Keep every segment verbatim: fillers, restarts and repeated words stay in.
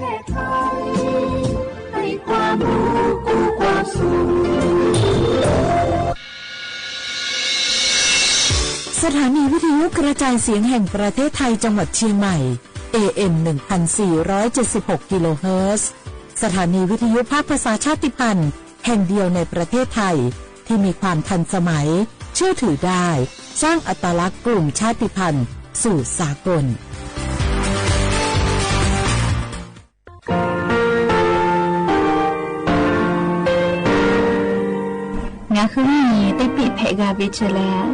สถานีวิทยุกระจายเสียงแห่งประเทศไทยจังหวัดเชียงใหม่ เอเอ็ม หนึ่งพันสี่ร้อยเจ็ดสิบหก กิโลเฮิรตซ์ สถานีวิทยุภาคภาษาชาติพันธุ์แห่งเดียวในประเทศไทย ที่มีความทันสมัย เชื่อถือได้ สร้างอัตลักษณ์กลุ่มชาติพันธุ์สู่สากล ငါဃုမီး တ့ပ့းဖဲးဂၤဝဲကလဲၣ်,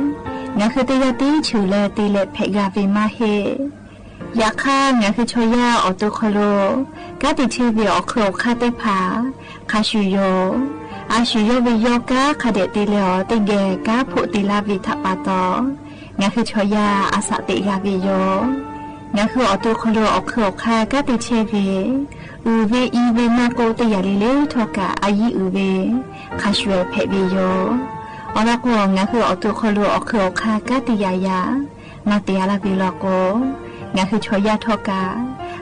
ငါဃုတ့ယၤတ့ဆူလၢတ့လဲးဖဲးဂၤဝဲမးဟ့ၣ်. ယခါ ငါဃုဆီယါအီၣ်တူၣ်ခီၣ်လိာ် ကးတံာ်ထဲဝဲအီၣ်ခုၣ်အီၣ်ခါသ့ၣ်တဖၣ် ခါဆူၣ်ယိာ်, အါဆူၣ်ယိာ်ဝဲယီၤကါ ခါဒဲးတ့လဲးအီၤတ့ၢ်ဂဲၤ ကါဖိးတ့ၢ်လၢ်ဝဲထးပာ်တီၤ, ငါဃုဆီယါအစးတ့ဂၤဝဲယိာ်. ငါဃုအီၣ်တူၣ်ခီၣ်လိာ်အီၣ်ခုၣ်အီၣ်ခါ ကးတံာ်ထဲဝဲ အုၣ်ဝဲအံၤဝဲမၤကိးတ့ၢ်ယၤလံလၢထီၣ်ကး အယံၤအုၣ်ဝဲ ခါဆူၣ်ဖဲးဝဲယိာ်. အီၤလီၤကီး ငါဃုအီၣ်တူၣ်ခီၣ်လိာ်အီၣ်ခုၣ်အီၣ်ခါ ကးတံာ်ယၤယၤ မၤတ့ၢ်အါလၢ်ဝဲလီၤကီး, ငါဃုဆီယါထီၣ်ကး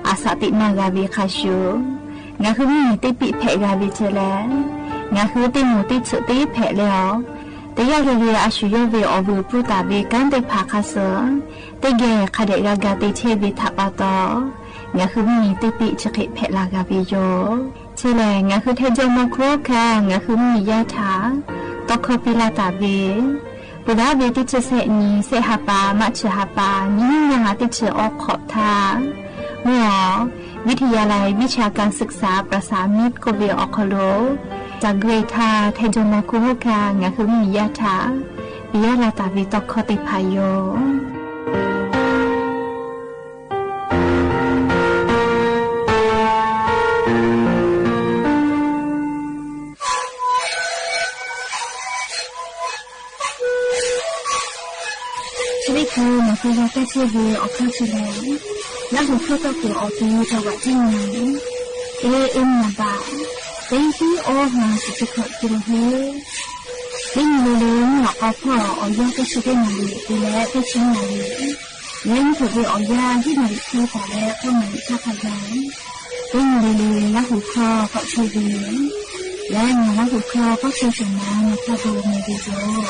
အစးတ့မၤဂၤဝဲခါဆူၣ်. ငါဃုမီး တ့ပ့းဖဲးဂၤဝဲကလဲၣ်, ငါဃုတ့မူးတ့ဆူးတ့ဖဲးလဲအီၤ, တ့ယၤလံလၢအါဆူၣ်ယိာ်ဝဲအီၣ်ဝဲအပုၢ်တၢ်ဝဲ ကါသ့ၣ်တဖၣ်ခါစၢၢ်, တ့ၢ်ဂဲၤ ခါဒဲးဂၤဂၤတ့ထဲဝဲထးပာ်တီၤ, ငါဃုမီး တ့ပ့းဆၢဃ့ဖဲးလၢ်ဂၤဝဲယိာ်. ကလဲၣ် ငါဃုထဲကၠီမီၤခိၣ်ခါ ငါဃုမီးယါထး တီခီပ့ၤလၢ်တၢ်ဝဲ ပူၤဒၣ်ဝဲတ့ဆူၣ်စဲးနံၤ စဲးဟးပာ် မးဆူၣ်ဟးပာ် နံၤနံၤညါဟးတ့ဆူၣ်အိၣ်ခိးထး မုၢ်အီၤ วิทยาลัยวิชาการศึกษาประสามิตร ကိးဝဲအီၣ်ခီၣ်လိာ် တၢ်ဂ့ၢ်ထါ ထဲကၠီမီၤခိၣ်ခါ ငါဃုမီးယါထး ပယါလၢ်တၢ်ဝဲတီခီသ့ၣ်တဖၣ်ယိာ်. ချ့းခိၣ် မၤဃုာ်လၢ်တၢ်ဆၢဂ့ၤအီၣ်ခါဆူၣ်လဲၣ်, လၢဟူးခီၣ်တီၢ်ပူၤအီၣ်ကံၤတဝးတံၢ်နံၤ เอเอ็ม นำบ่าย เก้าสิบเก้า กิโลเฮิรตซ์ လၢနံၤလၢလၢ မ့ၢ်အီၣ်ဖီၣ်အီၣ်ယါတဆံတ့ၢ်နၣ်ရံၣ် တုၤလၢတဆံနၣ်ရံၣ် လၢနထိၣ်ဝဲအီၣ်ယါ ဟံးနၣ်ရံၣ်ခွံသၢလၢ ဃုနၣ်ရံၣ်ဆါခါယါ လၢနံၤလၢလၢ လၢဟူးခီၣ်ပီၣ်ဆၢဂ့ၤ လၢနံၤလၢဟူးခီၣ်ပီၣ်ဆၢဆူၣ်မး နဖးဒိၣ်မ့ၢ်ဂ့ၤယိာ်.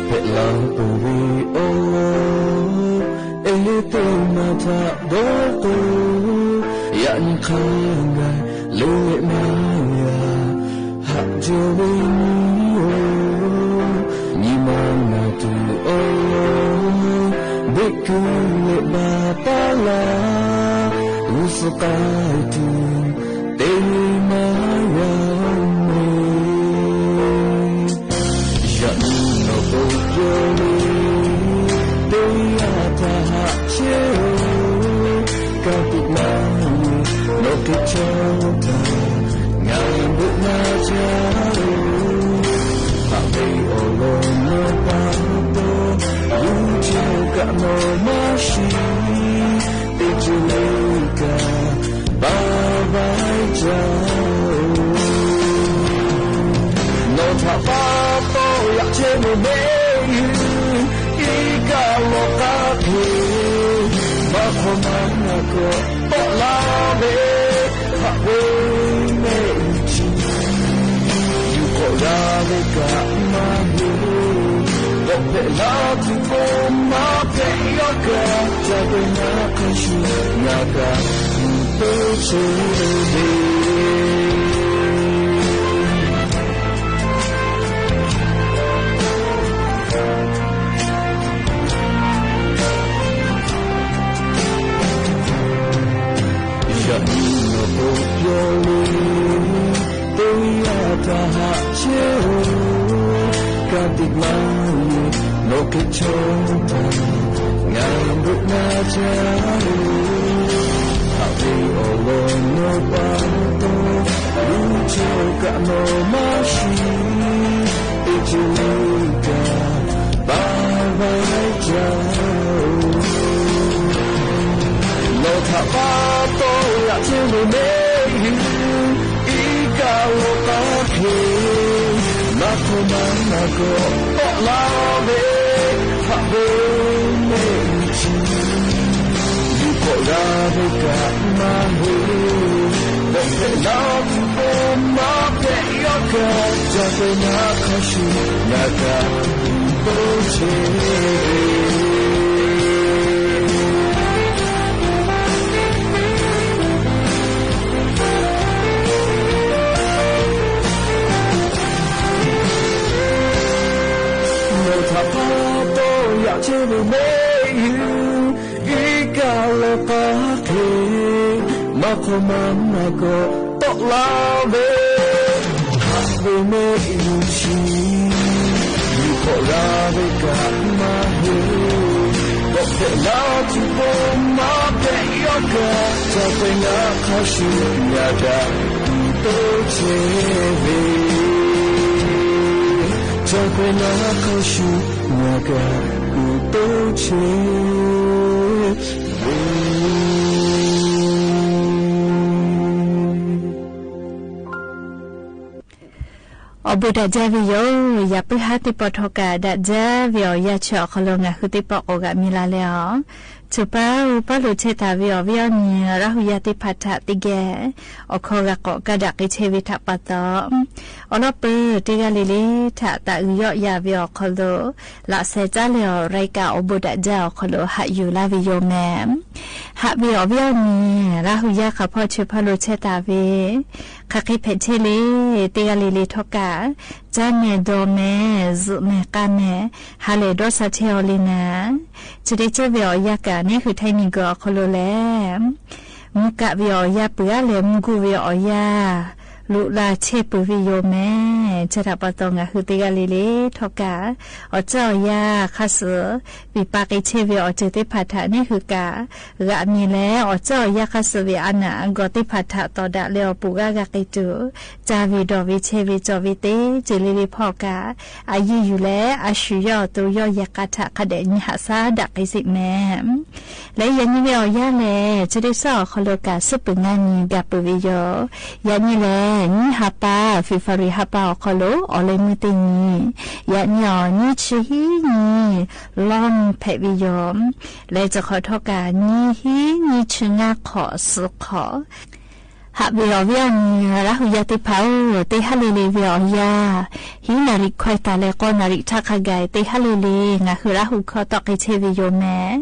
ဖဲလၢပဝဲအီၤ အဲၣ်တ့ၢ်မၤထးဒီးကိး ယနံၣ်ခါဂၤ လၢလဲၣ်မၤယၤ ဟးကၠီဝဲနံၤဧိၤ နံၤမၤနၤတုၤအီၤ ဘၣ်ကလဲၤဘၣ်ပၢ်လၢ ဂုၢ်သကၤတုၤ တ့မၤယၤမ့ၢ် ယနံၤနီၢ်ပိာ်ယိာ်လံ တ့ယၤတၢ်ဟးဆၢဧိၤ ကးတံာ်မၤယၤ နီၢ်က့ၤဆီတၢ် နၢ်ဘိးနၢ်ကၠၢဧိၤ ဟးမ့ၢ်အီၤလီၤနီၢ်ပၢ်တီ လူၤကၠီကနီၢ်မၤရှံ တ့ကၠီလၢကၤ ဘၣ်ဘၣ်ကၠၢဧိၤ နီၢ်ထးပၢ်တီယၤကၠ့မ့ၢ်မ့ၢ် အံၤကလီၤကါဖဲ မၤခီမၤနၤကီး ပီၣ်လၢ်ဝဲ ဟးဝဲမ့ၢ်အံၤထံ ယူၢ်ကီၢ်ယၤဝဲကမၤဟ့ၣ် ဒီးဖဲလၢထံကိးမၤဖဲယီၤကၤ တၢ်ပဲနၤခါဆူၣ် နၤကၤ ပၢဆၢဒ့ ယနံၤနီၢ်ပိာ်ယိာ်လံ တ့ယၤတၢ်ဟးဆၢဧိၤ ကးတံာ်မၤယၤ โลกเกจโจตา งามดุจนาจา หากมีอ่อนหลงโนปาโต ลูกเจ้ากะโนมาชี อิจิลิกา บาบาเจ้า โลกทะปาโต อยากเจ้าเมย์ อีกาโลกาเค มาโคมานาโก ตอกลาเว พระเวเนชี อยู่โกลาเวกะมาเฮ บอกเปลาทุกคนมาเปยอกะ จะเปนาคาชินากะ โตเช โลกทะปาโต อยากเจ้าเมย์ อีกาโลกาเค มาโคมานาโก ตอกลาเว เวเมอุชี อยู่โกลาเวกะมาเฮ บอกเปลาทุกคนมาเปยอกะ จะเปนาคาชินากะ โตเชเว จะเปนาคาชินากะ โตเชเว အိၣ်ဘူးဒၣ်ကၢ်ဝီၤယိၤ ယၢ်ပၢၢ်ဟါတ့ၢ်ပီၣ်ထီၣ်ကၢ် ဒၣ်ကၢ်ဝီၤအီၤ ယၢ်ဆၢၣ်အီၤခီလိာ် ငါဟုသ့ၣ်ပီၣ်ကိးဂၤမံၤလၢ်လၢအီၤ ထုးပၢ်အိၣ်ပၢ်လိာ်ဆဲးတၢ် ဝံၤအီၤဝံၤအီၤန့ၣ် ရၢ်ဟူယၢ်သ့ၣ်တဖၣ်ထးသ့ၣ်ဂဲၤ အိၣ်ခိးဂၤကိးကဒါက့ၤဆဲးဝံၤထးပာ်သီ အိၣ်လီၤပၢၢ်တ့ၢ်ဂၤလံၤလံၤ ထးတၢ်အုၣ်ယီၣ်ယၢ်ဝံၤအီၤခီလိာ် လၢ်ဆဲးတၢ်လဲၤအီၤ ရ့ကၣ်အိၣ်ဘူးဒၣ်ကၢ်အီၤခီလိာ် ဟးယူၤလၢ်ဝံၤယိၤမဲာ် ဟးဝံၤအီၤဝံၤအီၤန့ၣ် ရၢ်ဟူယၢ်ဃာ်ဖီၣ်ဆၢဖီၣ်လိာ်ဆဲးတၢ်ဝံၤ ဃးဃ့ဖဲးဆဲးလံၤ တ့ၢ်ဂၤလံၤလံၤထီၣ်ကၢ် ကၢ်မဲာ်ဒီးမဲာ် စုးမဲာ်ကါမဲာ် ဟးလဲၤဒီးစးဆဲးအီၤလံနၤ ဆၢဒ့ဆၢဝဲအီၤယၢ်ကၢ် န့ၣ်ဃုထၢနံၣ်ဂီၤအီၤခီလိာ်လဲၣ် မူကၣ်ဝံၤအီၤယၢ်ပှဲၤလဲၣ် မူကူဝံၤအီၤယၢ် လူလၢ်ဆဲးပှဲၤဝံၤယိၤမဲာ် ဆၢထၢၣ်ပှၤတီၤ ငါဟုသ့ၣ်ဂၤလံၤလံၤထီၣ်ကၢ် အီၤစၢၣ်အီၤယၢ်ခါစုး ဝံၤပာ်က့ၤဆဲးဝံၤအီၤစၢၤသ့ၣ်တဖၣ်ထးန့ၣ်ဃုကၢ် ဂၤအမံၤလဲၣ် အီၤစၢၣ်အီၤယၢ်ခါစုးဝံၤအနၢ်အဂီၢ်သ့ၣ်တဖၣ်ထး သီၣ်ဒၣ်လဲာ်အီၤပူၤဂၤဂၤက့ၤတုၤ ကၢ်ဝံၤဒီးဝံၤဆဲးဝံၤကၠီၣ်ဝံၤသ့ စၢၤလံၤလံၤဖီၣ်ကၢ် အယံာ်ယုၢ်လဲၣ် အဆူၣ်ယီၣ်အသိးယီၣ်ယဲၢ်ကါထး ခါဒဲးနံၤဟးဆါဒၣ်က့ၤစံးမဲာ် လၢယဲၢ်နံၤဝဲအီၤယၢ်လဲၣ် ဆၢဒ့ဆၢအီၤခီလိာ်ကၢ် စုပူၤနံၤဂၤပူၤဝံၤယိၤ ယဲၢ်နံၤလဲၣ် နံၤဟးပၢ် February ဟးပၢ်အီၤခီလိာ် အိၣ်လၢမုၢ်တနံၤ ယဲၢ်နံၤအီၤ နံၤဆံဟံးနံၤ လီၤမုၢ်ဖဲးဝံၤယိၤ လဲၤစခီးထီၣ်ကၢ် နံၤဟံးနံၤဆံငါခီၣ်စုခီၣ် ဟးဝံၤအီၤဝံၤအီၤန့ၣ် ရၢ်ဟူယၢ်သ့ၣ်တဖၣ်ဧၢ တ့ဟးလံၤလံၤဝံၤအီၤယၢ် ဟံးနၣ်ရံၣ်ခွဲးသးလဲၤဃိးနၣ်ရံၣ်ထးခါဂၤ တ့ဟးလံၤလံၤ ငါဟုရၢ်ဟူခီ တီၣ်က့ၤဆဲးဝံၤယိၤမဲာ်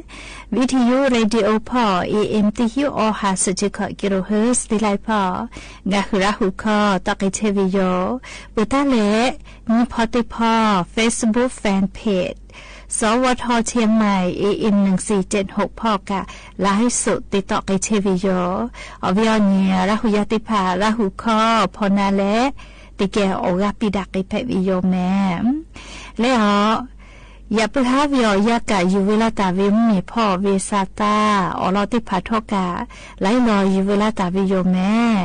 ဝံထံယိ ရေဒီယိၤဖီၣ် AM တဆံ အီဟး စဆံခီ kilohertz သ့ၣ်လၢဖီၣ် ငါဟုရၢ်ဟူခီ တီၣ်က့ၤဆဲးဝံၤယိၤ ပတၢ်လဲၤ နံၤဖီသ့ၣ်ဖီ Facebook Fan Page สวท เชียงใหม่ AM หนึ่งสี่เจ็ดหก ဖီၣ်ကၢ် ไลฟ์สด သ့ၣ်တီၣ်က့ၤဆဲးဝံၤယိၤ အီၤဝံၤအီၤန့ၣ် ရၢ်ဟူယၢ်သ့ၣ်တဖၣ် ရၢ်ဟူခီ ဖီၣ်နၤလဲၣ် သ့ၣ်ကဲအိၣ်ဂၤပံးဒၣ်က့ၤဖဲးဝံၤယိၤမဲာ် လၢအီၤ ယၢ်ပၢၢ်ဟါဝံၤအီၤယၢ်ကၢ် ယူၤဝဲလီၤတၢ်ဝံၤ မုၢ်မ့ၢ်ဖီၣ်ဝံၤစးသး အိၣ်လီၤသ့ၣ်တဖၣ်ထီၣ်ကၢ် လၢလီၤယူၤဝဲလီၤတၢ်ဝံၤယိၤမဲာ်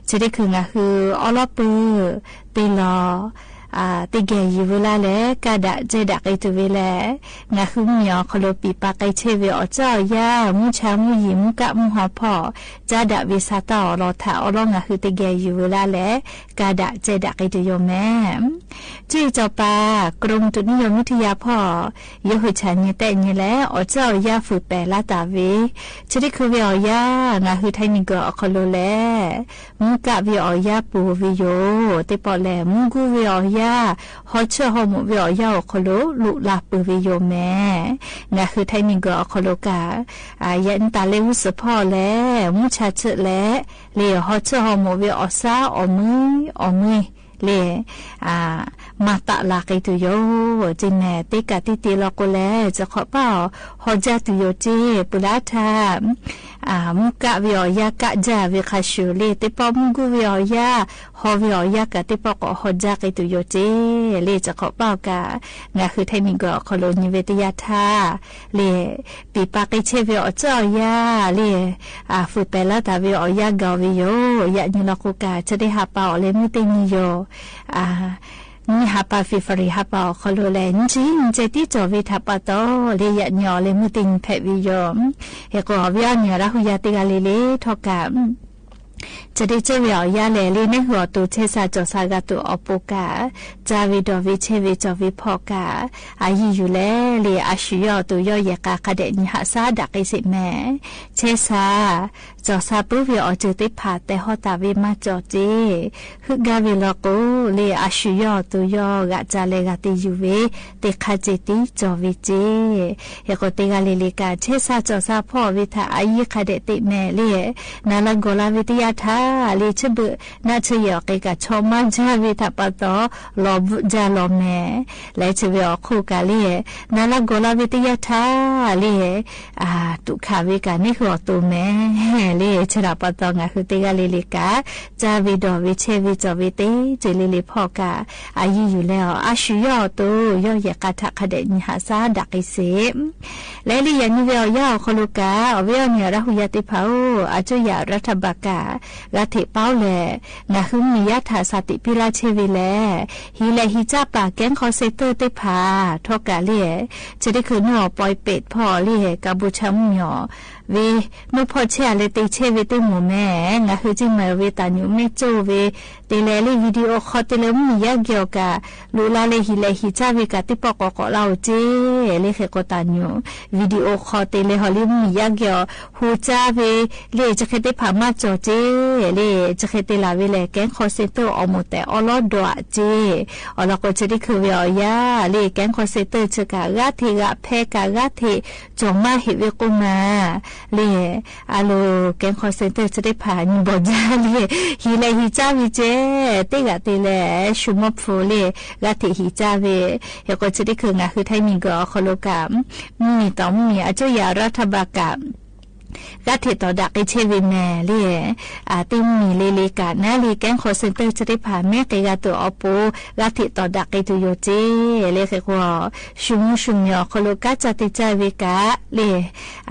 ဆၢဒ့ခုၣ် ငါဟုအီလီၤပၢၢ် သ့ၣ်လီၤ သ့ၣ်ကဲယူၤဝဲလၢ်လဲၣ် ကဒါက့ၤဒၣ်က့ၤတုၤဝဲလဲၣ် ငါဟုမုၢ်အီၤခီလိာ် ပံးပာ်က့ၤဆဲးဝံၤအီၤ စၢ်အီၤယၢ် မူဆါမူယံာ် မူကၣ်မူဟီၣ်ဖီၣ် ကဒါဝံၤစးသးအီၤလီၤ ထးအီလီၤ ငါဟုသ့ၣ်ကဲယူၤဝဲလၢ်လဲၣ် ကဒါက့ၤဒၣ်က့ၤတုၤယိၤမဲာ် ကၠံၣ်စီၤပၤ กรมอุตุนิยมวิทยา ဖီၣ် ယိၤဟုၣ်ဆၣ် ညါတဲး ညါလဲၣ် အီၤစၢ်အီၤယၢ် ဖုးပဲာ်လၢ်တၢ်ဝံၤ ဆၢဒ့ခုၣ်ဝံၤအီၤယၢ် ငါဟုထၢနံၣ်ဂီၤအီၤခီလိာ်လဲၣ် မူကၣ်ဝံၤအီၤယၢ်ပူၤဝံၤယိၤ သ့ၣ်ပီၣ်လဲၣ် မူကူဝံၤအီၤယၢ် ဟီၣ်ဆၢၣ်ဟီၣ်မူးဝံၤအီၤယၢ်အီၤခီလိာ် လူးလၢ်ပၢၤဝံၤယိၤမဲာ် ငါဟုထၢနံၣ်ဂီၤအီၤခီလိာ်ကၢ် ယဲၢ်နံၣ်တၢ်လ့ဝူစၢဖီၣ်လဲၣ် မူဆါဆၢၣ်လဲၣ် လၢဟီၣ်ဆၢၣ်ဟီၣ်မူးဝံၤအီၤစၢ် အီၣ်မံ အီၣ်မံ လၢ မၤသးလၢ်က့ၤတုၤယိၤ ကၠံၣ်မဲာ် သ့ၣ်ကၢ်တံၢ်တံၢ်လီၤကိးလဲၣ် စခီးပၢ်အီၤ ဟီၣ်ကၠၢ်တုၤယိၤကၠံၣ် ပူၤလၢ်ထး မူကးဝ့ၢ်အီၣ်ယါကးဒၣ်ဝ့ၢ်ခးဆူၣ်လၢ တ့ပီၣ်မူၵူဝ့ၢ်အီၣ်ယါ ဟီၣ်ဝ့ၢ်အီၣ်ယါကး တ့ပီၣ်ကိးဟီၣ်ယါက့ၤတူၢ်ယိာ်စ့ၢ် လၢ စ့ၢ်ကီးပၢ်ကး ငါဃုထၢမံၤကီၢ်ခီၣ်လိာ် နံၤဝ့တယါထါ လၢ ပံာ်ပာ်က့ၤဆဲးဝ့ၢ်အီၣ်ကၠီအီၣ်ယါ လၢ အဖုးပဲာ်လီၤတၢ်ဝ့ၢ်အီၣ်ယါကီၢ်ဝ့ၢ်ယိာ် ယၣ်ညိလီၤကိးကး ဆၢဒ့ဟးပာ်အီၤလၢမုၢ်တနံၤယိာ် နံၤဟးပာ် February ဟးပာ်အီၤခီၣ်လိာ်လၢ နံၤဆံ နံၤဆံတံ ကၠီၣ်ဝ့ၢ်ထးပာ်တီၢ် လၢယၣ်ညိအီၤလၢမုၢ်တနံၤဖဲဝ့ၢ်ယိာ် ဟ့ၣ်ကီးအီၤဝ့ၢ်အီၣ်နံၣ် အရၣ်ဟူယါတ့ဂၤလံလၢ ထီၣ်ကး ဆၢဒ့ဆၢဝ့ၢ်အီၣ်ယါလဲၣ် လၢနၢ်ဟူအီၤတိၤ ဆဲးစးကၠီၣ်စးဂၤတိၤအီပူၤကး စၢ်ဝ့ၢ်ဒီးဝ့ၢ်ဆဲးဝ့ၢ်ကၠီၣ်ဝ့ၢ်ဖီၣ်ကး အယံၤယူၢ်လဲၣ် လၢအစူၢ်ယီၣ်အီၤတိၤယီၢ်ယဲၢ်ကး ခးဒဲးနံၤဟးဆါဒၣ်က့ၤစ့ၢ်မဲာ် ဆဲးစး ကၠီၣ်စးပၢဝ့ၢ်အီၣ်ကၠိၣ်သ့ၣ်တဖၣ် တဲဟီၣ်တၢ်ဝ့ၢ်မၤကၠီၣ်စ့ၢ် ဟုၣ်ဂၤဝ့ၢ်လီၤကိး လၢအစူၢ်ယီၣ်အီၤတိၤယီၢ် ဂၤစၢ်လဲၣ်ဂၤတယူၢ်ဝ့ၢ် တ့ခးစ့ၢ်တံ ကၠီၣ်ဝ့ၢ်စ့ၢ် ဟ့ၣ်ကီးတ့ဂၤလံလံကး ဆဲးစးကၠီၣ်စးဖီၣ်ဝ့ၢ်ထး အယံၤခးဒဲးတ့ၢ်မဲာ်လၢ နၤလၢဂီၤလၢဝ့ၢ်တယါထါ လၢဆၢဘၢး နၢ်ဆၢယဲၢ်အီၤက့ၤကး ဆီမါယါဝ့ၢ်ထးပာ်တီၢ် လီၤဘုးယါလီၤမဲာ် လဲၤဆၢဝ့ၢ်အီၣ်ခိၣ်ကးလၢ နၤလၢဂီၤလၢဝ့ၢ်တယါထါ လၢ တူၣ်ခးဝ့ၢ်ကး နၢ်ဟူအီၤတိၤမဲာ် လၢ ဆၢထးပာ်တီၢ် ငါဃုတ့ဂၤလံလံကး စၢ်ဝ့ၢ်ဒီးဝ့ၢ်ဆဲးဝ့ၢ်ကၠီၣ်ဝ့ၢ်သ့ၣ် စ့ၢ်လံလံဖီၣ်ကး အယံၤယူၢ်လဲၣ်အီၤ အစူၢ်ယီၣ်အီၤတိၤယီၢ်ယဲၢ်ကးထး ခးဒဲးနံၤဟးဆါဒၣ်က့ၤစ့ၢ် လဲၤလၢယၣ်ညိဝ့ၢ်အီၣ်ယါအီၤခီၣ်လိာ်ကး အီၣ်ဝ့ၢ်အီၣ်နံၣ် အရၣ်ဟူယါသ့ၣ်တဖၣ်ဧၢ အကၠိယၣ်ရးထးဘးကး ဂၤထံးပၢဝ်းလဲၣ် ငါဃုမုၢ်နံၤယါထး စးတံးပံလါဆဲးဝ့ၢ်လဲၣ် ဟံးလဲၤဟံးကၠၢ်ပာ် ကဲခီစ့တၢၣ်သ့ၣ်တဖၣ် ထီၣ်ကးလၢ ဆၢဒ့ခုၣ်နုာ်အီၤ ပွဲးပ့းဖီၣ်လၢ ကးဘူၣ်ဆၣ်မုၢ်မၠီၣ် ဝ့ၢ် နုာ်ဖီၣ်ဆဲးအလဲၤတ့ဆဲးဝ့ၢ်တ့ၢ်မိၢ်မဲာ် ငါဃုကၠိမၤဝ့ၢ်တၢ်ညိးမ့ၢ်ကၠိဝ့ၢ် တ့လဲၤလၢ video call တ့လဲၤ မုၢ်နံၤယါက့ၤအီၤကး လူလါလၢဟံးလဲၤဟံးကၠၢ်ဝ့ၢ်ကး တ့ပီၣ်ကိးကိးလၢအိၣ်စ့ၢ် လၢဃဲၤကိးတၢ်ညိး video call တ့လဲၤဟီၣ်လၢ မုၢ်နံၤယါက့ၤအီၤ ဟူကၠၢ်ဝ့ၢ် လၢ ကၠိၣ်ဃဲတ့ၢ်ဖးမၤကၠီၣ်စ့ၢ် လၢ ကၠိၣ်ဃဲတ့ၢ်လၢဝ့ၢ်လဲၣ် ကဲခီစ့တၢၣ်အီၣ်မိၢ်တဲာ်အီလီဒွးစ့ၢ် အီၣ်လီၤကိး ဆၢဒ့ခုၣ်ဝ့ၢ်အီၣ်ယါ လၢ ကဲခီစ့တၢၣ်ဆၢကး ဂၤထံးဂၤဖဲကး ဂၤထံး ကၠီၣ်မါဟ့ၣ်ဝ့ၢ်ကိးမး လၢ အလိၤ ကဲခီစ့တၢၣ်ဆၢတ့ၢ်ဖး နံၤဘီၣ်ယါလၢ ဟံးလဲၤဟံးကၠၢ်ဝ့ၢ်စ့ၢ် တ့ဂၤတ့လဲၣ် ဆူမီၢ်ဖူလၢ ဂၤထံးဟံးကၠၢ်ဝ့ၢ် ဟ့ၣ်ကိး ဆၢဒ့ခုၣ် ငါဃုထၢမံၤကီးအီၤခီၣ်လိာ်ကး မုၢ်နံၤတီၢ်မုၢ်နံၤ အကၠိယၣ်ရးထးဘးကး ဂၤထံးတီၢ်ဒၣ်က့ၤဆဲးဝ့ၢ်မဲာ်လၢ တ့မုၢ်နံၤလံလံကး နၤလၢ ကဲခီစ့တၢၣ်ဆၢတ့ၢ်ဖး မ့ၢ်က့ၤဂၤတိၤအီပူၤ ဂၤထံးတီၢ်ဒၣ်က့ၤတူၢ်ယိာ်စ့ၢ် လၢဃဲၤကိး ဆူမူဆူမီၢ်အီၤခီၣ်လိာ် ကးစၢ်တ့စၢ်ဝ့ၢ်ကး လၢ အီၣ်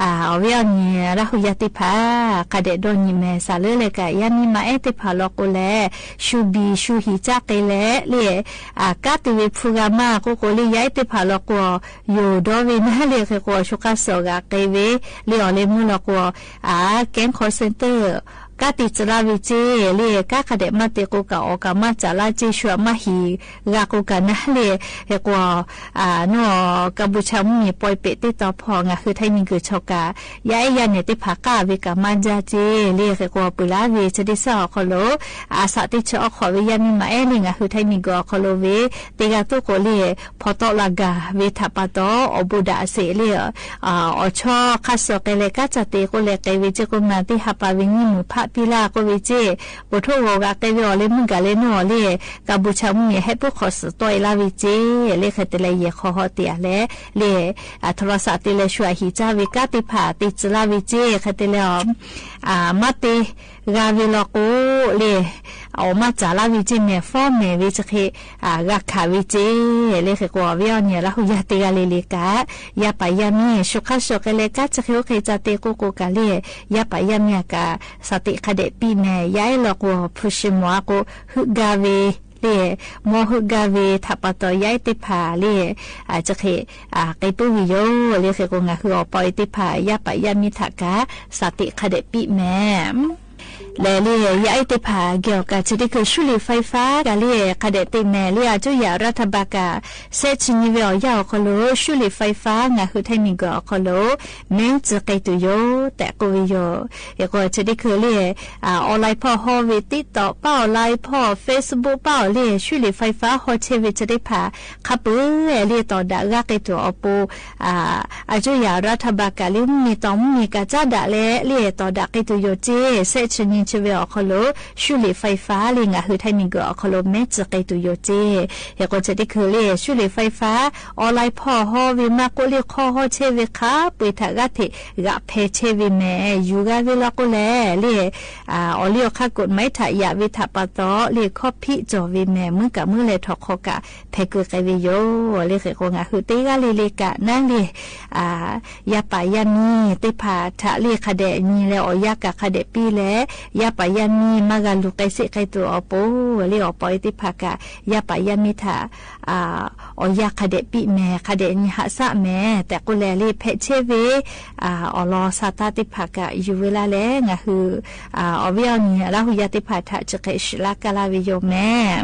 ဝ့ၢ်အီၣ်နံၣ် ရၣ်ဟူယါသ့ၣ်တဖၣ် ခးဒဲးဒီနံၤမဲာ် စးလၢလၢကး ယါမံမၤအဲၣ်သ့ၣ်တဖၣ်လီၤကိးလဲၣ် ဆူဘံၣ်ဆူဟံးကၠၢ်က့ၤလဲၣ် လၢ ကးတ့ၢ်ဝ့ၢ်ဖုဂၤမး ကိးကိးလၢ ယါအဲၣ်သ့ၣ်တဖၣ်လီၤကိး ယိာ်ဒီဝ့ၢ်နၤလၢဃဲၤကိး ဆူခါစီၣ်ဂၤက့ၤဝ့ၢ် လၢအီၤလၢမုၢ်လီၤကိး အ ကဲခီစ့တၢၣ် ကးတ့ၢ်စလါဝ့ၢ်စ့ၢ် လၢ ကးခးဒဲးမၤတ့ၢ်ကိးကး အီၣ်ကးမၤစၢ်လၢစ့ၢ် ဆူအမၤဟံးဂၤကိးကးနၤလၢ ဃဲၤကိး နီၢ် ကးဘူၣ်ဆၣ်မုၢ်မံၤ ပွဲးပ့းတ့တီၤဖီၣ် ငါဃုထၢမံၤကီးဆီကး ယါအဲၣ်ယါန့ၣ်သ့ၣ်တဖၣ် ကးဝ့ၢ်ကးမၤဒၣ်စ့ၢ် လၢဃဲၤကိး ပုၢ်လၢဝ့ၢ် ဆၢဒ့ဆၢအီၤခီၣ်လိာ် အစးတ့ဆၢအီၤခီၣ်ဝ့ၢ် ယါမံမၤအဲၣ်လၢ ငါဃုထၢမံၤကီးအီၤခီၣ်လိာ်ဝ့ၢ် တ့ဂၤသိးကိးလၢ ဖီတီလၤဂၤဝ့ၢ်ထးပာ်တီၢ် အီၣ်ဘူးဒၣ်စ့ၢ်လၢ အီၣ်ဆီခါစီၣ်က့ၤလဲၣ် ကးစၢ်တ့ကိးလဲၣ်က့ၤဝ့ၢ်စ့ၢ် ကိးမးသ့ၣ်ဟးပာ်ဝ့ၢ် နံၣ်မုၢ်ဖးပံလါကိးဝ့ၢ်စ့ၢ် ပိာ်ထိၣ်ဂီၤဂၤက့ၤဝ့ၢ်အီၤလၢမုၢ်ဂၤလၢနုာ်အီၤလၢ ကးဘူၣ်ဆၣ်မုၢ်မံၤ ဟဲပူၤခီၣ်စၢၣ်တီအံၤလါဝ့ၢ်စ့ၢ် လၢဃဲၤတ့ၢ်လၢ ယဲၢ်ခီဟီၣ်တ့ၢ်အလဲၣ် လၢ အထရီစးတ့ၢ်လၢ ဆူအဟံးကၠၢ်ဝ့ၢ် ကးသ့ၣ်တဖၣ် တ့ၢ်စလါဝ့ၢ်စ့ၢ် ဃဲၤတ့ၢ်လၢအီၤ မၤတ့ၢ်ဂၤဝ့ၢ်လီၤကိးလၢ အီၣ်မၤစၢ်လၢဝ့ၢ်စ့ၢ် မဲာ်ဖီမဲာ်ဝ့ၢ်စ့ၢ် ဂၤခးဝ့ၢ်စ့ၢ် လၢဃဲၤကိးအီၤဝ့ၢ်အီၣ်နံၣ် ရၣ်ဟူယါတ့ဂၤလံလံကး ယါပာ်ယါမံ ဆူခါစီၣ်က့ၤလဲၣ် ကးစၢ်ဃ့အိၣ်ဃ့စးတ့ကိးကိးကးလၢ ယါပာ်ယါမံအကး စးတ့ခးဒဲးပံမဲာ် ယါအဲၣ်လီၤကိး ဖုၣ်ၡံမီၢ်အကိး ဟုးဂၤဝ့ၢ်လၢ မီၢ်ဟုးဂၤဝ့ၢ်ထးပာ်တီၢ် ယါအဲၣ်သ့ၣ်တဖၣ်လၢ စ့ၢ် က့ၤပုၢ်ဝံၤယိာ် လၢဃဲၤကိး ငါဃုအီၤပီအံၤသ့ၣ်တဖၣ် ယါပာ်ယါမံထးကး စးတ့ခးဒဲးပံမဲာ် လဲၣ်လၢ ယါအဲၣ်သ့ၣ်တဖၣ် က့ၤအီၣ်ကး ဆၢဒ့ခုၣ် ဆူလံာ်ဖံးဖး ကးလၢ ခးဒဲးတ့ၢ်မဲာ်လၢ အကၠိယၣ်ရၣ်ထးဘးကး ဆဲးဆံနံၤဝ့ၢ်အီၣ်ယါအီၤခီၣ်လိာ် ဆူလံာ်ဖံးဖး ငါဃုထၢမံၤကီးအီၤခီၣ်လိာ် မ့ၢ်စ့ၢ်က့ၤတူၢ်ယိာ် တဲာ်ကိးဝံၤယိာ် အဃိ ဆၢဒ့ခုၣ်လၢ အီၣ်လဲၣ်ဖီၣ်ဟီၣ်ဝ့ၢ် TikTok ပာ်အီၤ လဲၣ်ဖီၣ် Facebook ပာ်အီၤလၢ ဆူလံာ်ဖံးဖး ဟီၣ်ဆဲးဝ့ၢ်ဆၢဒ့ဖး ခါပၢၢ်လၢ တီၢ်ဒၣ်ဂၤက့ၤတူၢ်အီၤပူၤ အကၠိယၣ်ရၣ်ထးဘးကးလၢ မုၢ်နံၤတီၢ်မုၢ်နံၤကးစၢ်ဒၣ်လဲၣ်လၢ တီၢ်ဒၣ်က့ၤတူၢ်ယိာ်စ့ၢ် ဆဲးဆံ မံၤဆဲဝဲ အိၣ်ခီလိာ် စူလ့ၣ်ဖဲးဖးလံ ငါးဟုၣ်ထၢၣ်နံၣ်ဂုၢ် အိၣ်ခီလိာ် မဲာ်စ့ၢ်ကီးတူၺ်ယိာ်တ့ၢ် ဟ့ၣ်ဃီၤဆဲးတခီလံ စူလ့ၣ်ဖဲးဖး အီလဲၣ်ဖီၣ်ဟီဝံၤမး ကိးလံ ခီဟီဆဲဝံၤ ခးပှ့ၤထးဂၤထဲ ဂာ်ဖဲးဆဲဝံၤမဲာ် ယူၤဂၤဝံၤလီၤကိးလဲၣ် လံ အီၣ်လံအီၣ်ခးကိးမံၤထး ယၣ်ဝံၤထးပာ်တီၢ် လံ ခီဖံးကၠီၣ်ဝံၤမဲာ် မုၢ်ကၣ်မုၢ်လဲၢ်ထီၣ်ခီကၣ် ဖဲးကွံာ်ဃဲဝံၤယိာ် လံ ဟ့ၣ်ဃီၤ ငါးဟုၣ်တ့ၢ်ဂၤလံၤလံၤကၣ် နၤလံ ယၤပၢ်ယၤမံၤသ့ၣ်တဖၣ်ထးလံ ခးဒဲးနံၤလၢအီၣ်ယၤကၣ် ခးဒဲးပံလဲၣ် ယၤပၢ်ယၤမံၤ မၤဂၤလူၤကဲစ့ၢ်ကဲတူာ်အီၤပိၤ လံ အီၣ်ပီအံၤသ့ၣ်တဖၣ်ကၣ် ယၤပၢ်ယၤမံၤထး အီၣ်ယၤခးဒဲးပံမဲာ် ခးဒဲးနံၤဟးစးမဲာ် တဲာ်ကိးလဲၣ်လံ ဖဲးဆဲဝံၤ အီၣ်လီၤဆါတၢ်သ့ၣ်တဖၣ်ကၣ် ယူၤဝဲလၢလဲၣ် ငါးဟုၣ် အီၣ်ဝံၤအီၣ်နံၤ လါဟူယၤသ့ၣ်တဖၣ်ထး ဆဲးဃဲးစှၤလၢကလၢဝံၤယိာ်မဲာ်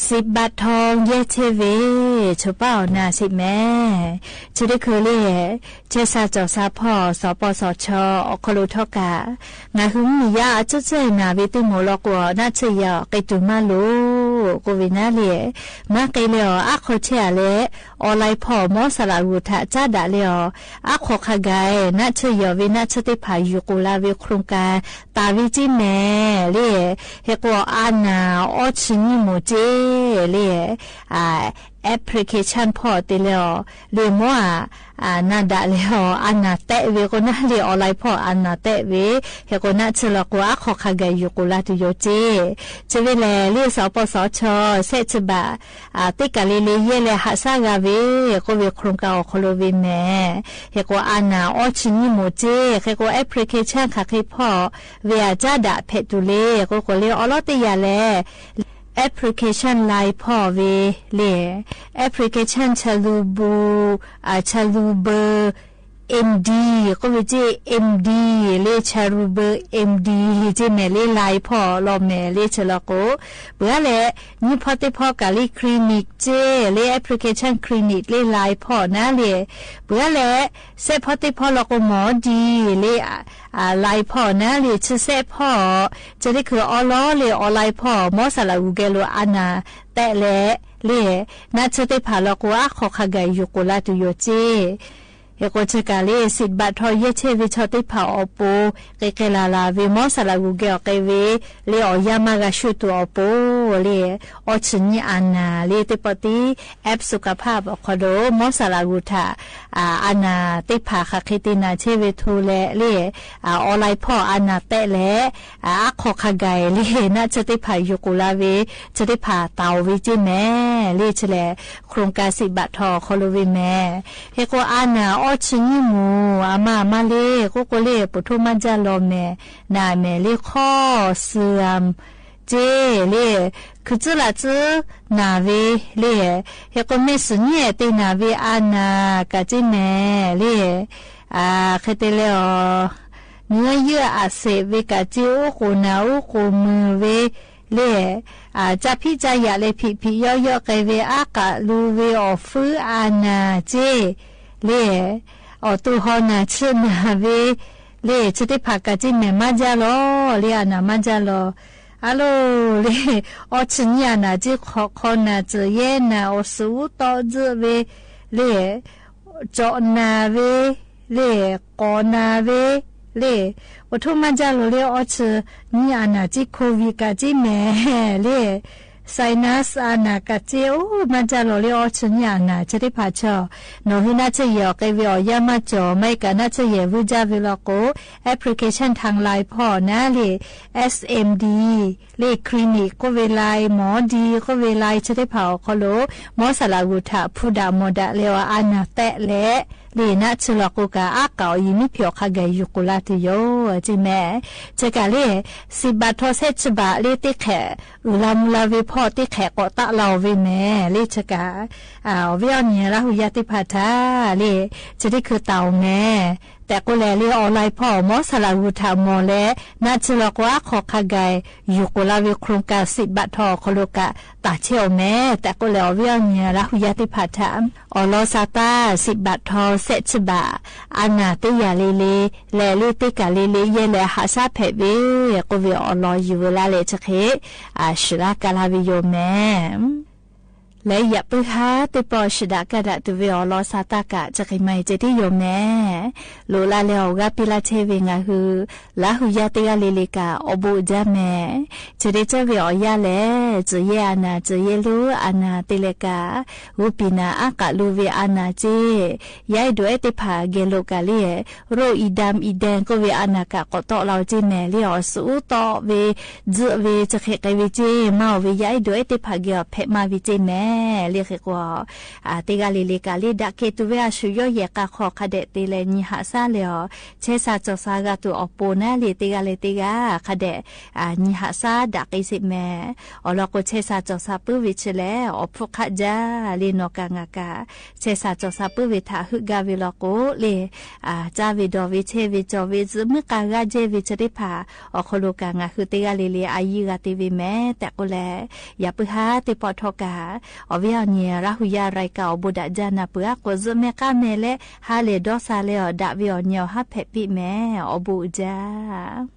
စံးဘၣ်ထီၣ်ယဲၢ်ဆဲဝ့ၢ် ဆိပာ်အီၤနၤစံးမဲာ် ဆၢတခီလံ ဆၢစၢ်ကီၢ်စၢ်ဖီၣ် စီၤပီစီၤဆၢ အိၣ်ခီလိာ်ထီၣ်ကၣ် ငါးဟုၣ်မံၤယါအကၠိၣ်စဲၣ်နၤ ဝံၤသ့ၣ်မိၢ်လီၤကွီၢ် နၢ်ဆၢၣ်ယီၤ ကဲတုၤမးလိာ် ကိးဝေနၤလံ, မၤက့ၤလၢအီၤ အါခီၣ်ဆၢအါလဲၣ်, အီလၢၢ်ဖီၣ် မီစလးဂူာ်ထၣ် ကၠါဒၣ်လၢအီၤ အါခီၣ်ခါဂၤ နးဆၢယီၢ်ဝဲ နးဆၢသ့ၣ်တဖၣ် ယူၢ်ကိၢ်လၢ်ဝဲ โครงการ တၢ်ဝဲကၠ့မဲာ်လံ, ဟဲကိးအါနၢ် အီဆံနံမူၣ်ကၠ့လံ, အ application ဖီၣ်တ့ၢ်လၢအီၤ လၢမီအ အ နးဒၣ်လၢအီၤ အါနၢ်တဲဝဲ ကိးနၤလံ အီလၢၢ်ဖီၣ် အါနၢ်တဲဝဲ, ဟဲကိးနးဆၢလီၤကိး အါခီၣ်ခါဂၤ ယူၢ်ကိၢ်လၢ်တုၤယိာ်ကၠ့, ဆၢဝဲလဲၣ်လံ စီၤပီစီၤဆၢ ဆဲးဆၢဘၣ် အ တ့ကးလ့လ့ ယဲၢ်လဲၣ်ဟးဆါဂၤဝဲ ကိးဝဲ โครงการ အီၤခီလိာ်ဝဲမဲာ်, ဟဲကိးအါနၢ် အီဆံနံမူၣ်ကၠ့, ဟဲကိး application ခးဃ့ဖီၣ်ဝဲအကၠါဒၣ်ဖဲးတူၢ်လံ, ကိးကိးလၢအီၤလီၤတ့ၢ်ယၤလဲၣ် application လၢၢ်ဖီၣ်ဝဲလံ, application ဆၢလူၤဘု အ ဆၢလူၤဘၢ MD ကိးဝဲကၠ့ MD လံ ဆၢလူၤဘၢ MD ကၠ့မဲာ်လံ လၢၢ်ဖီၣ်လီၤမဲာ်လံ ဆၢလီၤကိး ပှၤလဲၣ် ညၣ်ဖီတ့ၢ်ဖီကၣ်လံ clinic ကၠ့လံ application clinic လံ လၢၢ်ဖီၣ်နၤလံ, ပှၤလဲၣ် စဲးဖီတ့ၢ်ဖီလီၤကိး မီဒံလံ အ လၢၢ်ဖီၣ်နၤလံ ဆၢစဲးဖီ ကၠ့လံ ခုးအီလီၤလံ အီလၢၢ်ဖီၣ် မီစလးဂူာ်ကဲလိာ် အါနၢ်တဲလဲၣ်လံ, နးဆၢသ့ၣ်တဖၣ်လီၤကိး အါခီၣ်ခါဂၤ ယူၢ်ကိၢ်လၢ်တုၤယိာ်ကၠ့ ဟဲကိးဆၢကၣ်လံ စံးဘၣ်ထီၣ်ယဲၢ်ဆဲးဝဲဆီသ့ၣ်တဖၣ်အီၤပူၤ ကဲကဲလၢ်လၢ်ဝဲ မီစလးဂူာ်ကဲအီၤကဲဝဲ လၢအီၤယါမါဂၤဆှၢတူာ်အီၤပူၤလံ, အီဆံနံအါနၢ်လံ သ့ၣ်ပီၣ်တံ app สุขภาพ အခီဒိၣ် မီစလးဂူာ်ထၣ် အ အါနၢ်သ့ၣ်တဖၣ် ဃးဃ့တ့ၢ်နၤဆဲးဝဲထူလဲၣ်လံ, အ အီလၢၢ်ဖီၣ် အါနၢ်တဲလဲၣ် အ အါခီၣ်ခါဂၤလံ နးဆၢသ့ၣ်တဖၣ် ယူၢ်ကိၢ်လၢ်ဝဲ ဆၢသ့ၣ်တဖၣ်တၢ်အိၣ်ဝဲကၠ့မဲာ်လံ ဆၢလဲၣ် โครงการ စံးဘၣ်ထီၣ်ခီလိာ်ဝဲမဲာ်, ဟဲကိးအါနၢ် အီဆံနံမူၣ် အမါအမါလံ ကိးကိးလံ ပထိမါကၠၢ်လီၤမဲာ် နၢ်မဲာ်လံ ခီၣ်စၢမ် ကၠ့လံ, ခုးစုလၢ်စုနၢ်ဝဲလံ, ဟဲကိးမဲာ်စံနံအဲၣ်တ့ၢ်နၢ်ဝဲ အါနၢ်ကၠ့မဲာ်လံ, အ ဃဲတဲလဲၣ်အီၤ เนื้อเยื่ออักเสบ ဝဲကၠ့ အိၣ်ကိၢ်နၢ်အိၣ်ကိၢ်မုၢ်ဝဲလံ, အ ကၠါဖံးကၠါယာ်လၢ ဖံးဖံးယီယီကဲဝဲ အါကးလူၤဝဲ အီၣ်ဖုအါနၢ်ကၠ့လံ, အီၣ်တူၢ်ဟီၣ်နၢ်ဆၢနၢ်ဝဲလံ, ဆၢသ့ၣ်တဖၣ်ကၠ့မဲာ် မါကၠၢ်လီၤလံ အါနၢ်မါကၠၢ်လီၤ အါလိၤလံ, အီဆံနံအါနၢ်ကၠ့ ခီၣ်ခီၣ်နၢ် စၢၢ်ယဲၢ်နၢ် အီၣ်စူၣ်အူတီၢ်စၢၢ်ဝဲလံ, ကၠီးနၢ်ဝဲလံ, ကိးနၢ်ဝဲလံ, ပထိမါကၠၢ်လီၤလံ အီဆံနံအါနၢ်ကၠ့ โควิด ကၠ့မဲာ်လံ, sinus အါနၢ်ကၠ့ အိၣ်မါကၠၢ်လီၤလံ အီဆံနံအါနၢ် ဆၢသ့ၣ်တဖၣ်ဆၢ နီၣ်ဟုနးဆၢယဲၢ်အီၤကဲဝဲ အီၣ်ယါမါကၠီၣ် မ့ၢ်ကးနးဆၢယဲၢ်ဝဲကၠၢ်ဝဲလီၤကိး application တၢ်လၢၢ်ဖီၣ်နၤလံ, အ เอส เอ็ม ดี လံ clinic ကိးဝဲလၢ မီဒံကိးဝဲလၢ ဆၢသ့ၣ်တဖၣ်အီၤခီလိာ် မီစလးဂူာ်ထၣ် ဖုဒၣ်မီၢ်ဒၣ်လၢအီၤ အါနၢ်တဲလဲၣ်လံ, နးဆၢလီၤကိးကး အါကးအီၤ ယမ့ၢ်ဖံးအီၣ်ခါဂၤ ယူၢ်ကိၢ်လၢ်တုၤယိာ်ကၠ့မဲာ်, ဆၢကၣ်လံ စံးဘၣ်ထီၣ်ဆဲးဆၢဘၣ်လံ တ့ခဲးအုၣ်လၢမူလၢဝ့ၤဖီၣ် တ့ခဲးကိးတၢ်လၢအီၤဝဲမဲာ်လံ ဆၢကၣ် အ အဝဲအီၤန့ၣ် လၢဟူယါသ့ၣ်တဖၣ်တၢ်လံ, ဆၢသ့ၣ်ခုးတၢ်အိၣ်မဲာ် တဲာ်ကိးလဲၣ်လံ အီၣ်လၢၢ်ဖီၣ် မီစလးဂူာ်ထၣ်မီၢ်လဲၣ် နးဆၢလီၤကိး အါခီၣ်ခါဂၤ ယူၢ်ကိၢ်လၢ်ဝဲ โครงการ စံးဘၣ်ထီၣ်အီၤခီလိာ်ကး တၢ်ဆဲးအီၤမဲာ် တဲာ်ကိးလဲၣ် အဝဲအီၤန့ၣ် လၢဟူယါသ့ၣ်တဖၣ်တၢ် အီၣ်လီၤစးတၢ် စံးဘၣ်ထီၣ်ဆဲးဆၢဘၣ် အါနၢ်တ့ၢ်ယၤလံလံ လဲၤလၢတ့ကးလံလံ ယဲၢ်လဲၤဟးဆါဖဲးဝဲ ကိးဝဲအီၤလီၤယံၤဝဲလၢ်လဲၣ် ဆၢဃ့ အ ဆှၢလၢကလၢ်ဝဲယိာ်မဲာ် လၢယပုၢ်ဟါသ့ၣ်တဖၣ် ဆှၢဒၣ်ကဒါတုၤဝဲအီၤလီၤစးတၢ်ကး ဆၢဃ့မၤအံၤ ကၠ့တ့ၢ်ယိာ်မဲာ် လိၣ်လၢ်လၢအဂၤပ့ၤလၢ်ထဲဝဲ ငါဟု လၢဟူယါတ့ၢ်ဂၤလံလံကး အီၣ်ဘူးကၠၢ်မဲာ် ဆၢဒ့ကၠၢ်ဝဲအီၤယါလဲၣ် စၢၢ်ယဲၢ်အါနၢ် စၢၢ်ယဲၢ်လူအါနၢ် တ့လဲၣ်ကး ဂူပံၢ်နၤ အါကးလူၤဝဲအါနၢ်ကၠ့ ယါအဲၣ်ဒိးအဲၣ်သ့ၣ်တဖၣ်ဂဲၤလိာ်ကးလံ ရိၣ်အံၤဒၢမ်အံၤဒဲး ကိးဝဲအါနၢ်ကးကိးတီၢ်လီၤကၠ့မဲာ်လံ အီၣ်စူၣ်အူတီၢ်ဝဲ စၢၢ်ဝဲ ဆၢဃ့ကဲဝဲကၠ့ မၤအီၣ်ဝဲ ယါအဲၣ်ဒိးအဲၣ်သ့ၣ်တဖၣ်ဂဲၤအီၤဖဲးမၤဝဲကၠ့မဲာ်လံ ဃ့ကွီၢ် အ တ့ၢ်ဂၤလံလံကးလံ ဒၣ်ကဲတုၤဝဲအဆူၣ်ယီၣ်ယဲၢ်ကးခီၣ်ခါဒဲး တ့လဲၣ် နံၤဟးဆါလၢအီၤ ဆဲးစၢ်စီၣ်စၢ်ဂၤတုၤအီၣ်ပိာ်နၤလံ တ့ၢ်ဂၤလံတ့ၢ်ဂၤ ခါဒဲး အ နံၤဟးဆါဒၣ်က့ၤစ့ၢ်မဲာ် အီၣ်လီၤကိး ဆဲးစၢ်စီၣ်စၢ်ပုၢ်ဝဲဆဲးလဲၣ် အီၣ်ဖှိၣ်ခးကၠၢ်လံ နီၢ်ကးငါကး ဆဲးစၢ်စီၣ်စၢ်ပုၢ်ဝဲထးဟုၣ်ဂၤဝဲလီၤကိးလံ အ ကၠၢ်ဝဲဒီးဝဲဆဲးဝဲကၠီဝဲ စုမုၢ်ကါဂၤကၠ့ဝဲဆၢသ့ၣ်တဖၣ် အီၣ်ခိၣ်လိာ်ကး ငါဟုတ့ၢ်ဂၤလံလံ အယံၤဂၤတ့ၢ်ဝဲမဲာ် တဲာ်ကိးလဲၣ် ယပုၢ်ဟါသ့ၣ်တဖၣ်ထီၣ်ကး အဝဲအီၤန့ၣ် ရၢ်ဟူယါရၤကး အီၣ်ဘူးဒၣ်ကၠၢ်နၢ်ပၢၢ် အကိးစုမဲာ်ကါမဲာ်လၢ ဟါလၢာ်ဒီးစၢ်လၢအီၤ ဒၣ်ဝဲအီၤန့ၣ် အီၤဟါဖဲးပံးမဲာ် အီၣ်ဘူးကၠၢ်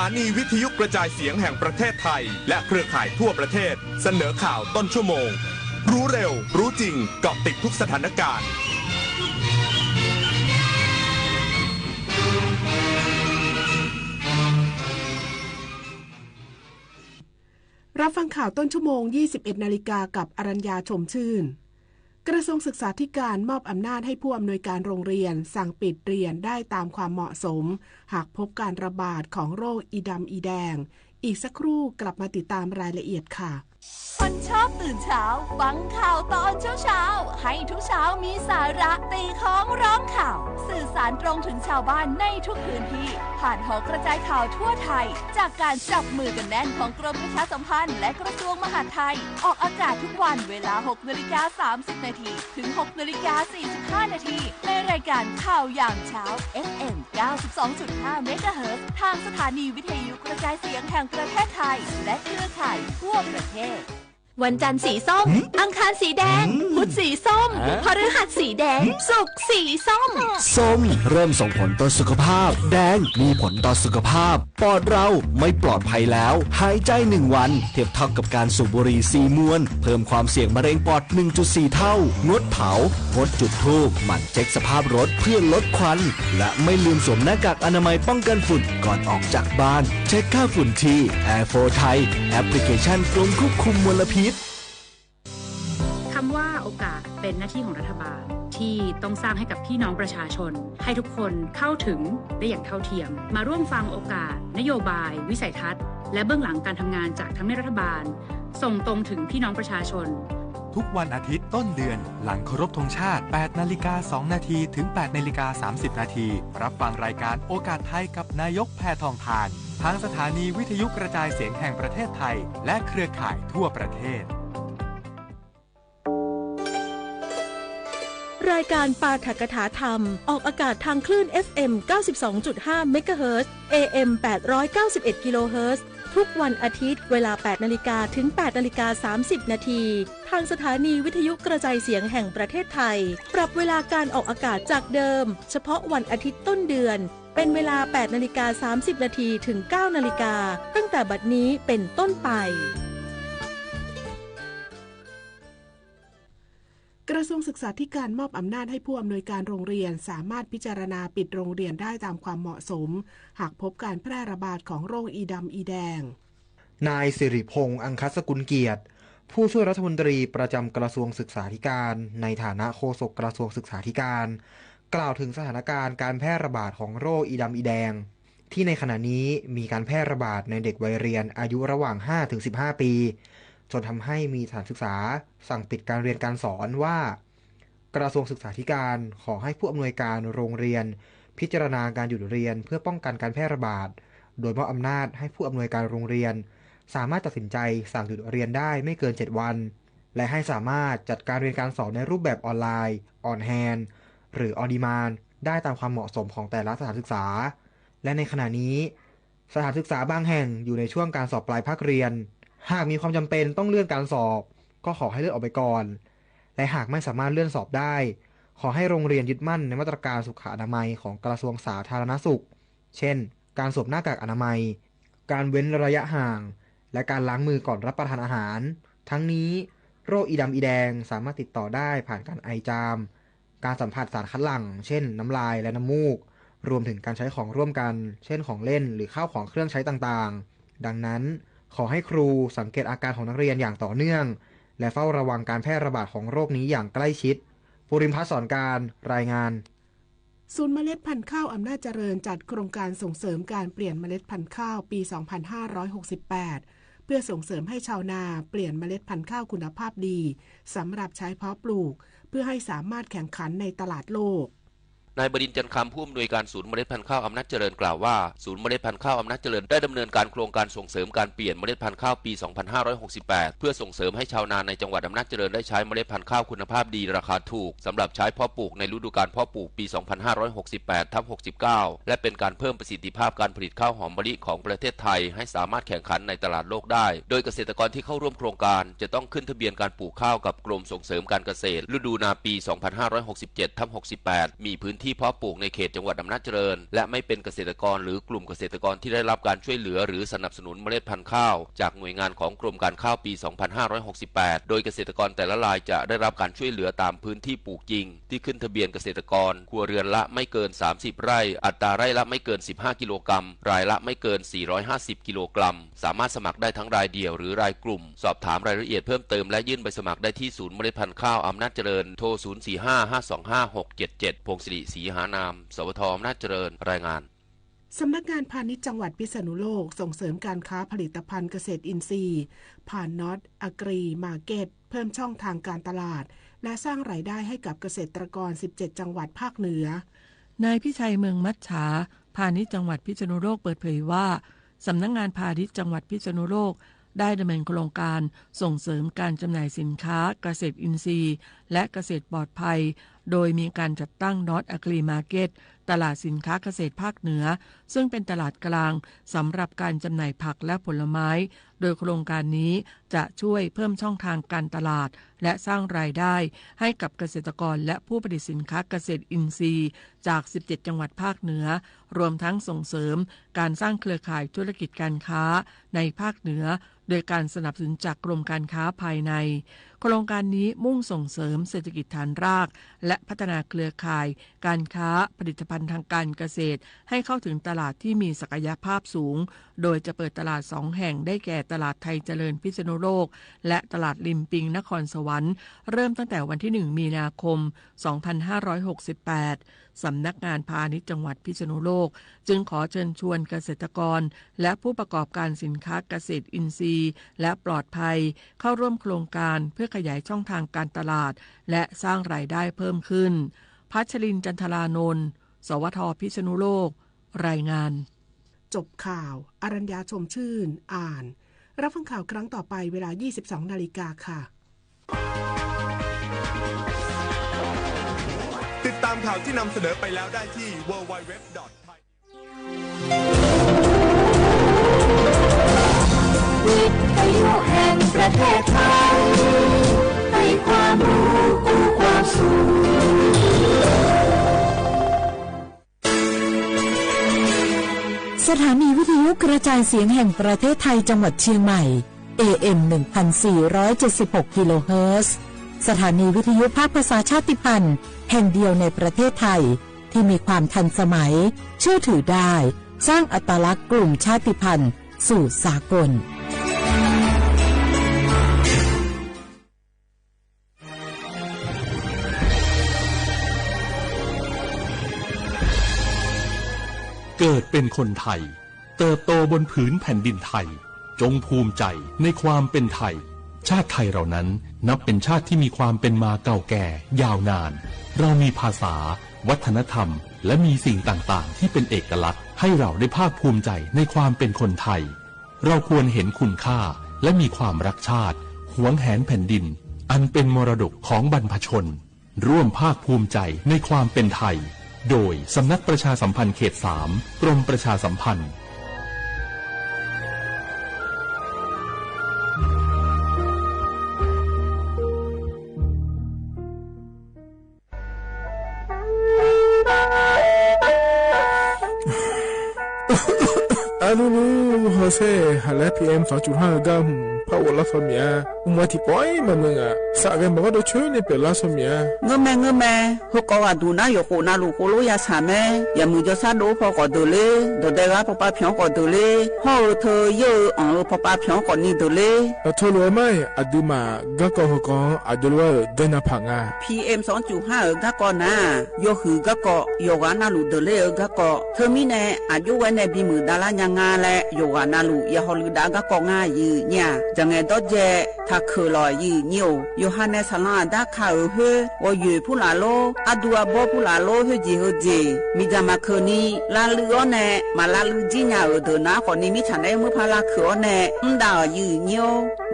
ถานีวิทยุกระจายเสียงแห่งประเทศไทย และเครือข่ายทั่วประเทศ เสนอข่าวต้นชั่วโมง รู้เร็ว รู้จริง เกาะติดทุกสถานการณ์ รับฟังข่าวต้นชั่วโมง ยี่สิบเอ็ดนาฬิกา กับอรัญญา ชมชื่น กระทรวงศึกษาธิการมอบอำนาจให้ผู้อำนวยการโรงเรียนสั่งปิดเรียนได้ตามความเหมาะสม หากพบการระบาดของโรคอีดำอีแดง อีกสักครู่กลับมาติดตามรายละเอียดค่ะ คนชอบตื่นเช้า ฟังข่าวตอนเช้าๆ ให้ทุกเช้ามีสาระ ตีค้องร้องข่าว สื่อสารตรงถึงชาวบ้านในทุกพื้นที่ ผ่านหอกระจายข่าวทั่วไทย จากการจับมือกันแน่นของกรมประชาสัมพันธ์และกระทรวงมหาดไทย ออกอากาศทุกวันเวลา หกนาฬิกา สามสิบนาที ถึง หกนาฬิกา สี่สิบห้านาที ในรายการข่าวยามเช้า เอฟเอ็ม เก้าสิบสองจุดห้าเมกะเฮิรตซ์ ทางสถานีวิทยุกระจายเสียงแห่งประเทศไทย และเครือข่ายทั่วประเทศ วันจันทร์สีส้ม หืม อังคารสีแดง หืม พุธสีส้ม ฮะ พฤหัสสีแดง หืม ศุกร์สีส้ม ส้มเริ่มส่งผลต่อสุขภาพ แดงมีผลต่อสุขภาพ ปอดเราไม่ปลอดภัยแล้ว หายใจหนึ่งวันเทียบเท่ากับการสูบบุหรี่สี่มวน เพิ่มความเสี่ยงมะเร็งปอด หนึ่งจุดสี่เท่า งดเผา งดจุดธูป หมั่นเช็คสภาพรถเพื่อลดควัน และไม่ลืมสวมหน้ากากอนามัยป้องกันฝุ่นก่อนออกจากบ้าน เช็คค่าฝุ่นที่ แอร์โฟร์ไทย แอปพลิเคชันกรมควบคุมมลพิษ คำว่าโอกาสเป็นหน้าที่ของรัฐบาลที่ต้องสร้างให้กับพี่น้องประชาชน ให้ทุกคนเข้าถึงได้อย่างเท่าเทียม มาร่วมฟังโอกาส นโยบาย วิสัยทัศน์ และเบื้องหลังการทำงานจากทำเนียบรัฐบาล ส่งตรงถึงพี่น้องประชาชน ทุกวันอาทิตย์ต้นเดือน หลังเคารพธงชาติ แปดนาฬิกาสองนาที ถึง แปดนาฬิกาสามสิบนาที รับฟังรายการโอกาสไทยกับนายกแพทองธาร ทางสถานีวิทยุกระจายเสียงแห่งประเทศไทย และเครือข่ายทั่วประเทศ รายการปาฐกถาธรรม ออกอากาศทางคลื่น เอฟเอ็ม เก้าสิบสองจุดห้าเมกะเฮิรตซ์ เอเอ็ม แปดร้อยเก้าสิบเอ็ดกิโลเฮิรตซ์ ทุกวันอาทิตย์ เวลา แปดนาฬิกา ถึง แปดนาฬิกาสามสิบนาที ทางสถานีวิทยุกระจายเสียงแห่งประเทศไทย ปรับเวลาการออกอากาศจากเดิม เฉพาะวันอาทิตย์ต้นเดือน เป็นเวลา แปดนาฬิกาสามสิบนาที ถึง เก้านาฬิกา ตั้งแต่บัดนี้เป็นต้นไป กระทรวงศึกษาธิการมอบอำนาจให้ผู้อำนวยการโรงเรียนสามารถพิจารณาปิดโรงเรียนได้ตามความเหมาะสม หากพบการแพร่ระบาดของโรคอีดำอีแดง นายสิริพงษ์ อังคสกุลเกียรติ ผู้ช่วยรัฐมนตรีประจำกระทรวงศึกษาธิการ ในฐานะโฆษกกระทรวงศึกษาธิการ กล่าวถึงสถานการณ์การแพร่ระบาดของโรคอีดำอีแดง ที่ในขณะนี้มีการแพร่ระบาดในเด็กวัยเรียนอายุระหว่าง ห้าถึงสิบห้าปี จนทำให้มีสถานศึกษาสั่งปิดการเรียนการสอนว่า กระทรวงศึกษาธิการขอให้ผู้อำนวยการโรงเรียนพิจารณาการหยุดเรียนเพื่อป้องกันการแพร่ระบาด โดยมอบอำนาจให้ผู้อำนวยการโรงเรียนสามารถตัดสินใจสั่งหยุดเรียนได้ไม่เกินเจ็ดวัน และให้สามารถจัดการเรียนการสอนในรูปแบบออนไลน์ on hand หรือ on demand ได้ตามความเหมาะสมของแต่ละสถานศึกษา และในขณะนี้ สถานศึกษาบางแห่งอยู่ในช่วงการสอบปลายภาคเรียน หากมีความจำเป็นต้องเลื่อนการสอบ ก็ขอให้เลื่อนออกไปก่อน และหากไม่สามารถเลื่อนสอบได้ ขอให้โรงเรียนยึดมั่นในมาตรการสุขอนามัยของกระทรวงสาธารณสุข เช่น การสวมหน้ากากอนามัย การเว้นระยะห่าง และการล้างมือก่อนรับประทานอาหาร ทั้งนี้ โรคอีดำอีแดงสามารถติดต่อได้ผ่านการไอจาม การสัมผัสสารคัดหลั่ง เช่น น้ำลายและน้ำมูก รวมถึงการใช้ของร่วมกัน เช่น ของเล่น หรือข้าวของเครื่องใช้ต่างๆ ดังนั้น ขอให้ครูสังเกตอาการของนักเรียนอย่างต่อเนื่อง และเฝ้าระวังการแพร่ระบาดของโรคนี้อย่างใกล้ชิด ภูริมพัฒน์ สอนการ รายงาน ศูนย์เมล็ดพันธุ์ข้าวอำนาจเจริญจัดโครงการส่งเสริมการเปลี่ยนเมล็ดพันธุ์ข้าวปี สองพันห้าร้อยหกสิบแปด เพื่อส่งเสริมให้ชาวนาเปลี่ยนเมล็ดพันธุ์ข้าวคุณภาพดี สำหรับใช้เพาะปลูก เพื่อให้สามารถแข่งขันในตลาดโลก นายบดินทร์ จันทร์คำ ผู้อำนวยการศูนย์เมล็ดพันธุ์ข้าวอำนาจเจริญกล่าวว่า ศูนย์เมล็ดพันธุ์ข้าวอำนาจเจริญได้ดำเนินการโครงการส่งเสริมการเปลี่ยนเมล็ดพันธุ์ข้าวปี สองพันห้าร้อยหกสิบแปด เพื่อส่งเสริมให้ชาวนาในจังหวัดอำนาจเจริญได้ใช้เมล็ดพันธุ์ข้าวคุณภาพดีราคาถูก สำหรับใช้เพาะปลูกในฤดูกาลเพาะปลูกปี สองพันห้าร้อยหกสิบแปดทับหกสิบเก้า และเป็นการเพิ่มประสิทธิภาพการผลิตข้าวหอมมะลิของประเทศไทยให้สามารถแข่งขันในตลาดโลกได้ โดยเกษตรกรที่เข้าร่วมโครงการจะต้องขึ้นทะเบียนการปลูกข้าวกับกรมส่งเสริมการเกษตร ฤดูนาปี สองพันห้าร้อยหกสิบเจ็ดทับหกสิบแปด มีพื้น ที่เพาะปลูกในเขตจังหวัดอำนาจเจริญ และไม่เป็นเกษตรกรหรือกลุ่มเกษตรกรที่ได้รับการช่วยเหลือหรือสนับสนุนเมล็ดพันธุ์ข้าวจากหน่วยงานของกรมการข้าวปี สองพันห้าร้อยหกสิบแปด โดยเกษตรกรแต่ละรายจะได้รับการช่วยเหลือตามพื้นที่ปลูกจริง ที่ขึ้นทะเบียนเกษตรกร ครัวเรือนละไม่เกิน สามสิบ ไร่ อัตราไร่ละไม่เกิน สิบห้า กิโลกรัม รายละไม่เกิน สี่ร้อยห้าสิบ กิโลกรัม สามารถสมัครได้ทั้งรายเดี่ยวหรือรายกลุ่ม สอบถามรายละเอียดเพิ่มเติมและยื่นใบสมัครได้ที่ศูนย์เมล็ดพันธุ์ข้าวอำนาจเจริญ โทร ศูนย์สี่ห้า ห้าสองห้า หกเจ็ดเจ็ด พงศิริ ศรีหานาม สวท อำนาจเจริญ รายงาน สำนักงานพาณิชย์จังหวัดพิษณุโลกส่งเสริมการค้าผลิตภัณฑ์เกษตรอินทรีย์ ผ่าน North Agri Market เพิ่มช่องทางการตลาด และสร้างรายได้ให้กับเกษตรกร สิบเจ็ด จังหวัดภาคเหนือ นายพิชัย เมืองมัจฉา พาณิชย์จังหวัดพิษณุโลกเปิดเผยว่า สำนักงานพาณิชย์จังหวัดพิษณุโลก ได้ดำเนินโครงการส่งเสริมการจำหน่ายสินค้าเกษตรอินทรีย์ และเกษตรปลอดภัย โดยมีการจัดตั้ง North Agri Market ตลาดสินค้าเกษตรภาคเหนือ ซึ่งเป็นตลาดกลางสำหรับการจำหน่ายผักและผลไม้ โดยโครงการนี้จะช่วยเพิ่มช่องทางการตลาด และสร้างรายได้ให้กับเกษตรกรและผู้ผลิตสินค้าเกษตรอินทรีย์จาก สิบเจ็ด จังหวัดภาคเหนือ รวมทั้งส่งเสริมการสร้างเครือข่ายธุรกิจการค้าในภาคเหนือ โดยการสนับสนุนจากกรมการค้าภายใน โครงการนี้มุ่งส่งเสริมเศรษฐกิจฐานราก และพัฒนาเครือข่ายการค้าผลิตภัณฑ์ทางการเกษตร ให้เข้าถึงตลาดที่มีศักยภาพสูง โดยจะเปิดตลาดสองแห่ง ได้แก่ตลาดไทยเจริญพิษณุโลก และตลาดริมปิงนครสวรรค์ เริ่มตั้งแต่วันที่ หนึ่ง มีนาคม สองพันห้าร้อยหกสิบแปด สำนักงานพาณิชย์จังหวัดพิษณุโลก จึงขอเชิญชวนเกษตรกร และผู้ประกอบการสินค้าเกษตรอินทรีย์ และปลอดภัย เข้าร่วมโครงการเพื่อขยายช่องทางการตลาด และสร้างรายได้เพิ่มขึ้น พัชรินทร์ จันทรานนท์ สวท พิษณุโลก รายงาน จบข่าว อรัญญา ชมชื่น อ่าน รับฟังข่าวครั้งต่อไปเวลา ยี่สิบสอง นาฬิกาค่ะ ติดตามข่าวที่นำเสนอไปแล้วได้ที่ ดับเบิลยู ดับเบิลยู ดับเบิลยู ดอท วิทยุแห่งประเทศไทย ให้ความรู้กู้ความสุข สถานีวิทยุกระจายเสียงแห่งประเทศไทยจังหวัดเชียงใหม่ เอ เอ็ม หนึ่งพันสี่ร้อยเจ็ดสิบหก กิโลเฮิรตซ์ สถานีวิทยุภาคภาษาชาติพันธุ์แห่งเดียวในประเทศไทย ที่มีความทันสมัย เชื่อถือได้ สร้างอัตลักษณ์กลุ่มชาติพันธุ์สู่สากล เกิดเป็นคนไทย เติบโตบนผืนแผ่นดินไทย จงภูมิใจในความเป็นไทย ชาติไทยเรานั้นนับเป็นชาติที่มีความเป็นมาเก่าแก่ยาวนาน เรามีภาษา วัฒนธรรม และมีสิ่งต่างๆ ที่เป็นเอกลักษณ์ ให้เราได้ภาคภูมิใจในความเป็นคนไทย เราควรเห็นคุณค่า และมีความรักชาติ หวงแหนแผ่นดิน อันเป็นมรดกของบรรพชน ร่วมภาคภูมิใจในความเป็นไทย โดยสำนักประชาสัมพันธ์เขตสาม กรมประชาสัมพันธ์ อะลูลู เฮอเซ่ หาแล พีเอ็ม สองจุดห้า เอือก้า หืม ผ้าอบล้างซอเมีย อุมว่าตี้ป๋อยมาเมืองอะ สะแกมบอกว่าโดนช่วยในเป๋นล้างซอเมีย เงอะแม่ เงอะแม่ เฮอก่ออะดูนะ หยกโขนาลูกโคโลยาสาแม่ อย่ามือจอซาโดพอก่อเดินเลย เดินได้ละพอปาเพียงก่อเดินเลย พ่อเออเธอเยอะเอออ่องเออพอปาเพียงก่อนนี่เดินเลย เออโทรเลยไม่ อะดื้อมา ก้าก่อเฮอก่อ อะเดินว่าเออเดินหน้าผางา พีเอ็ม สองจุดห้า เออ ก้าก่อนะ ยอหือก้าก่อ หยกหวานาลูกเดินเลยเออ ก้าก่อ เธอมีแน่ อะยุไว้ในบีมือดารายังงาแล หยกหวานาลูก อย่าฮอลือดาก้าก่องายือเนี่ย จะไงดอดแย ถ้าเขอหล่อยือเนี่ย โยฮันเนสสาราด้าข้าเออเฮ้ย วอเหยื่อผู้หลาโล อะดูอะบอผู้หลาโล เฮ้ยจีเฮอเจ มีจามาเขอนี้ ลาลืออ้อแน่ มาลาลือจี้ญาเออเดินนะ ก่อนนี้มิจฉาแน่ เมื่อพาลาเขออ้อแน่ อืมดาเออยือเนี่ย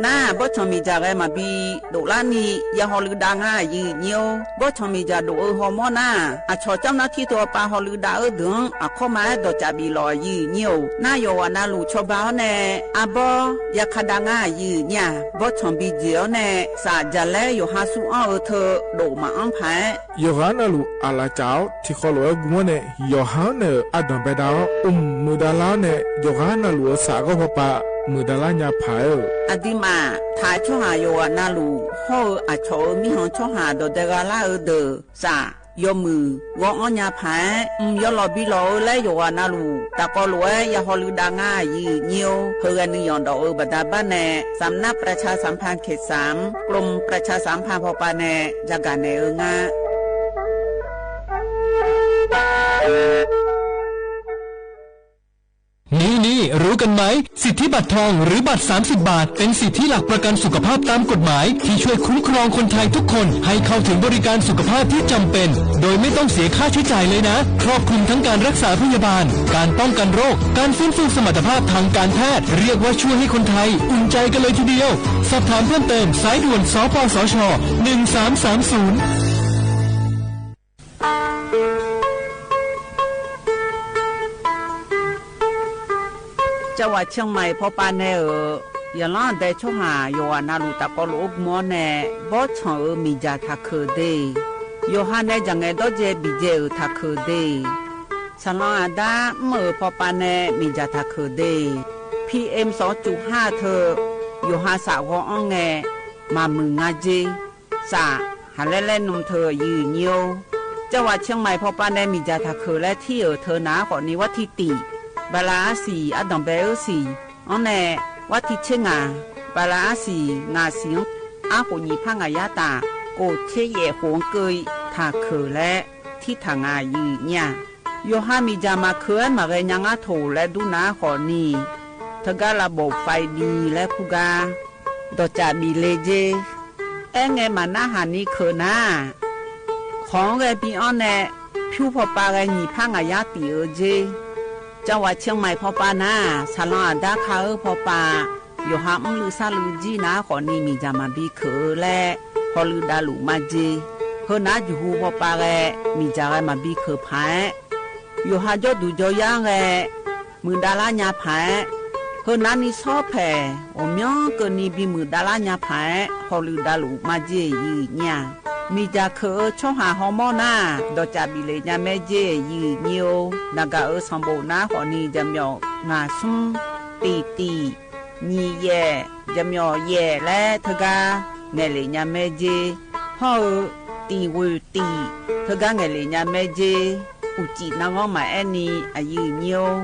น้า บอสชอมมีจาแกมาบี โดละนี่ อย่าฮอลือดางายือเนี่ย บอสชอมมีจาโดเออฮอมอน้า อะชอเจ้าหน้าที่ตัวปาฮอลือดาเออเดิง อะเข้ามาให้ดอกจ่าบีหล่อยือเนี่ย น้า หยกหวานาลูกชอ အီၤဘၣ်အီၤနဲ အဘီ ယခးဒၣ်ငါယုၢ်ညါ ဘီထွမ်ၣ်ဘီၣ်ကၠ့ၣ်အီၤနဲ စးယလဲ ယိၤဟၣ်သူအီၤအၢ ထၢၣ်ဒိၣ်မးအီၤဖဲ ယိၤဟၣ်နၢ်လူၢ် အလၣ်စၢ်အီၤ ထံၣ်ဃီလိာ်ဝဲဂုၢ်မီန့ၣ် ယိၤဟၣ်အီၤနဲ အဒိၣ်ဘဲဒၣ်အီၤ အိၣ်မုာ်ဒၣ်လၢအီၤနဲ ယိၤဟၣ်နၢ်လူၢ်အစးဂီၢ်ဖီပာ် မုာ်ဒၣ်လၢညါဖးဧၢ အဒုးမး ထးဆၢဟၣ်ယိၤဟၣ်နၢ်လူၢ် ဟီၣ်အၢ အဆီၣ်အၢ မံဟီၣ်ဆီဟၣ် ဒီးဒဲဂၤလၢအအၢ ဒီး စး ယီၤမုၢ် ဂီၤအီၤညါဖး အုမ် ယီၤလီၤဘံလီၤအၢ လၢယိၤဟၣ်နၢ်လူၢ် တၢ်ကီလိာ်ဝဲ ယဟီၣ်လုၢ်ဒၣ်ငါ ယုၢ်ညိ ဟၢဂၤနုာ်ယီၣ်ဒီးအၢ ဘၣ်တၢ်ဘၣ်နဲ สำนักประชาสัมพันธ์เขตสาม กรมประชาสัมพันธ์ဖီပာ်နဲ ယကၣ်နဲၣ်အၢ ငါ นี่ๆ รู้กันไหม สิทธิบัตรทองหรือบัตร สามสิบ บาท เป็นสิทธิหลักประกันสุขภาพตามกฎหมาย ที่ช่วยคุ้มครองคนไทยทุกคนให้เข้าถึงบริการสุขภาพที่จำเป็น โดยไม่ต้องเสียค่าใช้จ่ายเลยนะ ครอบคลุมทั้งการรักษาพยาบาล การป้องกันโรค การฟื้นฟูสมรรถภาพทางการแพทย์ เรียกว่าช่วยให้คนไทยอุ่นใจกันเลยทีเดียว สอบถามเพิ่มเติม สายด่วน สปสช. หนึ่งสามสามศูนย์ ကၠီဝး เชียงใหม่ဖီပာ်နဲဧၢ, ယလီၤဒဲးဆီဟၣ် ယိၤဟၣ်နၢ်လူၢ် တၢ်ကီလိာ်အိၣ်မီန့ၣ် ဘီထွမ်ၣ်အၢ မ့ၢ်ယၤထးခုၣ်ဒ့, ယိၤဟၣ်နဲ ယၤငဲၤဒီးကၠ့ၣ်ဘံၣ်ကၠ့ၣ်အၢ ထးခုၣ်ဒ့, ဆၣ်လီၤအဒါ အၢ ဖီပာ်နဲ မ့ၢ်ယၤထးခုၣ်ဒ့, PM สองจุดห้า ထၢၣ် ယိၤဟၣ်စးဂီၤအီၤနဲ မၤမုာ်ငါကၠ့ၣ် စး ဟးလဲလဲနုာ်ထၢၣ် ယုၢ်ညိ ကၠီဝး เชียงใหม่ဖီပာ်နဲ မ့ၢ်ယၤထးခုၣ်လၢထံဧၢ ထၢၣ်နၤအဃိန့ၣ် วันที่ တစ် ဘၤလးအါဆံ အဒိၣ်ဘဲအၢ ဆံ အီၤနဲ วันที่ ခြောက် ဘၤလးအါဆံ နၣ်ဆံ အါဃိ ညံးဖးငါယါတၢ် ကိုးဆယ့်ယဲၢ်ဃိ ကၠ့ၣ်ထးခုၣ်လၢ ထံထၣ်ငါ ယုၢ်ညါ ယိၤဟၣ်မ့ၢ်ယၤမၤခုၣ် မၤဂဲၤညါငါထိၣ် လဲၤဒူနၤအဃိန့ၣ် တဂၤလၢဘီၣ် ไฟดี လၢဖုဂၤ ဒီးကၠၣ်ဘံၣ်လ့ကၠ့ၣ် အဲၣ်ငဲၤမၤနၢ်ဟၣ်နံၤခုၣ်နၤ ခီဂဲၤဘံအီၤနဲ ဖၠူဖီပာ်ဂဲၤ ညံးဖးငါယါတံၢ်အၢကၠ့ၣ် ကၠီဝး เชียงใหม่ဖီပာ်နၤ ဆၣ်လီၤအဒါခါအၢ ဖီပာ် ယိၤဟၣ်အုၣ်လုၢ်သးလုၢ်ကၠံနၤအဃိန့ၣ် မ့ၢ်ယၤမၤဘံခုၣ်လၢ ဟီၣ်လုၢ်ဒၣ်လုၢ်မၤကၠ့ၣ် ဟၢနၤယုၢ်ဟူဖီပာ်ဂဲၤ မ့ၢ်ယၤဂဲၤမၤဘံခုၣ်ဖး ယိၤဟၣ်ကၠီဒူၣ်ကၠီယါဂဲၤ မုာ်ဒၣ်လၢညါဖး ဟၢနၤနံၤဆီဖဲး အိၣ်မၠီကၢၢ်နံၤ ဘံမုာ်ဒၣ်လၢညါဖး ဟီၣ်လုၢ်ဒၣ်လုၢ်မၤကၠ့ၣ် ယုၢ်ညါ မ့ၢ်ယၤခုၣ်အၢ ဆီဟၣ်ဟီမီနၤ ဒီးကၠၣ်ဘံၣ်လ့ညါမဲကၠ့ၣ် ယုၢ်ညိ နဂၤအၢ ဆၣ်ဘိၣ်နၤအဃိန့ၣ် ယမၠီၣ် ငါး သီး တစ် တစ် နှစ် ယဲၢ် ယမၠီၣ် ယဲၢ် လၢတဂၤ ငဲၤလ့ညါမဲကၠ့ၣ် ဟီၣ်အၢ တစ် ဝီ တစ် တဂၤ ငဲၤလ့ညါမဲကၠ့ၣ် အိၣ်ကံၣ်နၢ်ဂီၢ်မးအဲၣ်နံၤ အယုၢ်ညိ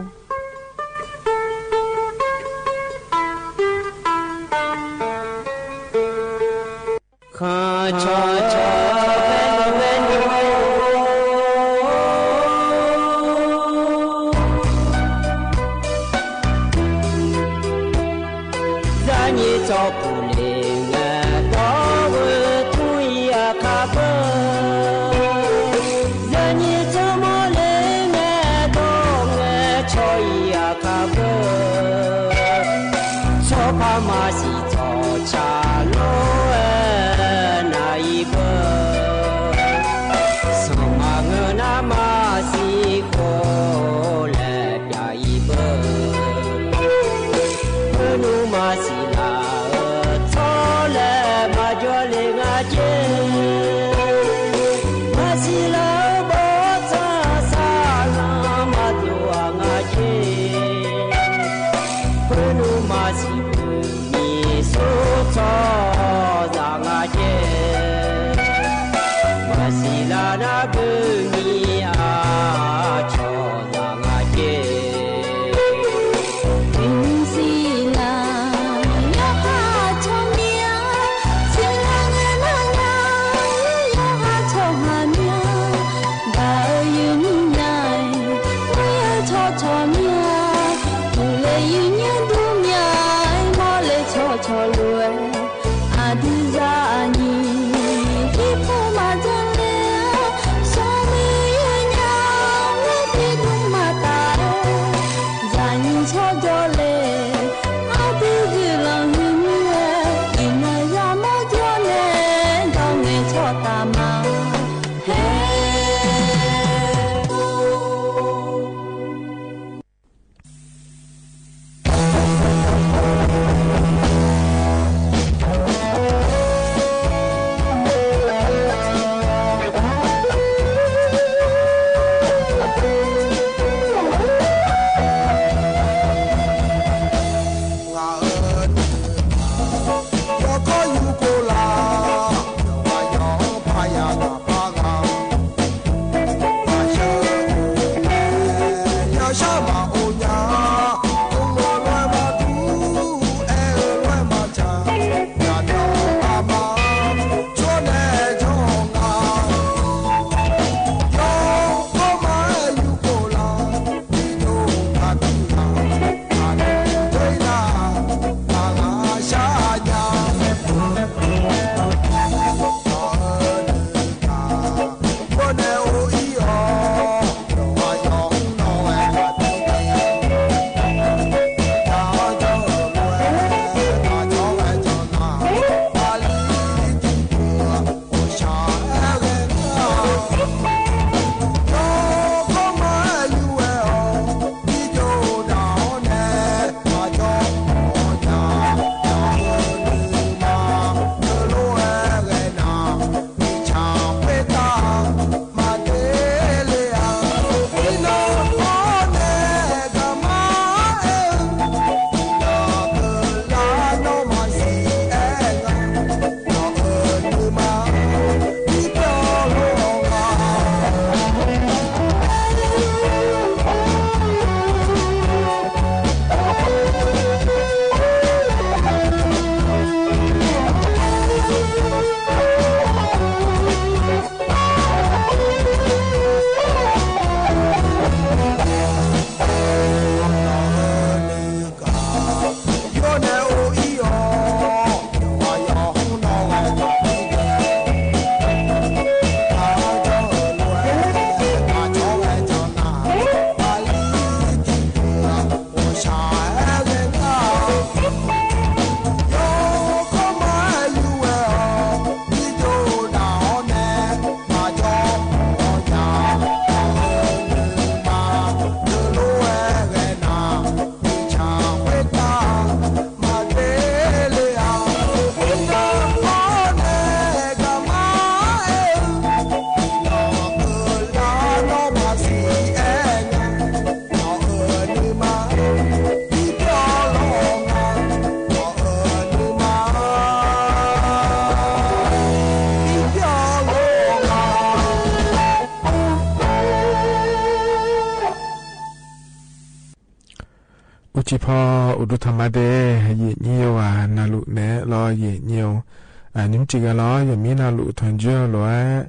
ချံၣ်ဖီ အိၣ်ဒိုထၢမၤဒဲး ယိင်ၣ်ညီယဝၤ နၢ်လူၣ်နဲလီၤ ယိင်ၣ်ညီ ဢၣ် နံၣ်မုၢ်ကၠံၣ်ဂၤလီၤ ယမံနၢ်လူၣ်ထီၣ်ယွၤလီၤ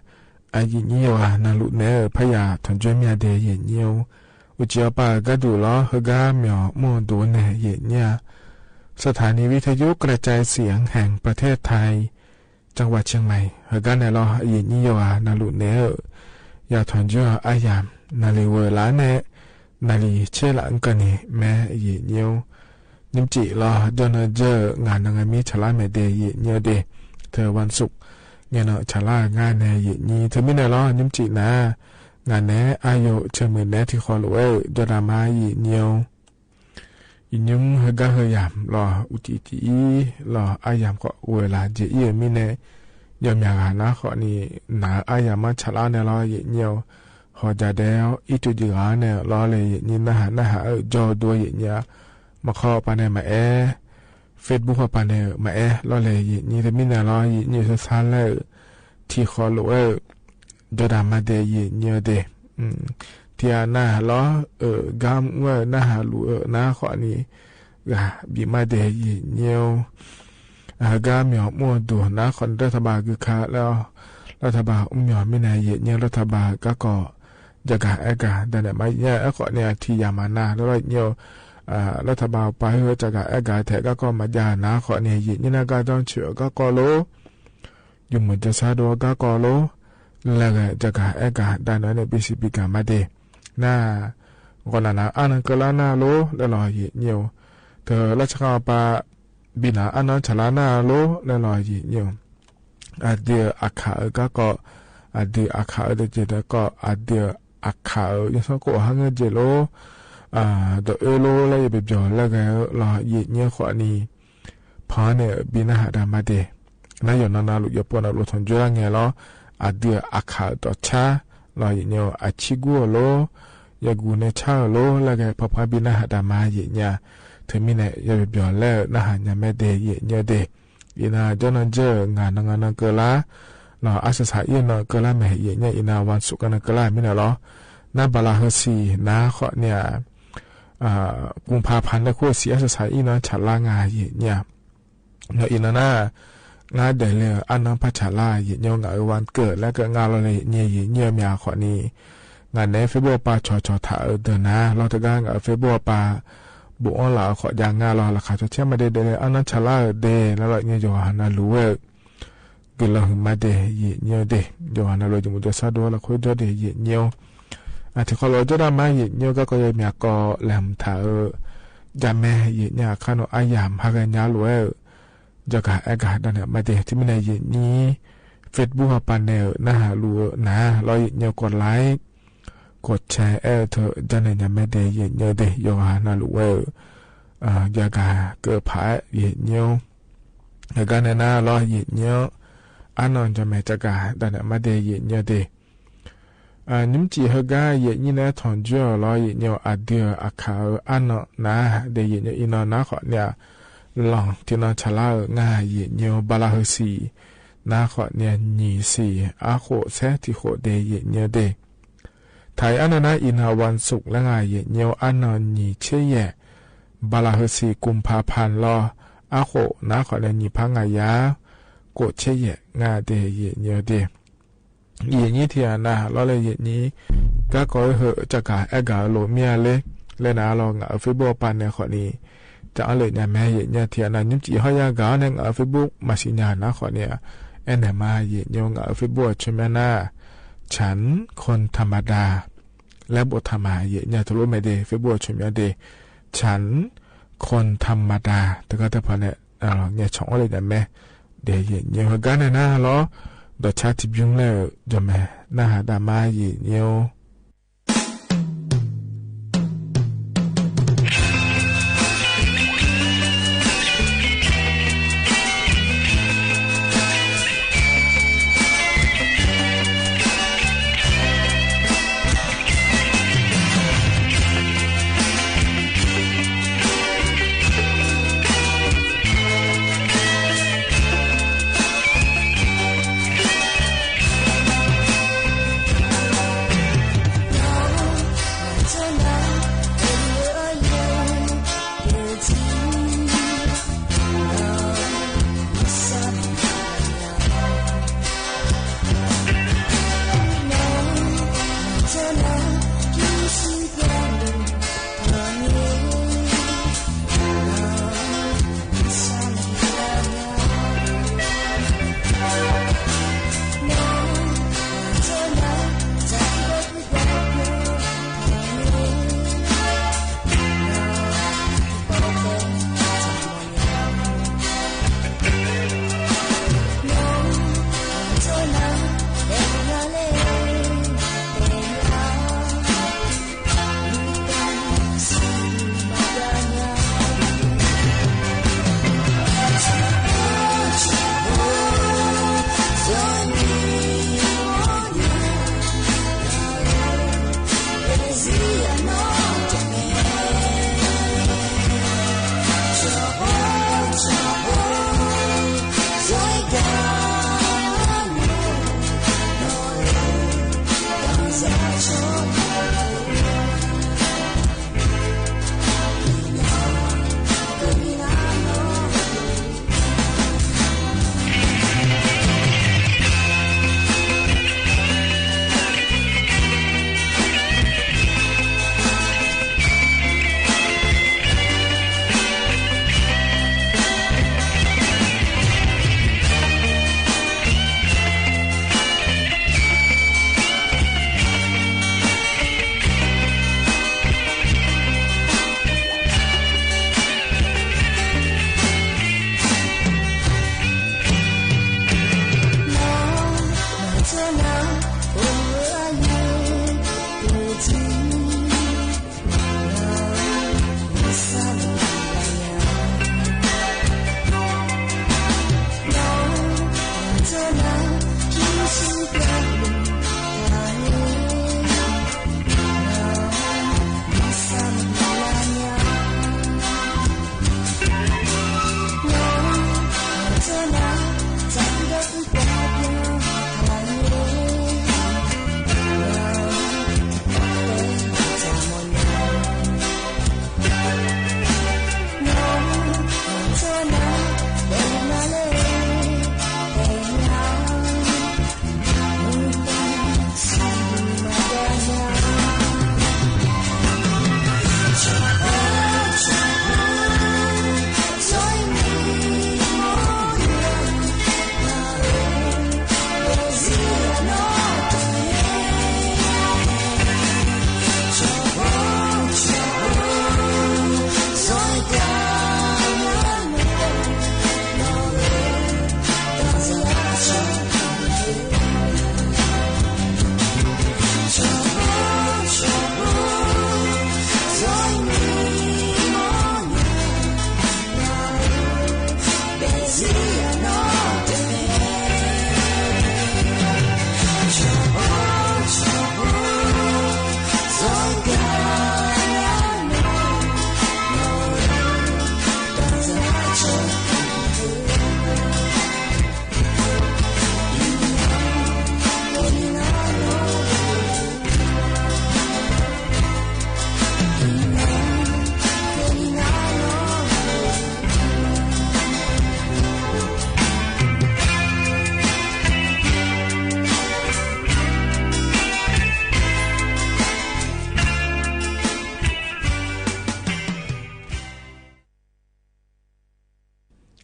အၢ ယိင်ၣ်ညီယဝၤ နၢ်လူၣ်နဲ ဖးယၢ်ထီၣ်ယွၤမံၤဒဲး ယိင်ၣ်ညီ အိၣ်ကၠံၣ်အီပၤ ကါဒိၣ်လီၤ ဟၢဂၤမၠီၣ်မိၢ်ဒိၣ်နဲ ယိင်ၣ်ညီ สถานีวิทยุกระจายเสียงแห่งประเทศไทย จังหวัดเชียงใหม่ ဟၢဂၤနဲလီၤ ယိင်ၣ်ညီယဝၤ နၢ်လူၣ်နဲဧၢ ယၢ်ထီၣ်ယွၤအါယၢ် နၢ်လံၣ်ဝဲလၢနဲ နၢ်လံၣ်ဆဲးလၢအကန့ၣ် မ့ၢ် ယိင်ၣ်ညီ နံၣ်မုၢ်ကၠံၣ်လီၤ ယိင်ၣ်ညီယဝၤ နၢ်လူၣ်နဲ မံဆၣ်လါမ့ၢ်ဒဲး ယိင်ၣ်ညီဒဲး ထၢဝၣ်သုး ငဲၢ်နီၣ်ဆၣ်လါ ငါနဲ ယိင်ၣ်ညီ ထၢမံနဲလီၤ နံၣ်မုၢ်ကၠံၣ်နၤ ငါနဲ အါယိၣ် ဆၢမုၢ်နဲ ထံၣ်ဃီလိာ်ဝဲ ယိင်ၣ်ညီမံ ယိင်ၣ်ညီ ယိင်ၣ်ညီ ဟၢဂၤဟၢယၢ်လီၤ အူတံၢ်တံၢ်အံၤ လီၤ အါယၢ်ကီး ဝဲလၢ် ယိင်ၣ်ညီမံနဲ ယီၢ်မၠၣ်ဂၤနၤဃီန့ၣ် နၢ်အါယၢ်မးဆၣ်လါနဲလီၤ ယိင်ၣ်ညီ ဟီၣ်ကၠၣ်ဒဲး အံၣ်တူၢ်ယဂၤနဲလီၤလၢ ယိင်ၣ်ညီ နၢ်ဟၣ် နၢ်ဟၣ်ဧၢ ကၠီဒိ ယိင်ၣ်ညီ မၤခီပၤနဲ မၤအဲၣ် Facebook ပၤနဲ မၤအဲၣ်လီၤလၢ ယိင်ၣ်ညီ တမံၤနဲလီၤ ယိင်ၣ်ညီ ဆၢဆၢလၢ ထံၣ်ဃီလိာ်ဝဲ ယိင်ၣ်ညီမံဒဲး ယိင်ၣ်ညီဒဲး ထံၣ်အနၢ်ဟၣ်လီၤ အၢ ဂၤမုၢ်ဝဲ နၢ်ဟၣ်လူၤအၢ နၤဃီန့ၣ် ဂၤဘံၣ်မးဒဲး ယိင်ၣ်ညီ အၢ ဂၤမၠီၣ်မိၢ်ဒိၣ် နၤဃီန့ၣ် လၢထးဘၣ်ဂုာ်ခါလၢ လၢထးဘၣ်အူမၠီၣ်မံနဲ ယိင်ၣ်ညီ လၢထးဘၣ်ကါကီၢ် ယဂၤအဲၣ်ဂၤ ဒၣ်နဲမး ယိင်ၣ်ညီ အဃီန့ၣ် ထံၣ်ယၤမၤနၤလၢလီၤ ယိင်ၣ်ညီ လၢထးဘၣ်ပှၤဟ့ၣ်ဂံၢ်ယဂၤအဲၣ်ဂၤ ထဲကါကီၢ်မၤယၤနၤဃီန့ၣ် ယိင်ၣ်ညီ နၤဂၤဒီဆၢကါကီၢ်လိၤ ယိင်ၣ်ညီ မုၢ်ဒိၣ်စါဒိၣ်ကါကီၢ်လိၤ လၢဂၤယဂၤအဲၣ်ဂၤ ဒၣ်နဲန့ၣ် ဘံၣ်စံးဘံၣ်ကၣ်မးဒဲး နၤ ဂီၤနၤနၤ အါနံၣ်ကလါနၤလိၤ လၢလီၤ ယိင်ၣ်ညီ တၢ်လၢဆၣ်ကီၢ်ပၤ ဘံၣ်နၤ အါနံၣ်ဆၣ်လါနၤလိၤ လၢလီၤ ယိင်ၣ်ညီ အဒုးအခၣ်အၢကါကီၢ် အဒုးအခၣ်အၢတက့ၢ်တကီၢ် အဒုးအခၣ်အၢ ယဆိကမိၣ်ဟးဂီၤက့ၤလိၤ ဒီးအၢလိၤလၢ ယပျီၤလၢဂၤလီၤ ယိင်ၣ်ညီဃီန့ၣ် ဖီန့ၣ် ဘံၣ်နၢ်ဟၣ်တၢ်မးဒဲး နၤယီၢ်နီၢ်နၤလိာ် ယပီၢ်နၤလိာ် ထီၣ်ယိၤလၢငဲၤလီၤ အဒုးအခၣ်အၢဒီးဆါလီၤ ယိင်ၣ်ညီ အဆံဂူၢ်အလိၤ ယဂူၢ်န့ၣ်ဆါအလိၤ လၢဂၤဖီဖီဘံၣ်နၢ်ဟၣ်တၢ်မး ယိင်ၣ်ညီ ထၢမံန့ၣ် ယပျီၤလၢနၢ်ဟၣ်ညါမးဒဲး ယိင်ၣ်ညီဒဲး ယိင်ၣ်ညီ ဂၤနီၢ်ဂၤနီၢ်ကလါ လီၤ အစစံအံၤနီၢ်ကလါမ့ၢ် ယိင်ၣ်ညီ ယိင်ၣ်ညီ ဝၣ်သုးကနီၢ်ကလါမံနဲလီၤ နၤဘၤလးဟၢစံၤ နၤဃီန့ၣ် ကုမ်ၽါဖၣ်လၢခိၣ်စံၤ အစစံအံၤနီၢ်ဆၣ်လါ ငါ ယိင်ၣ်ညီ နီၢ်အံၤနီၢ်နၤ ငါဒဲးလၢအါနီၢ်ဖးဆၣ်လါ ယိင်ၣ်ညီ ငါအၢဝၣ်ကၢၢ် လၢကငါလီၤလၢ ယိင်ၣ်ညီ ယိင်ၣ်ညီ မ့ၢ်အဃီန့ၣ် ငါနဲ Facebook ပၤ ဆီၣ်ဆီၣ်ထးအၢဒၢးနၤ လီၤတဂၤ ငါအၢ Facebook ပၤ ဘူးအီလၢအခီၣ်ယါ ငါလီၤ လၢခါထီၣ်ဆဲးမးဒဲး ဒဲးလၢအါနီၢ်ဆၣ်လါအၢဒဲး လၢလီၤ ယိင်ၣ်ညီ ယိင်ၣ်ညီနၤလိၤဝဲ ကလီၤဟုၣ်မးဒဲး ယိင်ၣ်ညီဒဲး ယိင်ၣ်ညီနၤလိၤ ယိင်ၣ်ညီ မုၢ်ဒိၣ်စါဒိၣ်လၢခိၣ်ဒိၣ်ဒဲး ယိင်ၣ်ညီ အထံၣ်ဃီလိာ် ယိင်ၣ်ညီမး ယိင်ၣ်ညီ ကါကီၢ်ယဲမ့ၢ်ကီၢ် လဲၤမုၢ်ထးအၢ ယါမဲ ယိင်ၣ်ညီ အခါနီၢ်အါယၢ် မၤဂၤညါလိာ်ဝဲ ယဂၤအဲၣ်ဂၤ ဒၣ်နဲမးဒဲး ထံမံန့ၣ် ယိင်ၣ်ညီ Facebook ပၤနဲ နၢ်ဟၣ်လူၤအၢ နၤလီၤ ယိင်ၣ်ညီ ကိးlike ကိးshare အဲၣ်ထီၣ် ဒၣ်နဲညါမးဒဲး ယိင်ၣ်ညီဒဲး ယဂၤနၤလိၤဝဲ ယဂၤကဖး ယိင်ၣ်ညီ ယဂၤနဲနၤလီၤ ယိင်ၣ်ညီ အါနီၢ်ယီၤမဲာ်တဂၤ ဒၣ်နဲမးဒဲး ယိင်ၣ်ညီဒဲး နံၣ်မုၢ်ကၠံၣ်ဟၢဂၤ ယိင်ၣ်ညီနဲ ထီၣ်ယိၤလီၤ ယိင်ၣ်ညီ အဒုးအခၣ်အၢအါနီၢ်နၤ ဒဲး ယိင်ၣ်ညီ အံၤနီၢ်နၤဃီန့ၣ် လီၤထံနီၢ်ဆၣ်လါအၢ ငါ ယိင်ၣ်ညီ ဘၤလးဟၢစံၤ နၤဃီန့ၣ် နံၣ်စံၤ အဃိးဆဲး ထံဃိးဒဲး ယိင်ၣ်ညီဒဲး ထါအံၤအါနီၢ်နၤ အံၤနီၢ်ဝၣ်သုးလၢ ငါ ယိင်ၣ်ညီ အါနီၢ်နံၣ်ဆဲးယဲၢ် ဘၤလးဟၢစံၤ ကုမ်ၽါဖၣ်လီၤ အဃိးနၤဃီန့ၣ် နံၣ်ဖးငါယၤ ကိးဆဲးယဲၢ် ငါဒဲး ယိင်ၣ်ညီဒဲး ယိင်ၣ်ညီထံၣ်အနၢ်ဟၣ်လီၤလၢ ယိင်ၣ်ညီ ကါကီၢ်ဟၢ ယဂၤအဲၣ်ဂၤအၢလိာ်မံအါလဲၣ် လၢနၤလီၤ ငါအၢ Facebook ပၤနဲဃီန့ၣ် တၢ်အီၣ်လၢညါမဲာ် ယိင်ၣ်ညီထံၣ်အနၢ် နံၣ်မုၢ်ကၠံၣ်ဟီၣ်ယါဂၤအီၤန့ၣ် ငါအၢ Facebook မၤစံၣ်ညါနၤဃီန့ၣ် အဲၣ်နဲမး ယိင်ၣ်ညီ ငါအၢ Facebook အဆၢမံၤနၤ ฉันคนธรรมดา လၢဘိးထၣ်မး ယိင်ၣ်ညီ တလိၣ်မဲာ်ဒဲး Facebook အဆၢမံၤနၤဒဲး ฉันคนธรรมดา တဂၤတဖၣ်န့ၣ် ငဲၤဆီၣ်အီၣ်လၢညါမဲာ် ဒဲး ယိင်ၣ်ညီ ဟၢဂၤနဲနၤလီၤ ဒီးဆါတဘျုးလၢ ယီၤမဲာ် နၢ်ဟၣ်ဒၣ်မး ယိင်ၣ်ညီ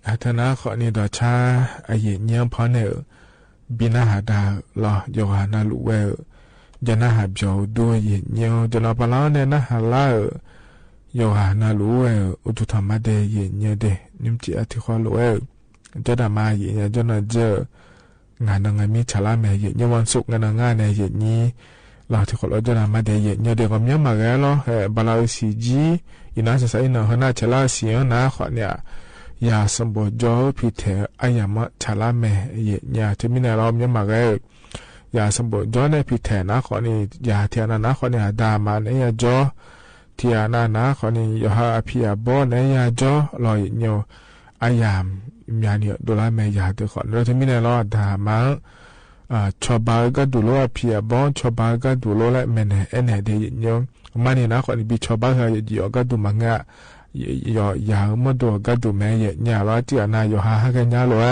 အတၢ်နာ်ဃိးနံၣ်ဒီးဆါ အယံာ်ညိဖီန့ၣ်ဧိၤ, ဘံနၢ်ဟးဒါဧိၤလီၤ, ယွၤနၢ်လူဝဲဧိၤ, ယနၢ်ဟးပျီၤဒိၣ်ယံာ်ညိ, ယနီၤပလီန့ၣ် နၢ်ဟးလါဧိၤ, ယွၤနၢ်လူဝဲဧိၤ, အိၣ်ဆူၣ်ထီၣ်မၤဒဲးယံာ်ညိဒဲး, နံၣ်ထံၣ်အထံဃီလိာ်ဝဲဧိၤ, ကၠီဒၣ်မါယံာ်ညိ ကၠီနီၢ်ကၠၢဧိၤ, ငါနီၤငါမံဆးလါမဲာ်ယံာ်ညိ ဝါစူး ငါနီၤငါန့ၣ်ယံာ်ညိ လီၤထံဃီလိာ် ကၠီဒၣ်မါဒဲးယံာ်ညိဒဲး ကမျၢၢ်မၤဂဲၤလီၤ, ဟဲ ဘၣ်လၢအစံးကံ အံၤနါစဲးစဲးအံၤနီၤ ဟဲနၢ်ဆဲးလါအစံးဧိၤ နၢ်ဃိးနံၣ်ဧါ, ယၤစံဘိၣ်ကၠီဖံးထဲး အယၤမးဆးလါမဲာ်ယံာ်ညိ တမံၤန့ၣ်လီၤ ကမျၢၢ်မၤဂဲၤဧိၤ, ယၤစံဘိၣ်ကၠီန့ၣ်ဖံးထဲးနၢ်ဃိးနံၣ် ယၤထံၣ်အနၢ်နၢ်ဃိးနံၣ် အဒါမါန့ၣ်ယၤကၠီ ထံၣ်အနၢ်နၢ်ဃိးနံၣ် ယွၤဟဲအဖံးအဘီန့ၣ်ယၤကၠီလီၤယံာ်ညိ, အယၤမးန့ၣ်ဒိၣ်လါမဲာ်ယၤတဃိးန့ၣ်လီၤ တမံၤန့ၣ်လီၤ အဒါမါ ဆီၣ်ဘါကၢ်ဒိၣ်လိအဖံးအဘီ ဆီၣ်ဘါကၢ်ဒိၣ်လိလၢမဲာ်နဲၣ်အဲၣ်နဲၣ်ဒဲးယံာ်ညိ, မၤန့ၣ်နၢ်ဃိးနံၣ် ဘံဆီၣ်ဘါဃာ်ယီၤကၢ်ဒိၣ်မးငါ, ယီၤယၤမ့ၢ်ဒိၣ်ကၢ်ဒိၣ်မးယံာ်ညိလီၤ တံၢ်အနၢ်ယွၤဟဲဟဲကညါလိာ်ဝဲ,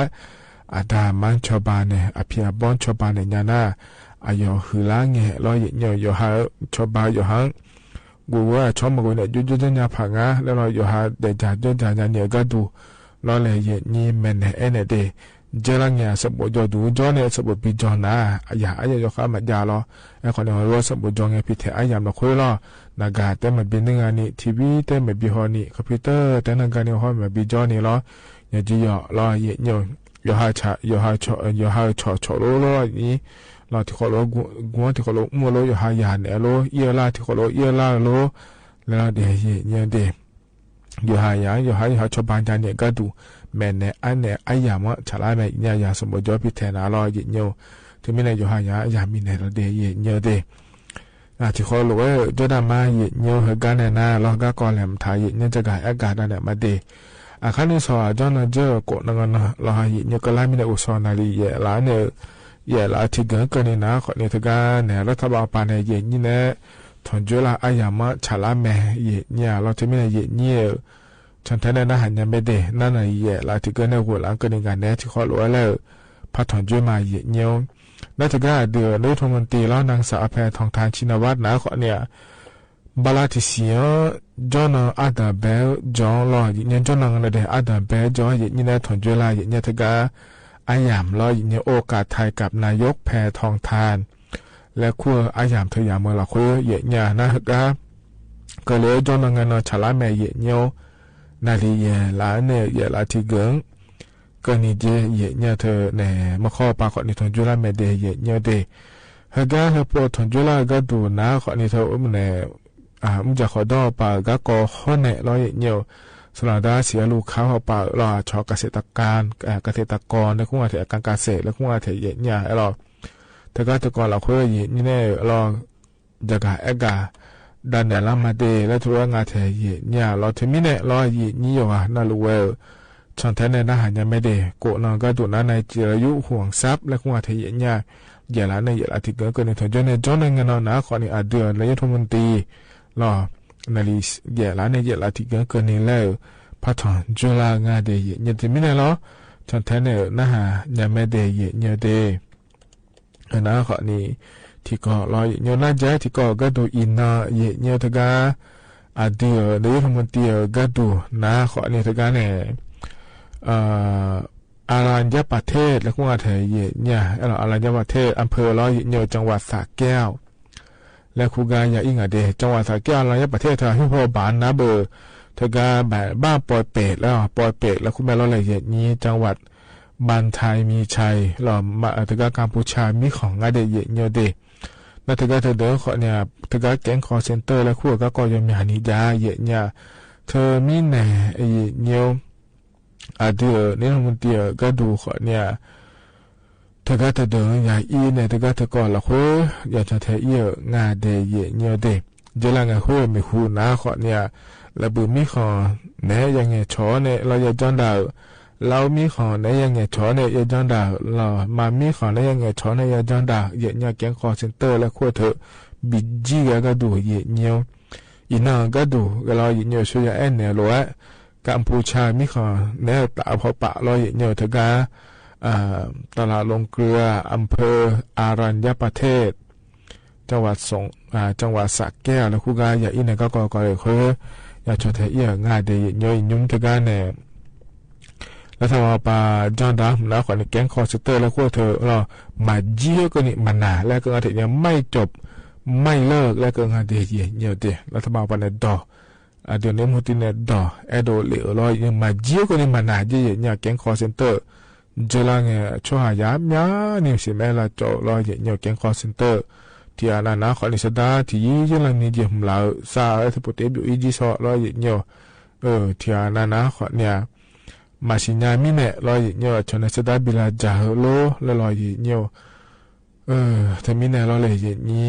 အဒါမါဆီၣ်ဘါန့ၣ် အဖံးအဘီဆီၣ်ဘါန့ၣ်ညါနၢ်, အယီၤဟုးလါငဲၤလီၤယံာ်ညိ ယွၤဟဲဆီၣ်ဘါယွၤဟဲ ဂူာ်ဝဲအဆီမီၤကွံာ်န့ၣ် ယိယိညါဖးငါ လၢလီၤယွၤဟဲဒဲးယၤကၠီယၤညါန့ၣ်အကၢ်ဒိၣ်, လီၤလဲၣ်ယံာ်ညိမဲာ်နဲၣ်အဲၣ်နဲၣ်ဒဲး, ကၠီလၢငဲၤအစံဘိၣ်ကၠီဒူကၠီန့ၣ် အစံဘိၣ်ဘံကၠီနၢ်, အယၤအယၤယွၤဃါမၤယၤလီၤ, အဲၣ်ဃိးန့ၣ် အဝဲစံဘိၣ်ကၠီငဲၤဖံးထဲးအယၤမးလီၤဃိလီၤ, နဂၤတဲမ့ၢ်ဘံနဂၤနံၣ် ထံၣ်ဘံတဲမ့ၢ်ဘံဟီနံၣ် computer တဲနဂၤနံၣ်ဟီမ့ၢ်ဘံကၠီန့ၣ်လီၤ, ယံာ်ကယီၤလီၤယံာ်ညိ ယွၤဟဲဆီၣ် ယွၤဟဲဆီၣ်ဆီၣ်လိလိအံၤ, လီၤထံဃီလိ ဂူာ်ထံဃီလိ မူလိ ယွၤဟဲယၤနဲၣ်လိ အ့ၣ်လါထံဃီလိ အ့ၣ်လါလိ, လၢလီၤဒဲးယံာ်ညိဒဲး, ယွၤဟဲယၤ ယွၤဟဲယွၤဟဲဆီၣ်ဘါယၤန့ၣ်အကၢ်ဒိၣ်, မဲာ်နဲၣ်အဲၣ်နဲၣ်အယၤမးဆးလါမဲာ်ယံာ်ညိ ယၤစံဘိၣ်ကၠီဖံးထဲးနၢ်လီၤယံာ်ညိ, တမံၤန့ၣ် ယွၤဟဲယၤ ယၤမံၤနဲၣ်လီၤဒဲးယံာ်ညိဒဲး ထံဃီလိာ်ဝဲ ကၠီဒၣ်မါယံာ်ညိ ဟဲကါနဲၣ်နၢ်လီၤ ဟဲကါကီၢ်လဲၣ်မထါယံာ်ညိ ကဂၤအဲၣ်ကၤဒၣ်နဲၣ်မးဒဲး, အခါန့ၣ် ဆီၣ်ကၠီနီၢ်ကၠၢၢ်ကိးနီၢ်နီၢ်လီၤ ယံာ်ညိ ကလါမံၤန့ၣ် အိၣ်ဆီၣ်နၣ်လံယဲၢ်လါန့ၣ်, ယဲၢ်လါထံၣ်ကၢၢ်ကၢၢ်န့ၣ်နၢ်ဃိးနံၣ် တဂၤနဲၣ် လၢထီၣ်ဘၣ်အပၤန့ၣ် ယံာ်ညိန့ၣ် ထီၣ်ကၠိလၢအယၤမးဆးလါမဲာ်ယံာ်ညိလီၤ တမံၤန့ၣ် ယံာ်ညိဧိၤ ဆီၣ်ထဲန့ၣ် နၢ်ဟးညါမဲာ်ဒဲး နၢ်န့ၣ် ယဲၢ်လါထံၣ်ကၢၢ်န့ၣ် ဂိၢ်လါကၢၢ်န့ၣ် ဂၤနဲၣ်ထံဃီလိာ်ဝဲလၢ ဖးထီၣ်ကၠိမးယံာ်ညိ လၢတဂၤအဒုး နယူၢ်ထူၣ်မူၣ်တံၢ်လီၤ နၢၣ်စၢ်အဖဲ ထီၣ်ထၢၣ် ဆံနဝး နၢ်ဃိးနံၣ်ဧါ ဘၣ်လါထံၣ်စံၣ်ဧိၤ ကၠီနီၢ်အါဒၢၣ်ဘဲကၠီလီၤ ယံာ်ညိ ကၠီနီၢ်ငါန့ၣ်ဒဲး အါဒၢၣ်ဘဲကၠီ ယံာ်ညိန့ၣ် ထီၣ်ကၠိလၢ ယံာ်ညိ တဂၤ အယၤမးလီၤ ယံာ်ညိ အိၣ်ကးထၢၣ်ကပ်နายก ဖဲထီၣ်ထၢၣ် လၢခူၣ်အယၤမး ထၢၣ်ယၤမးလီၤဃိ ယံာ်ညိ နၢ်ဟဲကါ ကၢၢ်လၢကၠီနီၢ်ငါနီၢ်ဆးလါမဲာ်ယံာ်ညိ နၣ်လံယဲၢ်လါန့ၣ် ယဲၢ်လါထံၣ်ကၢၢ် ကၢၢ်နံၣ်ကၠိ ယံာ်ညိ ထၢၣ်န့ၣ် မုၢ်ခီပၤဃိးနံၣ် ထီၣ်ကၠိလၢမဲာ်ဒဲး ယံာ်ညိဒဲး ဟဲကါဟဲပိာ်ထီၣ်ကၠိလၢအကၢ်ဒိၣ်နၢ်ဃိးနံၣ် ထၢၣ်န့ၣ် မုၢ်ကၠီၣ်ဃီၤဒီးပာ်ဂၤကီၢ်ဃီနဲၣ်လီၤ ယံာ်ညိ စလီၤဒၣ်စံးအလူခါဟီၣ်ပာ်လီၤ ဆီၣ်ကစဲးတကၣ် ကစဲးတကီၢ် လၢခူၣ်အထၢၣ် အကၣ်ကစဲး လၢခူၣ်အထၢၣ် ယံာ်ညိ အဲၣ်လီၤ တဂၤတကီၢ်လီၤဃိ ယံာ်ညိန့ၣ်လီၤ တဂၤအဲၣ်ဂၤ ဒၣ်နဲၣ်လၢမၤဒဲး လၢထူၣ်ဝဲငါထဲၣ် ယံာ်ညိလီၤ တမံၤန့ၣ်လီၤ ယံာ်ညိ ယွၤဟဲနၢ်လူဝဲဧိၤ ဆီၣ်ထဲန့ၣ် နၢ်ဟးညါမဲာ်ဒဲး ကိးနီၢ်ကၢ်ဒိၣ်နၢ် နၢ်စံးလၢယူၢ် ห่วงทรัพย์ လၢခူၣ်အထၢၣ် ယံာ်ညိ ယဲၢ်လါန့ၣ် ယဲၢ်လါထံၣ်ကၢၢ်ကၢၢ်နံၣ် ထီၣ်ကၠိန့ၣ် ကၠီနီၢ်ငါနီၢ်နၢ်ဃိးနံၣ် အဒုး နယူၢ်ထူၣ်မူၣ်တံၢ်လီၤ နၣ်လံ ယဲၢ်လါန့ၣ် ယဲၢ်လါထံၣ်ကၢၢ်ကၢၢ်နံၣ်လၢ ဖးထီၣ်ကၠိလၢအငါဒဲး ယံာ်ညိ တမံၤန့ၣ်လီၤ ဆီၣ်ထဲန့ၣ် နၢ်ဟးညါမဲာ်ဒဲး ယံာ်ညိဒဲး နၢ်ဃိးနံၣ် ထံကီၢ်လီၤ ယံာ်ညိ နၢ်ကၠဲထံကီၢ် ကၢ်ဒိၣ်အံၤနီၢ် ယံာ်ညိ တဂၤ အဒုး နယူၢ်ထူၣ်မူၣ်တံၢ် ကၢ်ဒိၣ်နၢ်ဃိးနံၣ် တဂၤန့ၣ် အရญญประเทศ လၢခူၣ်အထၢၣ် ယံာ်ညိ အဲၣ်လီၤ อรัญญประเทศ อำเภอလီၤ ယံာ်ညိ จังหวัดสระแก้ว လၢခူၣ်ဂၤယၤအံၤငါဒဲး จังหวัดสระแก้ว อรัญญประเทศ ထၢၣ်ဟံၣ်ဖိဘၣ်နၢ်ဘၣ် တဂၤဘၣ် ဘၣ်ပီၢ်ပဲးလီၤ ပီၢ်ပဲး လၢခူၣ်မဲာ်လီၤလဲၣ် ယံာ်ညိ จังหวัด บานไทมีชัย လီၤ တဂၤ กัมพูชา မံဃီၤ ငါဒဲး ယံာ်ညိဒဲး နတဂၤတဒုးဃိးနံၣ် တဂၤကဲ call center လၢခူၣ်အကၢ်ကီၢ်ယီၤမၠးနံၤယါ ယံာ်ညိ တမံၤန့ၣ် ယံာ်ညိ အဒုး နယူၢ်ထူၣ်မူၣ်တံၢ် ကၢ်ဒိၣ်ဃိးနံၣ် တဂၤတဒုး ယၤအံၤန့ၣ် တဂၤတကီၢ်လီၤဃိ ယဆီၣ်ထဲအံၤဧိၤ ငါဒဲး ယံာ်ညိဒဲး ယဲၢ်လါငါဃိ မ့ၢ်ဟူးနၢ်ဃိးနံၣ် လၢဘုးမံဃီၤ နဲယဲၢ်ငဲၤဆီန့ၣ် လီၤယဲၢ်ကၠီဒၣ်ဧိၤ လီမံဃီၤ နဲယဲၢ်ငဲၤဆီန့ၣ် ယဲၢ်ကၠီဒၣ်ဧိၤ လီၤမၤမံဃီၤ နဲယဲၢ်ငဲၤဆီန့ၣ် ယဲၢ်ကၠီဒၣ် ယံာ်ညိ ကဲ call center လၢခူၣ်ထၢၣ် ဘံကၠံဂၤကၢ်ဒိၣ် ယံာ်ညိ အံၤနီၢ်ကၢ်ဒိၣ် ဂဲၤလီၤ ယံာ်ညိ ဆိယၤအဲၣ်နဲၣ်လိာ်ဝဲ กัมพูชา မံဃီၤ နဲတၢ်အဖီပာ်လီၤ ယံာ်ညိ တဂၤ ตลาดโรงเกลือ อำเภออรัญญประเทศ จังหวัดสระแก้ว လၢခူၣ်ဂၤယၤအံၤန့ၣ် ကၢ်ကီၢ်ကီၢ်ရ့ၣ်ဃိ ယဆီၣ်ထဲအံၤဧိၤ ငါဒဲး ယံာ်ညိ ယညိ တဂၤန့ၣ် รัฐบาลปาจ้างดาหน้าขวัญในแก๊งคอลเซ็นเตอร์และขั้วเถอะ แล้วมาเยียะก็นี่มาหนา แล้วก็งานเถอะเนี่ยไม่จบไม่เลิก แล้วก็งานเดเยียะเนี่ยเด รัฐบาลปาเนี่ยดอ อ่า เดี๋ยวนี้มูติเนี่ยดอ แอดโดเหลวลอยยังมาเยียะก็นี่มาหนาเยียะเนี่ยแก๊งคอลเซ็นเตอร์ เจอละไง ชั่วหายามยานี่สิแม่ละโจลอยเยียะเนี่ยแก๊งคอลเซ็นเตอร์ เทียนานาขอนี่สะดา ที่ยี่ยี่ละนี่เยียะหมลาวซา เออ ที่โปรเตปอยู่อีจีซอลอยเยียะเนี่ย เออ เทียนานาขอเนี่ย มาสิญญามีแน่ลอยเยียะเนี่ย ชนในสะดาบิลาจาเฮโล แล้วลอยเยียะเนี่ย เออ ถ้ามีแน่ลอยเลยเยียะนี้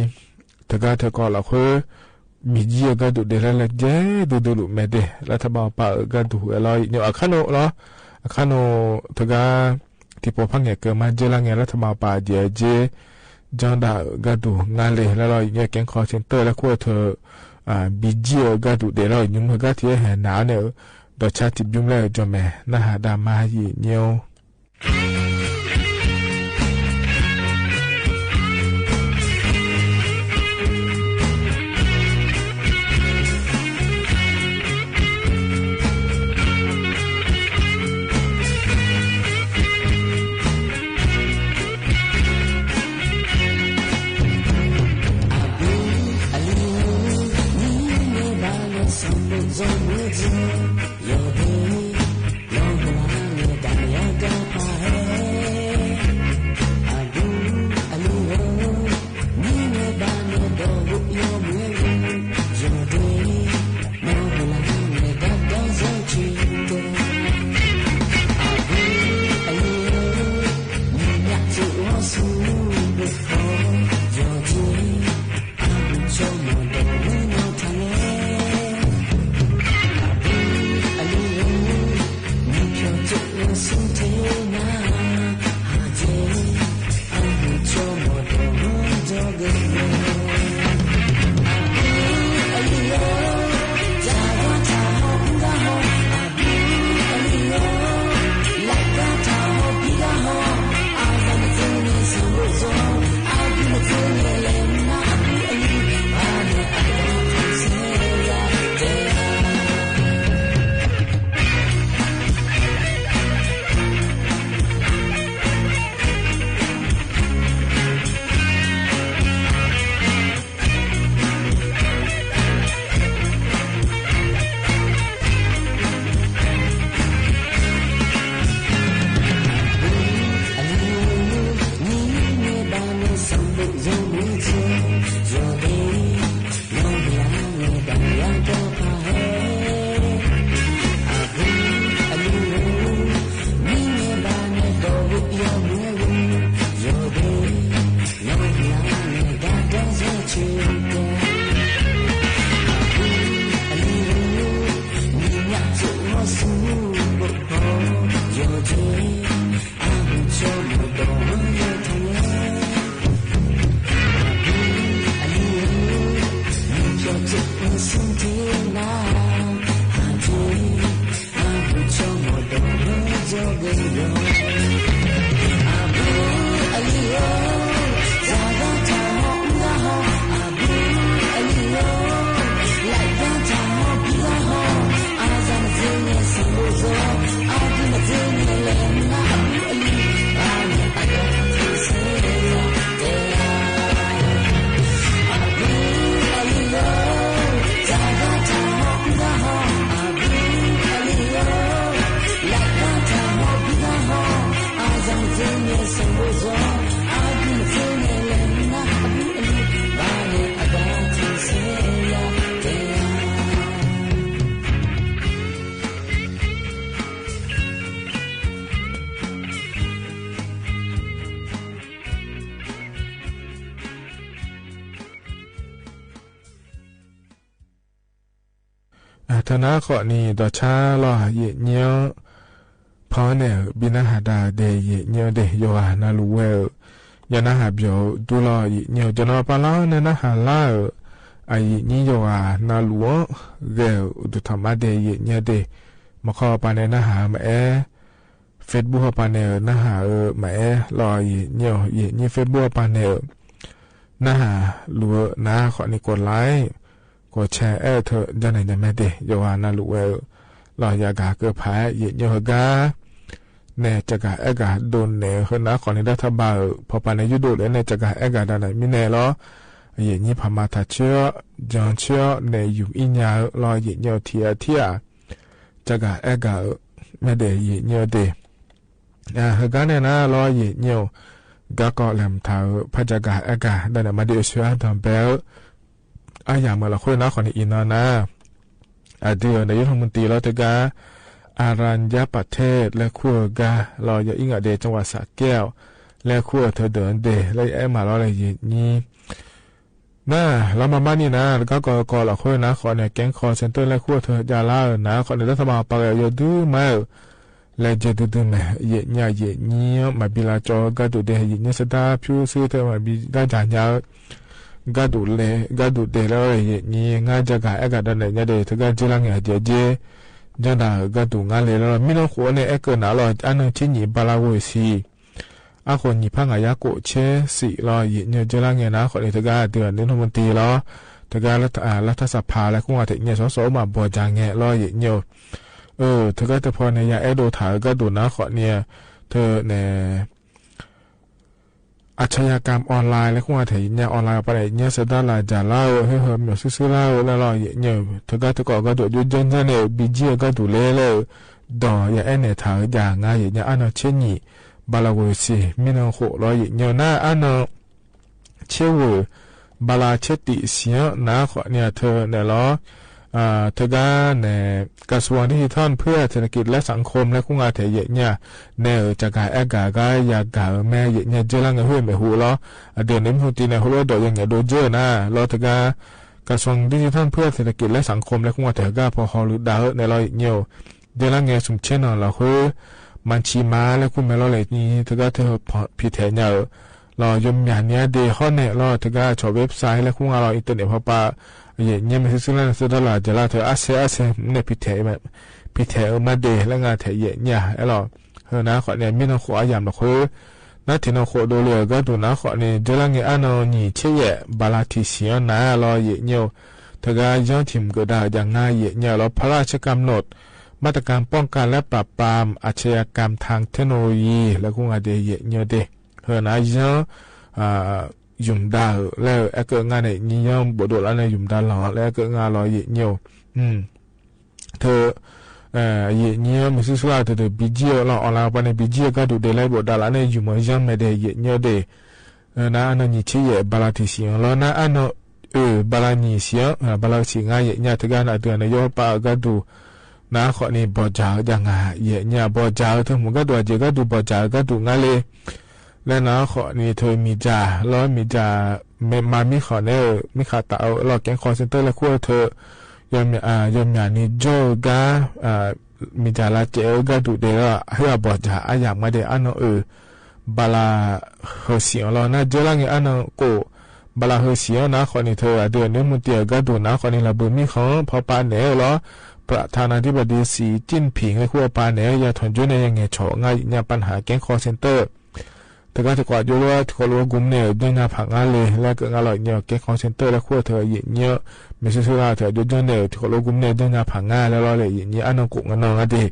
เถอะก้าเถอะก่อละเฮ้อ มีเยียะก้าดูเดละละเย้ ดูดูลุแม่เด รัฐบาลปาเออก้าดูเออลอยเยียะเนี่ย อะคาโนลอ อะคาโน เถอะก้า ที่ปอพังเนี่ยเกิดมาเจอละไง รัฐบาลปาเยียะเย้ จ้างดาเออก้าดูงานเลย แล้วลอยเยียะเนี่ยแก๊งคอลเซ็นเตอร์และขั้วเถอะ อ่า บีจีเออก้าดูเดลอยเยียะเนี่ย เมื่อก้าที่แห่หนาวเนี่ย เออ ดอชาติบิมแล้วจอมแม่ นาหาดามาเยียะเนี่ย อ่า ทางหน้าข้อนี้ ดอช้าลอ เยียะเยี้ยว พอแน่ บินหาดาเด เยียะเยี้ยวเด โยฮานาลูเวล ยานาหาเบียว ดูลอ เยียะเยี้ยว จนอปาลา เนนาหาลา อายินี้ โยฮานาลูเวล ดูธรรมะเด เยียะเยี้ยวเด มาข้อปาเนนาหามาแอ เฟซบุ๊กปาเนอ นาหาเออ มาแอ ลอ เยียะเยี้ยว เยียะเยี้ยว เฟซบุ๊กปาเนอ นาหาลูเวล นาข้อนี้กดไลก์ กดแชร์แอเถอะ จะไหนจะแม่เด โยฮานาลูเวล ลอยากาเกิดผาย เยียะเยี้ยว เฮอกา နကြၢးအဲၣ်ကၤဒိးနဲၣ် ဟဲနာ်ခီန့ၣ် ဒၣ်ထးဘၣ်ဧိၤ ဖီပာ်နယူၢ်ဒိၣ်လဲၣ် နကြၢးအဲၣ်ကၤဒၣ်နၤမံၤနဲၣ်လီၤ. ယဲၢ်နံၣ်ဖးမၤထးဆၢ ယီၤဆၢ နဲၣ်ယုၢ်အံၣ်ညါဧိၤလီၤ ယဲၢ်နံၣ်ထံၣ်အထံၣ်ဧါ ကြၢးအဲၣ်ကၤဧိၤ မ့ၢ်ဒဲးယဲၢ်နံၣ်ဒဲး ဟဲကါန့ၣ်နၤလီၤ ယဲၢ်နံၣ်ဧိၤ ကါကီးလဲၤမထးဧိၤ ဖးကၢ်အဲၣ်ကၤ ဒၣ်နၤမၤဒ်အဆၢအဒိၣ်ဘဲဧိၤ အါယၢ်မးလီၤ ဃိနၤခီန့ၣ်အံၤနၤနၤ အဒုးအန့ၣ် ယိထီၣ်မူတံၢ်လီၤ တဂၤ အရန်ယပထ့ လဲၤခူၣ်အဂၤလီၤ ယအံၣ်ညါဒဲး ကၠၣ်ဝးစးကဲး လဲၤခူၣ်အထၢဒိၣ်ဒဲး လၢယအဲၣ်မးလီၤလၢယဲၢ်နံၣ် နၤ လီၤမၤမးန့ၣ်နၤ တကးကီးကီးလီၤ ဃိနၤခီန့ၣ် ကဲ call center လဲၤခူၣ်အထၢယၤလၢနၤခီန့ၣ် တၢ်သးမၤပာ်က့ၤယိဒုမးဧိၤ လဲၤယဲၢ်ဒုဒုမး ယဲၢ်နံၣ် ယဲၢ်နံၣ် မၤဘံလၤကၠီၤဂၤဒိၣ်ဒဲး ယဲၢ်နံၣ် စဒါဖြူ စ့တၢ်မၤဘံဒၣ်ယၤညါ ဂၤဒိၣ်လဲၣ် ဂၤဒိၣ်ဒဲးလၢယဲၢ်နံၣ် နကြၢးအဲၣ်ကၤဒၣ်နၤညါဒဲး တဂၤယဲၢ်လၢ်ငဲၤ ယဲၢ်ယဲၢ် ယဲၢ်ဒၣ်ဂၤဒိၣ်ငါလဲၣ်လီၤ မ့ၢ်နီၢ်ဃိးန့ၣ် အဲၣ်ကၢးနၤလီၤ အါနၢၤဆ့နံၣ် ဘါလါဝ့ၢ်ဆံ အဃိ နံၣ်ဖးငါးရာကိုးဆယ်ဆံလီၤ ယဲၢ်နံၣ် ယဲၢ်လၢ်ငဲၤနၤခီန့ၣ် တဂၤဒုးအန့ၣ် နုမတံၢ်လီၤ တဂၤလၢ လၢထးစဖါ လဲၤခူၣ်ငါထဲ ယဲၢ်စီၤစီၤ အိၣ်မးဘီၣ်ယၤငဲၤလီၤ ယဲၢ်နံၣ်ဧိၤ တဂၤတဖီန့ၣ် ယအဲၣ်ဒိးထးဂၤဒိၣ်နၤခီန့ၣ် ထၢန့ၣ် อาชญากรรมออนไลน์ လဲၤခူၣ်ငါထဲ ယဲၢ်နံၣ် online ပၤန့ၣ် ယဲၢ်နံၣ် စဒါလၢ်ယၤလၢဧိၤ ဟ့ၣ်ဟၢမၠိၣ်စုာ်စုာ်လၢဧိၤ လၢလီၤ ယဲၢ်နံၣ်ဧိၤ တဂၤတကီးဂၤဒိၣ် ယိယဲၢ်န့ၣ် ဘံၣ်ကၠံၣ်အဂၤဒိၣ်လဲၣ်လၢဧိၤ ဒီးယအဲၣ်နဲၣ်ထးဂၤယၤ နၤ ယဲၢ်နံၣ် အါနၢၤဆ့နံၣ် ဘါလါဝ့ၢ်ဆံ မ့ၢ်နီၢ်ဃိးလီၤ ယဲၢ်နံၣ်ဧိၤ နၤ အါနၢၤ ဆ့ဝ့ၢ် ဘါလါဆ့တံၣ်ဆံး နၤခီန့ၣ် ထၢန့ၣ်လီၤ တဂၤန့ၣ် กระทรวงดิจิทัลเพื่อเศรษฐกิจและสังคม လဲၤခူၣ်ငါထဲ ယဲၢ်နံၣ် နဲၣ်ဧိၤ ကြၢးအဲၣ်ကၤဂၤ ယၤကၤဧိၤ မ့ၢ်ယဲၢ်နံၣ် ယဲၢ်လၢ်ငဲၤ ဟ့ၣ်မဲာ်ဟူလီၤ အဒုးန့ၣ် မ့ၢ်ဟူတံၢ်န့ၣ် ဟူလိာ်ဒီးယဲၢ်နံᣣ်ဒိးယဲၢ်နၤ လီၤတဂၤ กระทรวงดิจิทัลเพื่อเศรษฐกิจและสังคม လဲၤခူၣ်ငါထဲ ဂၤဖီဟီလူၤဒါဧိၤ နဲၣ်လီၤ ယဲၢ်နံၣ်ဧိၤ ယဲၢ်လၢ်ငဲၤ စူၣ်ဆ့ၣ်နီၤလီၤဃု မၤဆံးမၤ လဲၤခူၣ်မဲာ်လီၤလဲၣ် နံၣ်တဂၤထၢဖံးထဲညါဧိၤ လီၤ ယိၤမၠးနံၣ်အဒ့ဟီၣ်နဲၣ်လီၤ တဂၤဆီၣ် website လဲၤခူၣ်ငါလီၤ internet ဖီပၤ ယဲၢ်နံၣ် မ့ၢ်စုာ်စုာ်လၢ်န့ၣ် စဒါလၢ်ယၤလၢ် ထၢအါဆဲအါဆဲ မ့ၢ်န့ၣ် ဖံးထဲ ဖံးထဲဧိၤမးဒဲး လၢငါထဲ ယဲၢ်နံၣ်ဧိၤလီၤ ဟၢနၤခီန့ၣ် မ့ၢ်နီၢ်ဃိးအါယၢ်မးလီၤဃု နၤထံၣ်နီၢ်ဃိးဒိၣ်လၢအဂၤဒိၣ်နၤခီန့ၣ် ယဲၢ်လၢ်ငဲၤ အါနၢၤနံၣ်ဆ့ယဲၢ် ဘါလါထံၣ်ဆံးနၤလီၤ ယဲၢ်နံၣ်ဧိၤ တဂၤ ယီၢ်ထံၣ်မုၢ်ကဒါယၤ နၤ ယဲၢ်နံၣ်ဧိၤလီၤ พระราชกำหนดมาตรการป้องกันและปราบปรามอาชญากรรมทางเทคโนโลยี လဲၤခူၣ်ငါဒဲး ယဲၢ်နံၣ်ဧိၤဒဲး ဟၢနၤ ယီၢ် ယုၢ်မဒါလၢအဲၣ်ကၢးငါန့ၣ် နံၣ်ယီၢ်ဘိးဒိၣ်လၢန့ၣ် ယုၢ်မဒါလီၤ လၢအဲၣ်ကၢးငါလီၤ ယဲၢ်နံၣ်ဧိၤ ထၢ ယဲၢ်နံၣ်ဧိၤ မ့ၢ်စုာ်စုာ်လၢ် ထၢထၢ ဘံၣ်ကၠံၣ်ဧိၤလီၤ online ပၤန့ၣ် ဘံၣ်ကၠံၣ်ဧိၤ ဂၤဒိၣ်ဒဲးလၢဘိးဒၣ်လၢန့ၣ် ယုၢ်မီၤယီၢ်မဲာ်ဒဲး ယဲၢ်နံၣ်ဧိၤဒဲး နၤ အါနၢၤနံၣ်ဆ့ယဲၢ် ဘါလါထံၣ်ဆံးလီၤ နၤ အါနၢၤ အၢ ဘါလါနံၣ်ဆံး ဘါလါဆံး နၤ ယဲၢ်နံၣ်ဧိၤ တဂၤနၤ ဒုးအန့ၣ် ယီၣ်ပာ်အဂၤဒိၣ် နၤခီန့ၣ် ဘီၣ်စၢ်ဧိၤ ယၤနၤ ယဲၢ်နံၣ်ဧိၤ ဘီၣ်စၢ်ဧိၤ ထၢမူၤဂၤဒိၣ် အစဲးဂၤဒိၣ် ဘီၣ်စၢ်ဧိၤ ဂၤဒိၣ်ငါလၢ လၢနၤခီန့ၣ် ထၢမံၤစၢ်လီၤ မံၤစၢ် မၤမံၣ်ဃီန့ၣ် မံၣ်ဃးတးဧိၤလီၤ ကဲ call center လဲၤခူၣ်ထၢ ယီၢ်မၠး ယီၢ်မၠးနံၣ်ကၠိၣ်ဧိၤ ဂၤ မံၤစၢ်လါစဲးဧိၤ ဂၤဒိၣ်ဒဲးလီၤ ဟ့ၣ်အဘီၣ်စၢ် အါယၢ်မးဒဲး အါနၢၤအၢ ဘါလါဟၢဆံးလီၤ နၤ ယဲၢ်လၢ်ငဲၤ အါနၢၤကိး ဘါလါဟၢဆံး နၤခီန့ၣ် ထၢအဒုးအန့ၣ် မူတံၢ်အဂၤဒိၣ် နၤခီန့ၣ် လၢဘုးမံၣ်ဃီ ဖီပာ်နဲၣ်လီၤ ပြၣ်ထၣ်နၣ်ဒံၣ်ဘၣ်ဒံး သီၣ်ကၠံၣ်ဖံၣ် လဲၤခူၣ်အပာ်နဲၣ် ယၤထီၣ်ကၠိၣ်န့ၣ် ယဲၢ်နံၣ်ဧိၤ ညါပၢၢ်ဟး ကဲ call center တဂၤတကွၢ် ယိၣ်လီၤ ထံၣ်ဃီလိာ်ဝဲ ဂုမ်န့ၣ် ယဲၢ်နံၣ်ဖးငါလံ လၢကငါလီၤ ယဲၢ်နံၣ်ဧိၤ ကဲ call center လဲၤခူၣ်ထၢ ယဲၢ်နံၣ်ဧိၤ မ့ၢ်စုာ်စုာ်လၢ် ထၢယိၣ်ယီၣ်န့ၣ် ထံၣ်ဃီလိာ်ဝဲ ဂုမ်န့ၣ် ယဲၢ်နံၣ်ဖးငါလၢလီၤလၢ ယဲၢ်နံၣ် အါနၢၤကိး နၤနီၢ်ဂၤဒဲး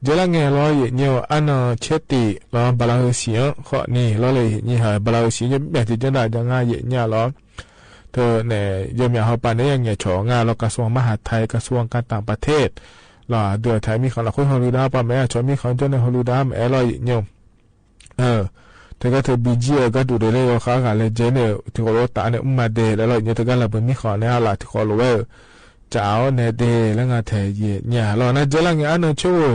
ယဲၢ်လၢ်ငဲၤလီၤ ယဲၢ်နံၣ်ဧိၤ အါနၢၤဆ့တံၣ်လီၤ ဘါလါဟၢဆံး ခီန့ၣ် လီၤလၢ ယဲၢ်နံၣ်ဧိၤ ဘါလါဟၢဆံး ယဲၢ်မၠးတံၢ်ကၠၢၢ်ဒၣ်ယၤ နၤ ယဲၢ်နံၣ်လီၤ ထၢန့ၣ် ယီၢ်မၠးဟီၣ်ပာ်နဲၣ် ယၤငဲၤဆီၣ် နၤလီၤ กระทรวงมหาดไทย กระทรวงการต่างประเทศ လီၤ ဒုးထၢမံၣ်ဃီ နၤခူၣ်ဟီၣ်လူၤဒါ ပှၤမ့ၢ်အဆိမိၣ်ဃီ ကၠိၣ်န့ၣ် ဟီၣ်လူၤဒါ မ့ၢ်အဲၣ်လီၤ ယဲၢ်နံၣ်ဧိၤ တဂၤထၢဘံၣ်ကၠံၣ်ဧိၤ ဂၤဒိၣ်ဒဲးလၢယီၤဃာ်ဂၤလဲၤကဲန့ၣ် ထံၣ်ဃီလိာ်တၢ်န့ၣ် မၤဒဲးလၢလီၤ ယဲၢ်နံၣ် တဂၤလၢဘုးမံၣ်ဃီန့ၣ် အလၢ်ထံၣ်ဃီလိာ်ဝဲ ကၠၢ်အီၤနဲဒဲးလၢနၤထဲ ယဲၢ်နံၣ်လီၤ နၤ ယဲၢ်လၢ်ငဲၤ အါနၢၤဆ့ဝဲ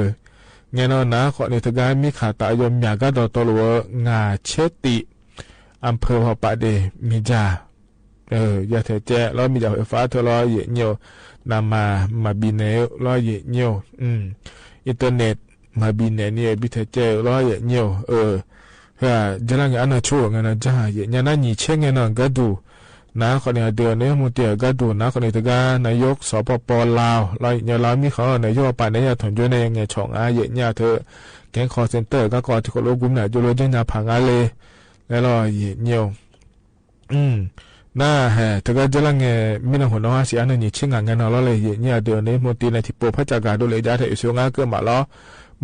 ငဲၤနီၢ် နၤခီန့ၣ် တဂၤမံၣ်ဃးတၢ်ယီၢ်မၠး ဂၤဒီးတီလိာ်ဝဲ ငါးဆယ့်တစ် အမ်ၣ်ဖၢၣ်ဟီၣ်ပာ်ဒဲး မံၤစၢ် ယၤထဲကဲလီၤ မံၤစၢ်ဟိုဖးထၢလီၤ ယဲၢ်နံၣ်ဧိၤ နၤမၤ မၤဘံၣ်နဲၣ်လီၤ ယဲၢ်နံၣ်ဧိၤ internet မၤဘံၣ်နဲၣ်န့ၣ် ဘံၣ်ထဲကဲလီၤ ယဲၢ်နံၣ်ဧိၤ ယဲၢ်လၢ်ငဲၤ အါနၢၤဆ့ဝဲ ငဲၤနီၢ် ယဲၢ်နံၣ် နၤ နံၣ်ဆ့ ငဲၤနီၢ် ဂၤဒိၣ် နၤခီန့ၣ် အဒုးအန့ၣ် မူတံၢ်အဂၤဒိၣ် နၤခီန့ၣ် တဂၤ นายก สปป ลาว လီၤ ယဲၢ်နံၣ် လၢမံၣ်ဃီ နၤယီၣ်ပာ်နဲၣ် ယၤထီၣ်ကၠိၣ်န့ၣ် ယဲၢ်နံၣ်ဆီၣ် နၤ ယဲၢ်နံၣ် ထၢ ကဲ call center ဂၤကီၢ် ထံၣ်ဃီလိာ်ဂုမ်န့ၣ် ယိၣ်လီၤ ယဲၢ်နံၣ်ဖးငါလံ လၢလီၤ ယဲၢ်နံၣ်ဧိၤ နၤဟဲ တဂၤယဲၢ်လၢ်ငဲၤ မံၣ်နီၢ်ဟူနီၢ်ဟါဆံး အါနၢၤနံၣ်ဆ့ နၤ ငဲၤနီၢ်လီၤလၢ ယဲၢ်နံၣ် အဒုးအန့ၣ် မူတံၢ်န့ၣ် ထံၣ်ပိၢ်ဖးကၠၢ်ဂၤဒိၣ်လၢယၤထဲ ယဆိငါကၢၢ်မးလီၤ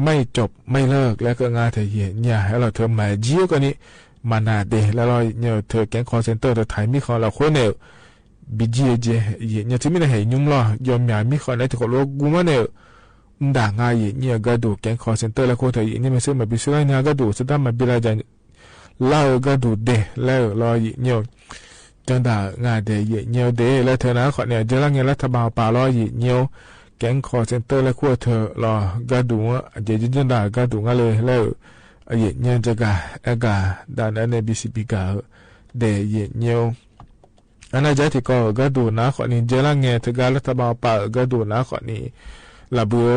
ไม่จบไม่เลิก และก็งาแถเหยียดเยียะ แล้วเถิงหมายเยียะก็นี้ มานาเด แล้วลอเหยียดเยียะเถิงแก๊งคอลเซ็นเตอร์เถิงไถมีของเหล่าคนเนี่ย บีจีเอเจ เหยียดเยียะ จะมีในแห่งยุ้มลอ ยอมหยาบมีของในที่เขาลวกกูมาเนี่ย ด่างาเหยียดเยียะ กระดูกแก๊งคอลเซ็นเตอร์ แล้วคนเถิงเหยียดเยียะ ไม่ซื้อมาบินซื้อไล่เนื้อกระดูก สุดท้ายมาบินลาจะ เล่าก็ดูเดะ แล้วลอเหยียดเยียะ จังด่างาเดะ เหยียดเยียะเดะ แล้วเถิงนาข้อเนี่ย เจอละเงย รัฐบาลปาลอเหยียดเยียะ แก๊งคอลเซ็นเตอร์ และขั้วเถิงลอ ก็ดูว่า เจอจังด่าก็ดูงาเลย แล้วเหยียดเยียะ จะกา แอกา ด่านนั้นใน บีซี บี กา เดะ เหยียดเยียะ อันนั้นจะที่ก็ ก็ดูนาข้อนี้ เจอละเงย เถิงกา รัฐบาลปา ก็ดูนาข้อนี้ ละเบือ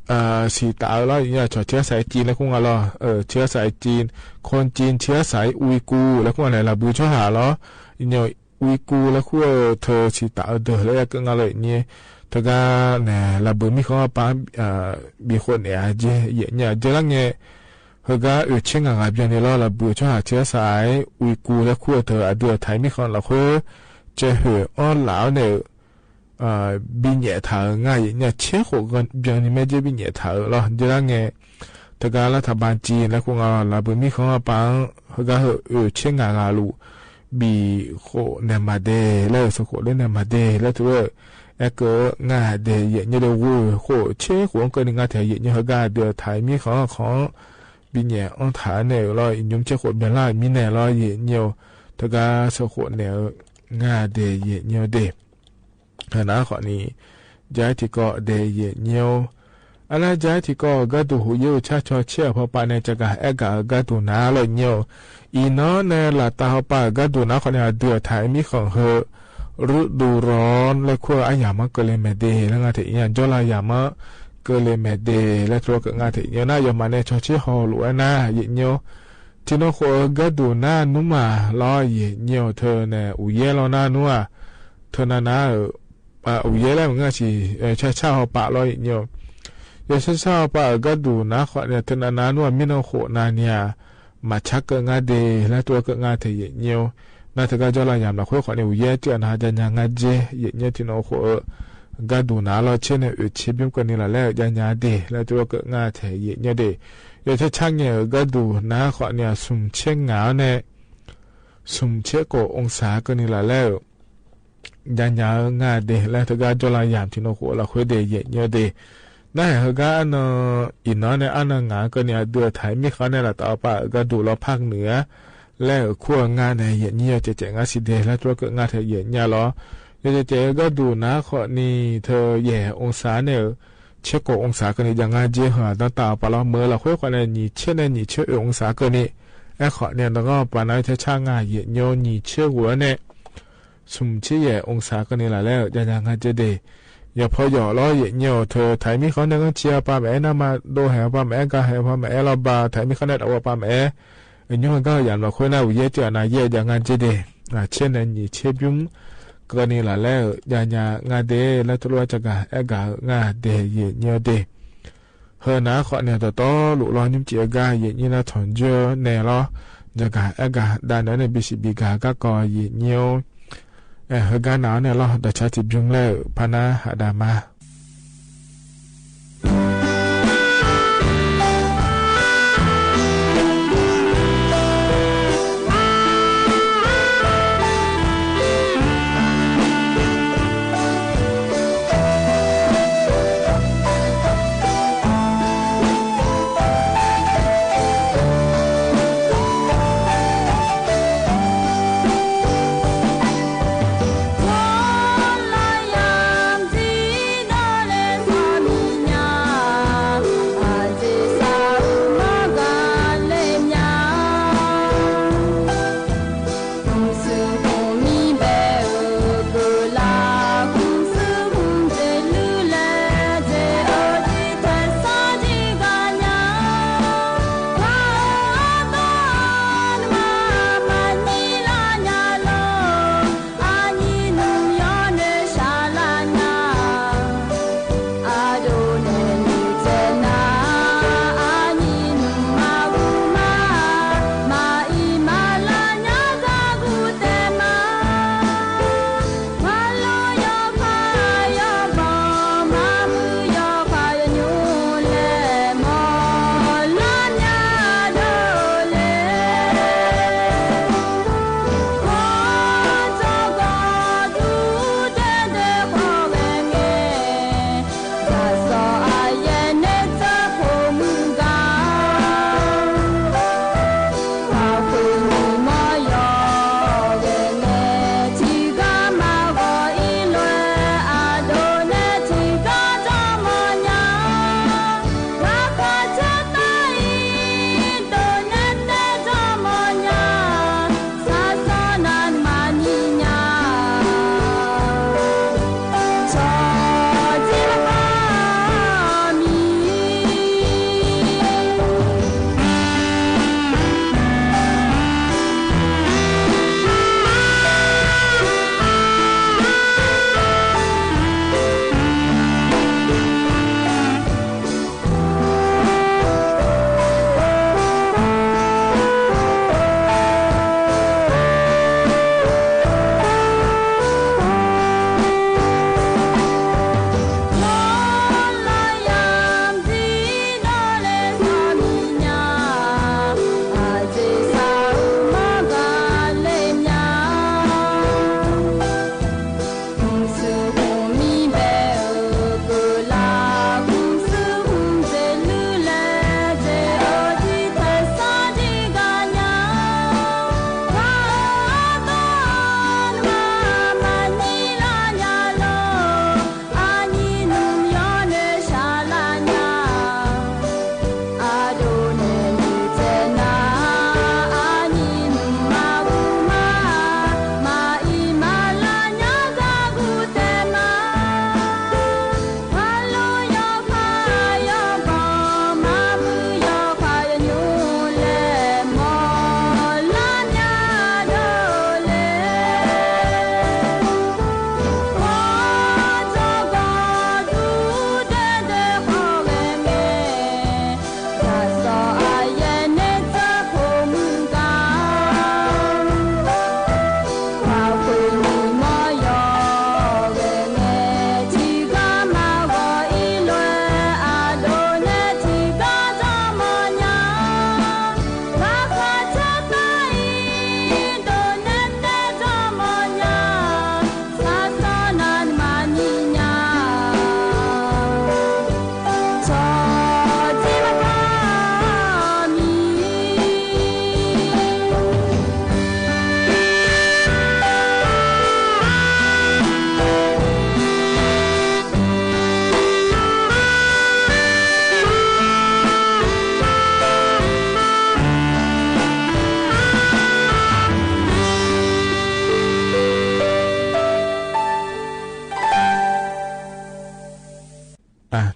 เอ่อ สีต๋าลอ อย่างเงี้ย เชื้อสายจีน และคงอะลอ เอ่อ เชื้อสายจีน คนจีน เชื้อสายอุยกูร์ และคงอะไร ละเบือเชื้อหาลอ อย่างเงี้ย อุยกูร์ และคงเถิงสีต๋าเดอ และก็งาเลยเนี่ย เถิงกาเนี่ย ละเบือมีของปา เอ่อ มีคนเนี่ย เจอ อย่างเงี้ย เจอละเงย เฮอกา เออ เช็งงาเบียนนี่ลอ ละเบือเชื้อหา เชื้อสายอุยกูร์ และคงเถิง อเดือไถมีของละคน เจอเหืออ้อนหลาวเนี่ย เอ่อ บีเหยียดเถิงงาเหยียดเยียะ เช็งโขเบียนนี่แม่เจ้า บีเหยียดเถิงลอ เจอละเงย เถิงกา รัฐบาลจีน และคงเอาละเบือมีของปา เฮอกา เออ เออ เช็งงา งาลู บีโขเนี่ยมาเดะ แล้วสะโขเล่นเนี่ยมาเดะ แล้วถือว่า แอกเกอร์ งาเดะ เหยียดเยียะเดะ โว้ย โขเช็งโขเกินงาแถเหยียดเยียะ เฮอกา เดือไถมีของ ของ บีเหยียดอ้อนเถิงเนี่ยลอ อินยุ้มเช็งโขเบียนลา มีแน่ลอ เหยียดเยียะ เถิงกา สะโขเนี่ย งาเดะ เหยียดเยียะเดะ เฮอนาข้อนี้ ย้ายที่ก็เดะ เหยียดเยียะ อันนั้นย้ายที่ก็ ก็ดูหูเยี่ยวชาชอเชื่อ พอปะในจะกา แอกา ก็ดูนาลอเหยียดเยียะ อีน้อในละตาเฮาปา ก็ดูนาข้อนี้ เดือไถมีของเฮอ ฤดูร้อน และคงอะหยามมาเกินเลยแม่เดะ แล้วงาแถอย่างเจ้าละหยามมาเกินเลยแม่เดะ และถือว่าเกิดงาแถอย่างเงี้ย นาโยมมาในชอเชื่อฮอหลวงนา เหยียดเยียะ ที่น้องโขเออ ก็ดูนานุมาลอ เหยียดเยียะ เถิงเนี่ย อู่เย่ลอนานุอ่ะ เถิงนานา เออ อ่า อู่เย่แล้วเหมือนกันสิ เออ ชาชาเฮาปะลอ เหยียดเยียะ เยาชาชาเฮาปะ เออ ก็ดูนาข้อเนี่ย เถิงนานานุอ่ะ มีน้องโขนาเนี่ย มาชักเกิดงาเดะ และถือว่าเกิดงาแถเหยียดเยียะ นาเถิงกา เจ้าละหยามละคนข้อเนี่ย อู่เย่เจื้อนา จะยางาเจ เหยียดเยียะ ที่น้องโขเออ ก็ดูนาลอ เช็งเนี่ย เออ เช็งเบียนก็นี้ละ แล้วยางาเดะ และถือว่าเกิดงาแถเหยียดเยียะเดะ เยาชาชาเนี่ย เออ ก็ดูนาข้อเนี่ย สุมเช็งงาเนี่ย สุมเช็งโกองศาเกินนี่ละแล้ว ยางางาเดะ และเถิงกา เจ้าละหยาม ที่น้องโขละคนเดะ เหยียดเยียะเดะ นาแหงเฮอกา อันเนอ อีน้อในอันเนองาเกินนี่ เดือไถมีของในละตาเฮาปา ก็ดูลอภาคเหนือ และคงงาในเหยียดเยียะ เจ๋งเจ๋งงาสีเดะ และถือว่าเกิดงาแถเหยียดเยียะลอ เยาเจ๋งเจ๋ง ก็ดูนาข้อนี้ เถิงแหย่องศาเนี่ย เช็งโกองศาเกินนี่ ยางาเจ เฮอตาตาปาลอ เมื่อละคนข้อใน หยี่เช็งใน หยี่เช็งเออองศาเกินนี่ แอข้อเนี่ย แล้วก็ปานาชาชางา เหยียดเยียะ หยี่เช็งหัวเนี่ย สุมเช็งแหย่องศาเกินนี่ละแล้ว ยางางาเจเดะ เยาพอหย่อลอ เหยียดเยียะ เถิงไถมีของในก็เชียร์ปาแหมนามา โดแหวปาแหม กาแหวปาแหม ลอบา ไถมีของในตะวันปาแหม เออ ย้อนก็หยามละคนนา อู่เย่เจื้อนาเย่ ยางาเจเดะ อ่า เช็งใน หยี่เช็งเบียน เกินนี่ละแล้ว ยางางาเดะ และถือว่าจะกา แอกางาเดะ เหยียดเยียะเดะ เฮอนาข้อเนี่ย ต่อต่อลุกลอ ยุ้มเจียกา เหยียดเยียะนา ถอนเยื่อแน่ลอ จะกา แอกา ด่านนั้นใน บีซี บี กา ก็กอ เหยียดเยียะ เออ เฮอกาหนาวเนี่ยลอ ดาชาติเบียนแล้ว พานาหาดามา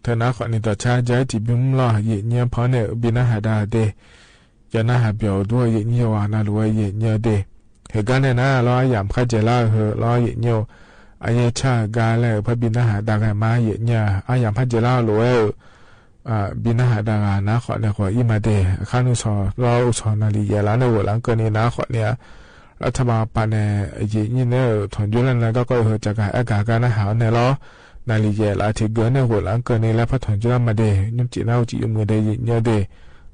တၢ်နာ်ဃိးန့ၣ် တၢ်ဆါ ယဲၢ်ထံၣ်ဘုမၢ်လီၤ ယဲၢ်ညိၣ်ဖီန့ၣ် ဘံနၢ်ဟးဒါဒ့ ယနာ်ဟးပျီၣ်ဒိၣ် ယဲၢ်ညိၣ်ဝဲ နာ်လူဝဲ ယဲၢ်ညိၣ်ဒ့ ဟ့ၣ်ကါန့ၣ်နၤလီၤ အယၣ်ဖးယဲၢ်လါဧၢ လီၤ ယဲၢ်ညိၣ် အယဲၢ်ဆၣ်ဂၤလဲၣ် ဖဲဘံနၢ်ဟးဒါဂၤမး ယဲၢ်ညိၣ် အယၣ်ဖးယဲၢ်လါ လိာ်ဝဲဧၢ ဘံနၢ်ဟးဒါဂၤ နာ်ဃိးန့ၣ် ဂီၤအံၤမးဒ့ အခါနုၢ်စီၤ လီၤအိၣ်ဆီ နၣ်လံၤယဲၢ်လါန့ၣ် ဂိၢ်လၢကၢၢ်န့ၣ် နာ်ဃိးန့ၣ် လၢထးဘးပၤန့ၣ် ယဲၢ်ညိၣ်န့ၣ် ထိၣ်ယိလၢနၤ ကီၢ်ကီၢ်ဟၢ ကကၤအဲၣ်ကၤကါနၢ်ဟးအီၤန့ၣ်လီၤ နၣ်လံၤယဲၢ်လါ ထံဂၢၢ်န့ၣ် ဂိၢ်လၢကၢၢ်န့ၣ် လၢဖးထိၣ်ယိလါမးဒ့ ညိၣ်စံးနၢ်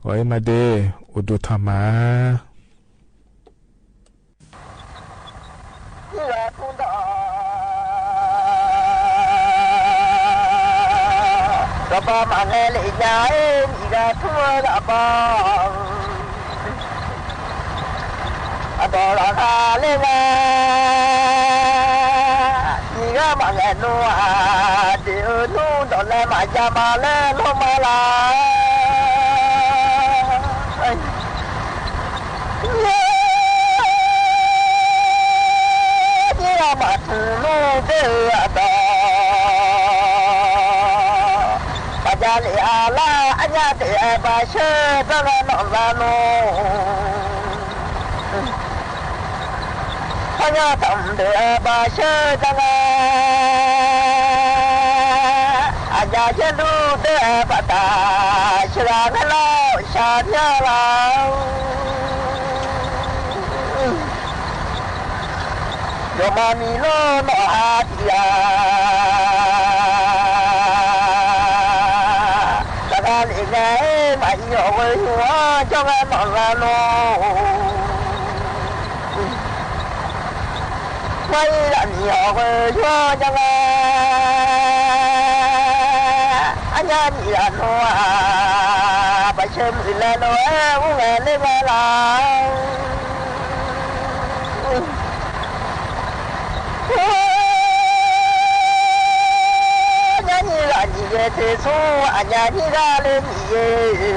အိၣ်စံးယိၣ်မုာ်ဒ့ ယဲၢ်ညိၣ်ဒ့ ဂီၤအံၤမးဒ့ အိၣ်ဒိၣ်ထီၣ်မး ကဘၣ်မၤလဲၤလၢညါအံၤ မံၤဂၤထူၣ်ဂၤဘီ အဒီးရၤဃာ်လၢညါ မံၤဂၤမၤလဲၤနူဧါ ဒ့ဧၢ နူဒီးလဲၤမၤယၤမၤလဲၤလိာ်မးလၢ ယဲၢ်မၤထူၣ်လူၢ်သ့ၣ်ဧၢအဒီး ပှၤယါလံအါလါ အညါတအဲၣ်ဘၣ်ဆၢ တၢ်ဂၤနီၢ်လါနီၢ် ပှၤညါတအဲၣ်ဘၣ်ဆၢတၢ်ဂၤ အညါယဲၢ်လူၢ်သ့ၣ်ဘၣ်တၢ် ဆှၢဂၤလၢ်လၢ် ဆှၢမၠၣ်လၢ် ယွၤမၤမံၤလိာ်နီၢ်ဟးတံၢ်ဧါ တဂၤလၢ်ဂၤ မၤအံၤအီၣ်ဝဲယွၤ ကၠီဂၤနီၢ်လါနီၢ် မၤအံၤလၢမံၤအီၣ်ဝဲယွၤ ကၠီဂၤ အညါနံၣ်လၢနီၢ်ဧါ ပှၤဆၢမုၢ်လၢ်နီၢ်ဧၢ အူဂၤလၢဂၤလၢ် ညါနံၣ်ဂၤနံၣ်ယဲၢ်တ့ၢ်ဆူ အညါနံၣ်ဂၤလၢနံၣ်ယဲၢ်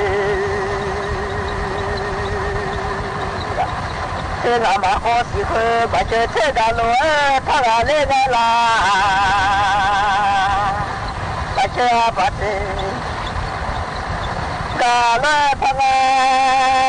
သ့ၣ်ဂၤမၤဃီစံးဃုာ် ပှၤဆၢထၢၣ်ဂၤလိာ်ဧၢ ဖးဂၤလၢဂၤလၢ် ပှၤဆၢအပှၤတ့ၢ် ဂၤလၢဖးဂၤ အံၤလၢနီၢ်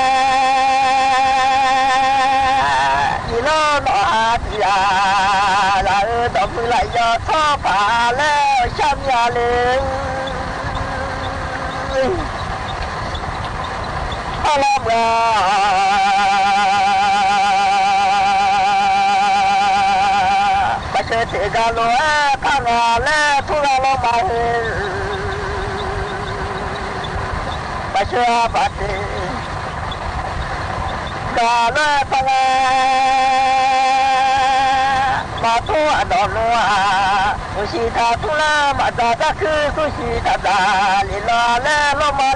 ဟးတံၢ်ဧါ ဂၤဧၢ ဒီးမုၢ်လၢ်ယီၤထီၣ်ဖးလၢဆၣ်မံၤအါလံ ဟါလီၤမုၢ် ပှၤဆၢထၢၣ်ဂၤလိာ်ဧၢ ဖးဂၤလၢထူၣ်ဂၤလီၤမးဧၢ ပှၤဆၢအပှၤတ့ၢ် ဂၤလၢဖးဂၤ မၤထူၣ်အဒီးနူဧါ သူၣ်ဆံးထးထူၣ်လၢမၤတၢ်တၢ်ခု သူၣ်ဆံးထးတၢ်လံၤလီၤလၢလီၤမး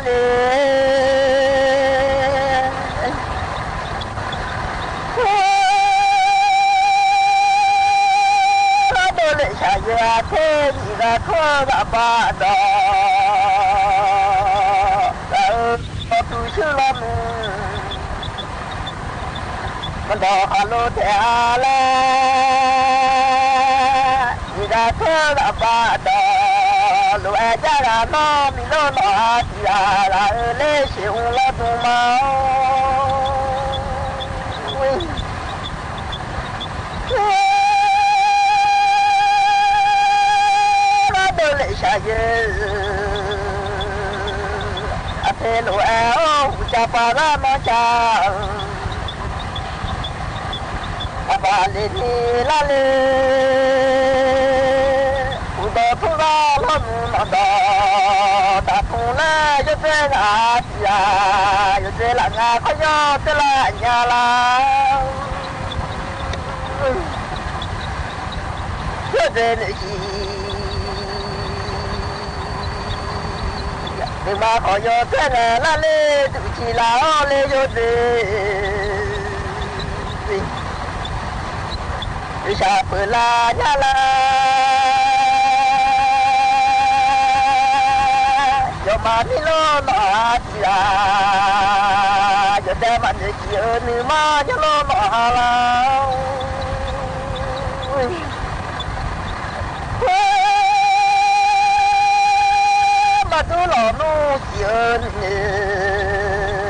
လံ ဒိးလၢဆၣ်ယဲၢ်အထ့ မံၤဂၤထူၣ်ဂၤဘါဒီး ဂၤအၢ ဒီးသူၣ်ဆူၣ်လီၤမုၢ် မဒီးဟးလိာ်ထဲအါလဲၣ် မံၤဂၤထူၣ်ဂၤဘါဒီး လိာ်အဲၣ်ဒၣ်ဂၤနီတမံၤ နီၢ်နီၢ်ဟးတံၢ်ဂၤ ဂၤအၢ လၢဆ့ၣ်အူလီၤဒိၣ်မး ဒိးလၢဆၣ်ယဲၢ် အထ့လိာ်အဲၣ်အိၣ် ဟူးကၠၢ်ပှၤဂၤနီၢ်ကၠၢ် အပၢ်လၢနံၤလၢလံ ဟူးဒီးထူၣ်ဂၤလီၤမုၢ်နီၢ်ဒီး တၢ်ထူၣ်လၢယိၤသဲးဂၤတံၢ်ဂၤ ယိၤသဲးလၢငါခီယိၤသဲးလၢအညါလၢ ယိၤသဲးန့ၣ်ဟံး မ့ၢ်မၤခီယိၤသဲးလၢလၢ်လၢ ဒုးထံၣ်လၢအီၤလၢယိၤသဲး ယဆၢပၢၢ်လၢညါလၢ ယမၤမံလိာ်နီၢ်ဟးတံၢ်ဂၤ ယတဲမၤနၢၤကံၢ်အၢ နုာ်မၤညါလိာ်နီၢ်ဟးလၢ တူၺ်းလီၤနူၢ်စံးဧၢ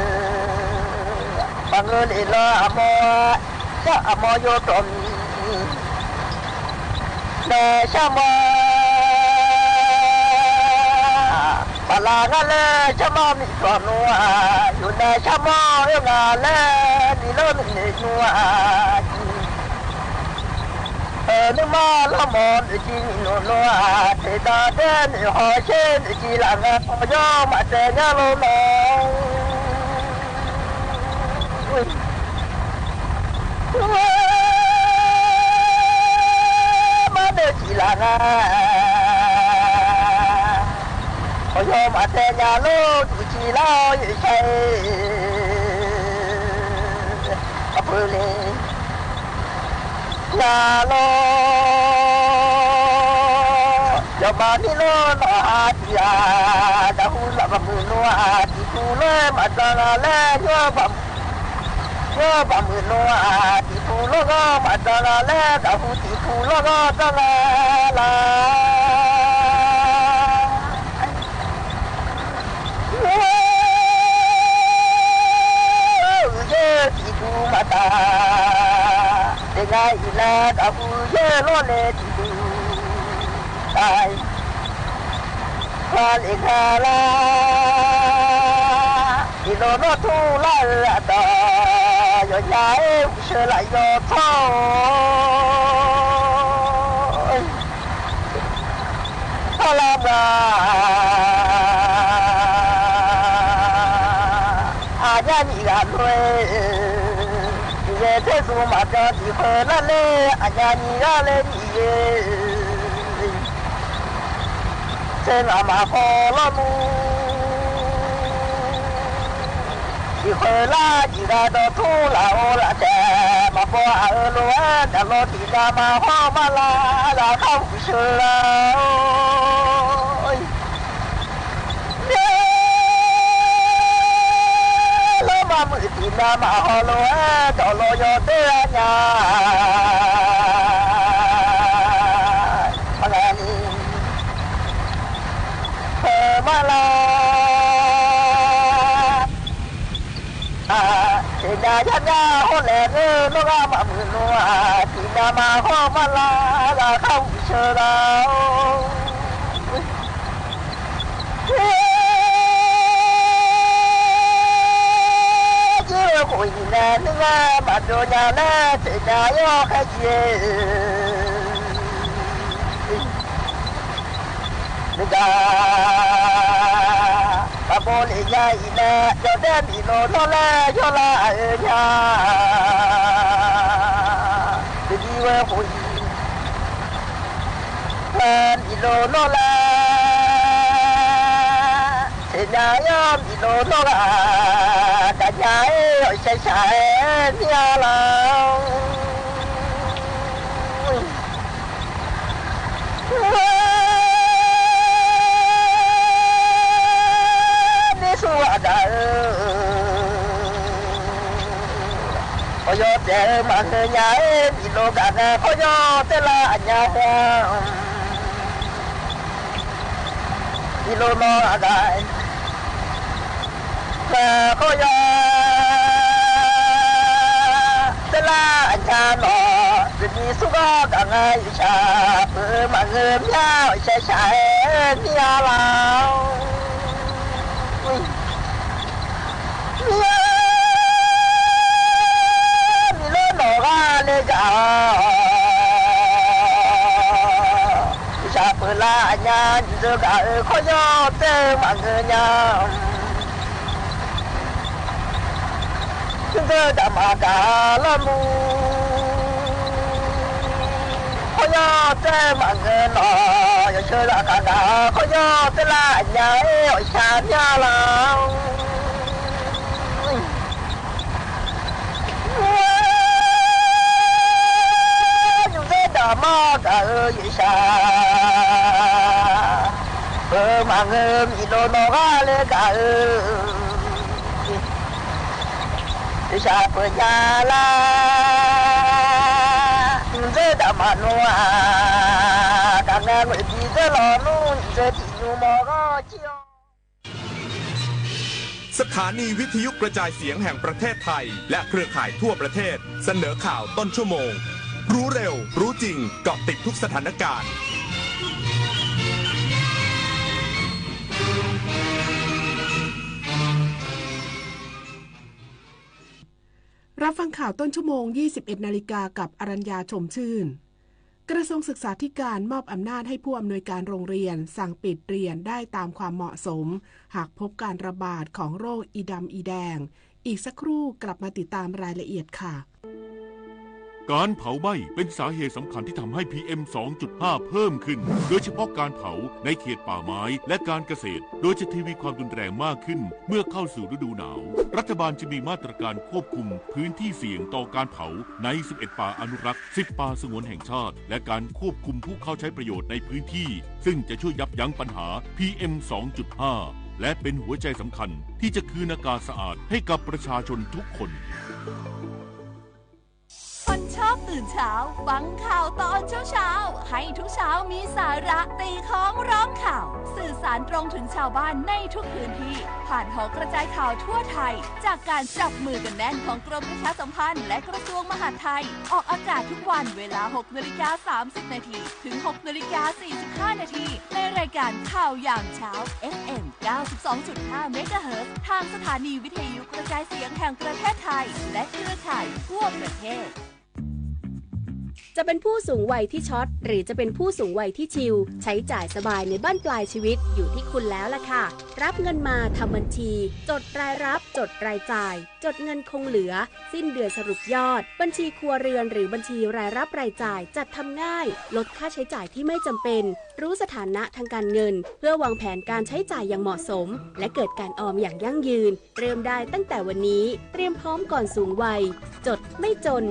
ဘၣ်မနုၤလဲၣ်လီၤ အမီၢ် ယၢ်အမီၢ်ယိၣ်တီၢ်မံၤ နဲဆၣ်မီၢ် ဘၣ်လၢ်ငါလဲၣ် ဆၣ်မီၢ်မံတီၢ်နူၢ်ဧါ ယိၣ်နဲဆၣ်မီၢ် ယိၣ်ငါလဲၣ် မံလီၤမံန့ၣ်နူၢ်ဧါ အၢ နမီၢ်လီၤမီၢ် နကံမံနူၢ်နူၢ်ဧါ တၢ်ဒၣ်တဲန့ၣ်ဟီၣ်ဆ့ နကံလၢ်ငါ ပှၤယီၤမးတဲညါလိၤလီၤ မၤနၢၤကံလၢ်ငါ ပှၤယီၤမးတဲညါလိၤ တူၢ်ကံလၢ်ယဲၢ်ဆၢ အပူၤလံ ညါလိၤ ယီၤမးမံလိၤနီၢ်ဟါတံၢ်ဧါ တၢ်ဟူလၢ်ဘၣ်မုၢ်နူၢ်ဧါ တံၢ်ပူၤလၢမၤတၢ်ဂၤလဲၣ် ယီၤဘၣ်မုၢ် ယီၤဘၣ်မုၢ်နူၢ်ဧါ တံၢ်ပူၤလီၤဂီၢ် မၤတၢ်ဂၤလဲၣ် တၢ်ဟူတံၢ်ပူၤလီၤဂီၢ် တၢ်ဂၤလၢ် ယဲၢ်တံၢ်ပူၤမၤတၢ် တနံၤအံၤလၢ တၢ်ဟူယဲၢ်လီၤလၢတံၢ်ပူၤ တၢ် ပှၤလၢ်ဂၤလၢ် တံၢ်လိၤနီၢ်ထူလၢ်အၢအတီၢ် ယီၤညါဧၢ ဟူးဆှၢလၢ်ယီၤထီၣ် ထီၣ်လၢ်မၤ အညါနံၣ်ဂၤလွဲ ယဲၢ်ထဲသူမၤတၢ်တံၢ်ဃၢလၢ်လၢ အညါနံၣ်ဂၤလၢနံၣ်ဂၤ သဲမၤမၤဃီလီၤမူ တံၢ်ဃၢလၢ်တံၢ်ဂၤဒီးထူလၢ်အိၣ်လၢ်တဲ မၤပီအအၢလိာ်ဝဲ တၢ်လီၤတံၢ်နၤမၤဟီမၤလၢ် လၢ်ခါဟူးဆှၢလၢ် လၢမၤမုာ်တံၢ် နၤမၤဟီလိာ်ဝဲ ဒီးလီၤယီၤတဲအညါ အဂၤန့ၣ် ပမၤလၢ် အ သ့ၣ်ညါယါညါဟီၣ်လဲၣ် နီၢ်ဂၤမၤမုာ်နူၢ်ဧါ တံၢ်နၤမၤဟီမၤလၢ် လၢ်ခါဟူးဆှၢလၢ် ယဲၢ်ခိၣ်အံၤန့ၣ် နဂၤမၤဒိးညါလၢ သ့ၣ်ညါယီၣ်ခဲယဲၢ် နဂၤ ပဘိလ့ၣ်ညါအံၤန့ၣ် ယီၤဒဲမံလိာ်နီၢ်လၢ ယီၤလၢအအၢညါ တဒ်ဝဲခိၣ်အံၤ မံလိာ်နီၢ်လၢ သ့ၣ်ညါယီၣ်မံလိာ်နီၢ်ဂၤ တၢ်ညါအ့ၣ် အီၣ်ရှဲရှး မံအါလီၤ မ့ၢ်ဆူအဂၤဧၢ ခီယီၤတဲမၤငၢၢ်ညါအ့ၣ် မံလိာ်ဂၤဂၤ ခီယီၤတဲလၢအညါမီၢ် မံလိာ်နီၢ်အဂၤ ခီယီၤ တဲလၢအညါနီၢ် တမံၤဆူၣ်ဂီၢ်ဂၤဂၤ ယဆၢ ပမၤငၢၢ်မံအါ ရှဲရှး မံအါလီၤ မံ မံလိာ်နီၢ်ဂၤလၢဂၤ ယဆၢပၢၤလၢအညါ နံၤဒၢဂၤအၢ ခီယီၤတဲမၤငၢၢ်ညါ နံၤဒၢတၢ်မၤဂၤလီၤမူ ခီယီၤတဲမၤငၢၢ်နီၢ် ယဆၢလၢဂၤဂၤ ခီယီၤတဲလၢအညါ ယဆၢမံအါလီၤ နံၤဒၢတၢ်မၤဂၤအၢ ယဆၢ ပမၤငၢၢ်မံလိာ်နီၢ်ဂၤလၢဂၤအၢ ယဆၢပၢၤညါလၢ နံၤဒၢတၢ်မၤနူၢ်ဧါ တၢ်ငါငွေ့ဒ်ဒၢလီၤနူၢ် နံၤဒၢတံၢ်နူၢ်မီၢ်ဂီၢ်ကံအီၤ สถานีวิทยุกระจายเสียงแห่งประเทศไทย และเครือข่ายทั่วประเทศ เสนอข่าวต้นชั่วโมง รู้เร็ว รู้จริง เกาะติดทุกสถานการณ์ รับฟังข่าวต้นชั่วโมง ยี่สิบเอ็ดนาฬิกา กับอรัญญา ชมชื่น กระทรวงศึกษาธิการมอบอำนาจให้ผู้อำนวยการโรงเรียนสั่งปิดเรียนได้ตามความเหมาะสม หากพบการระบาดของโรคอีดำอีแดง อีกสักครู่กลับมาติดตามรายละเอียดค่ะ การเผาไหม้เป็นสาเหตุสำคัญที่ทำให้ พีเอ็ม สองจุดห้า เพิ่มขึ้น โดยเฉพาะการเผาในเขตป่าไม้และการเกษตร โดยจะทวีความรุนแรงมากขึ้นเมื่อเข้าสู่ฤดูหนาว รัฐบาลจะมีมาตรการควบคุมพื้นที่เสี่ยงต่อการเผาใน สิบเอ็ด ป่าอนุรักษ์ สิบ ป่าสงวนแห่งชาติ และการควบคุมผู้เข้าใช้ประโยชน์ในพื้นที่ ซึ่งจะช่วยยับยั้งปัญหา พีเอ็ม สองจุดห้า และเป็นหัวใจสำคัญที่จะคืนอากาศสะอาดให้กับประชาชนทุกคน คนชอบตื่นเช้า ฟังข่าวตอนเช้าๆ ให้ทุกเช้ามีสาระ ตีค้องร้องข่าว สื่อสารตรงถึงชาวบ้านในทุกพื้นที่ ผ่านหอกระจายข่าวทั่วไทย จากการจับมือกันแน่นของกรมประชาสัมพันธ์และกระทรวงมหาดไทย ออกอากาศทุกวันเวลา หกนาฬิกา สามสิบนาที ถึง หกนาฬิกา สี่สิบห้านาที ในรายการข่าวยามเช้า เอฟเอ็ม เก้าสิบสองจุดห้า เมกะเฮิรตซ์ ทางสถานีวิทยุกระจายเสียงแห่งประเทศไทย และเครือข่ายทั่วประเทศ จะเป็นผู้สูงวัยที่ช็อต หรือจะเป็นผู้สูงวัยที่ชิล ใช้จ่ายสบายในบั้นปลายชีวิตอยู่ที่คุณแล้วล่ะค่ะ รับเงินมาทำบัญชี จดรายรับ จดรายจ่าย จดเงินคงเหลือ สิ้นเดือนสรุปยอด บัญชีครัวเรือนหรือบัญชีรายรับรายจ่ายจัดทำง่าย ลดค่าใช้จ่ายที่ไม่จำเป็น รู้สถานะทางการเงิน เพื่อวางแผนการใช้จ่ายอย่างเหมาะสม และเกิดการออมอย่างยั่งยืน เริ่มได้ตั้งแต่วันนี้ เตรียมพร้อมก่อนสูงวัย จดไม่จน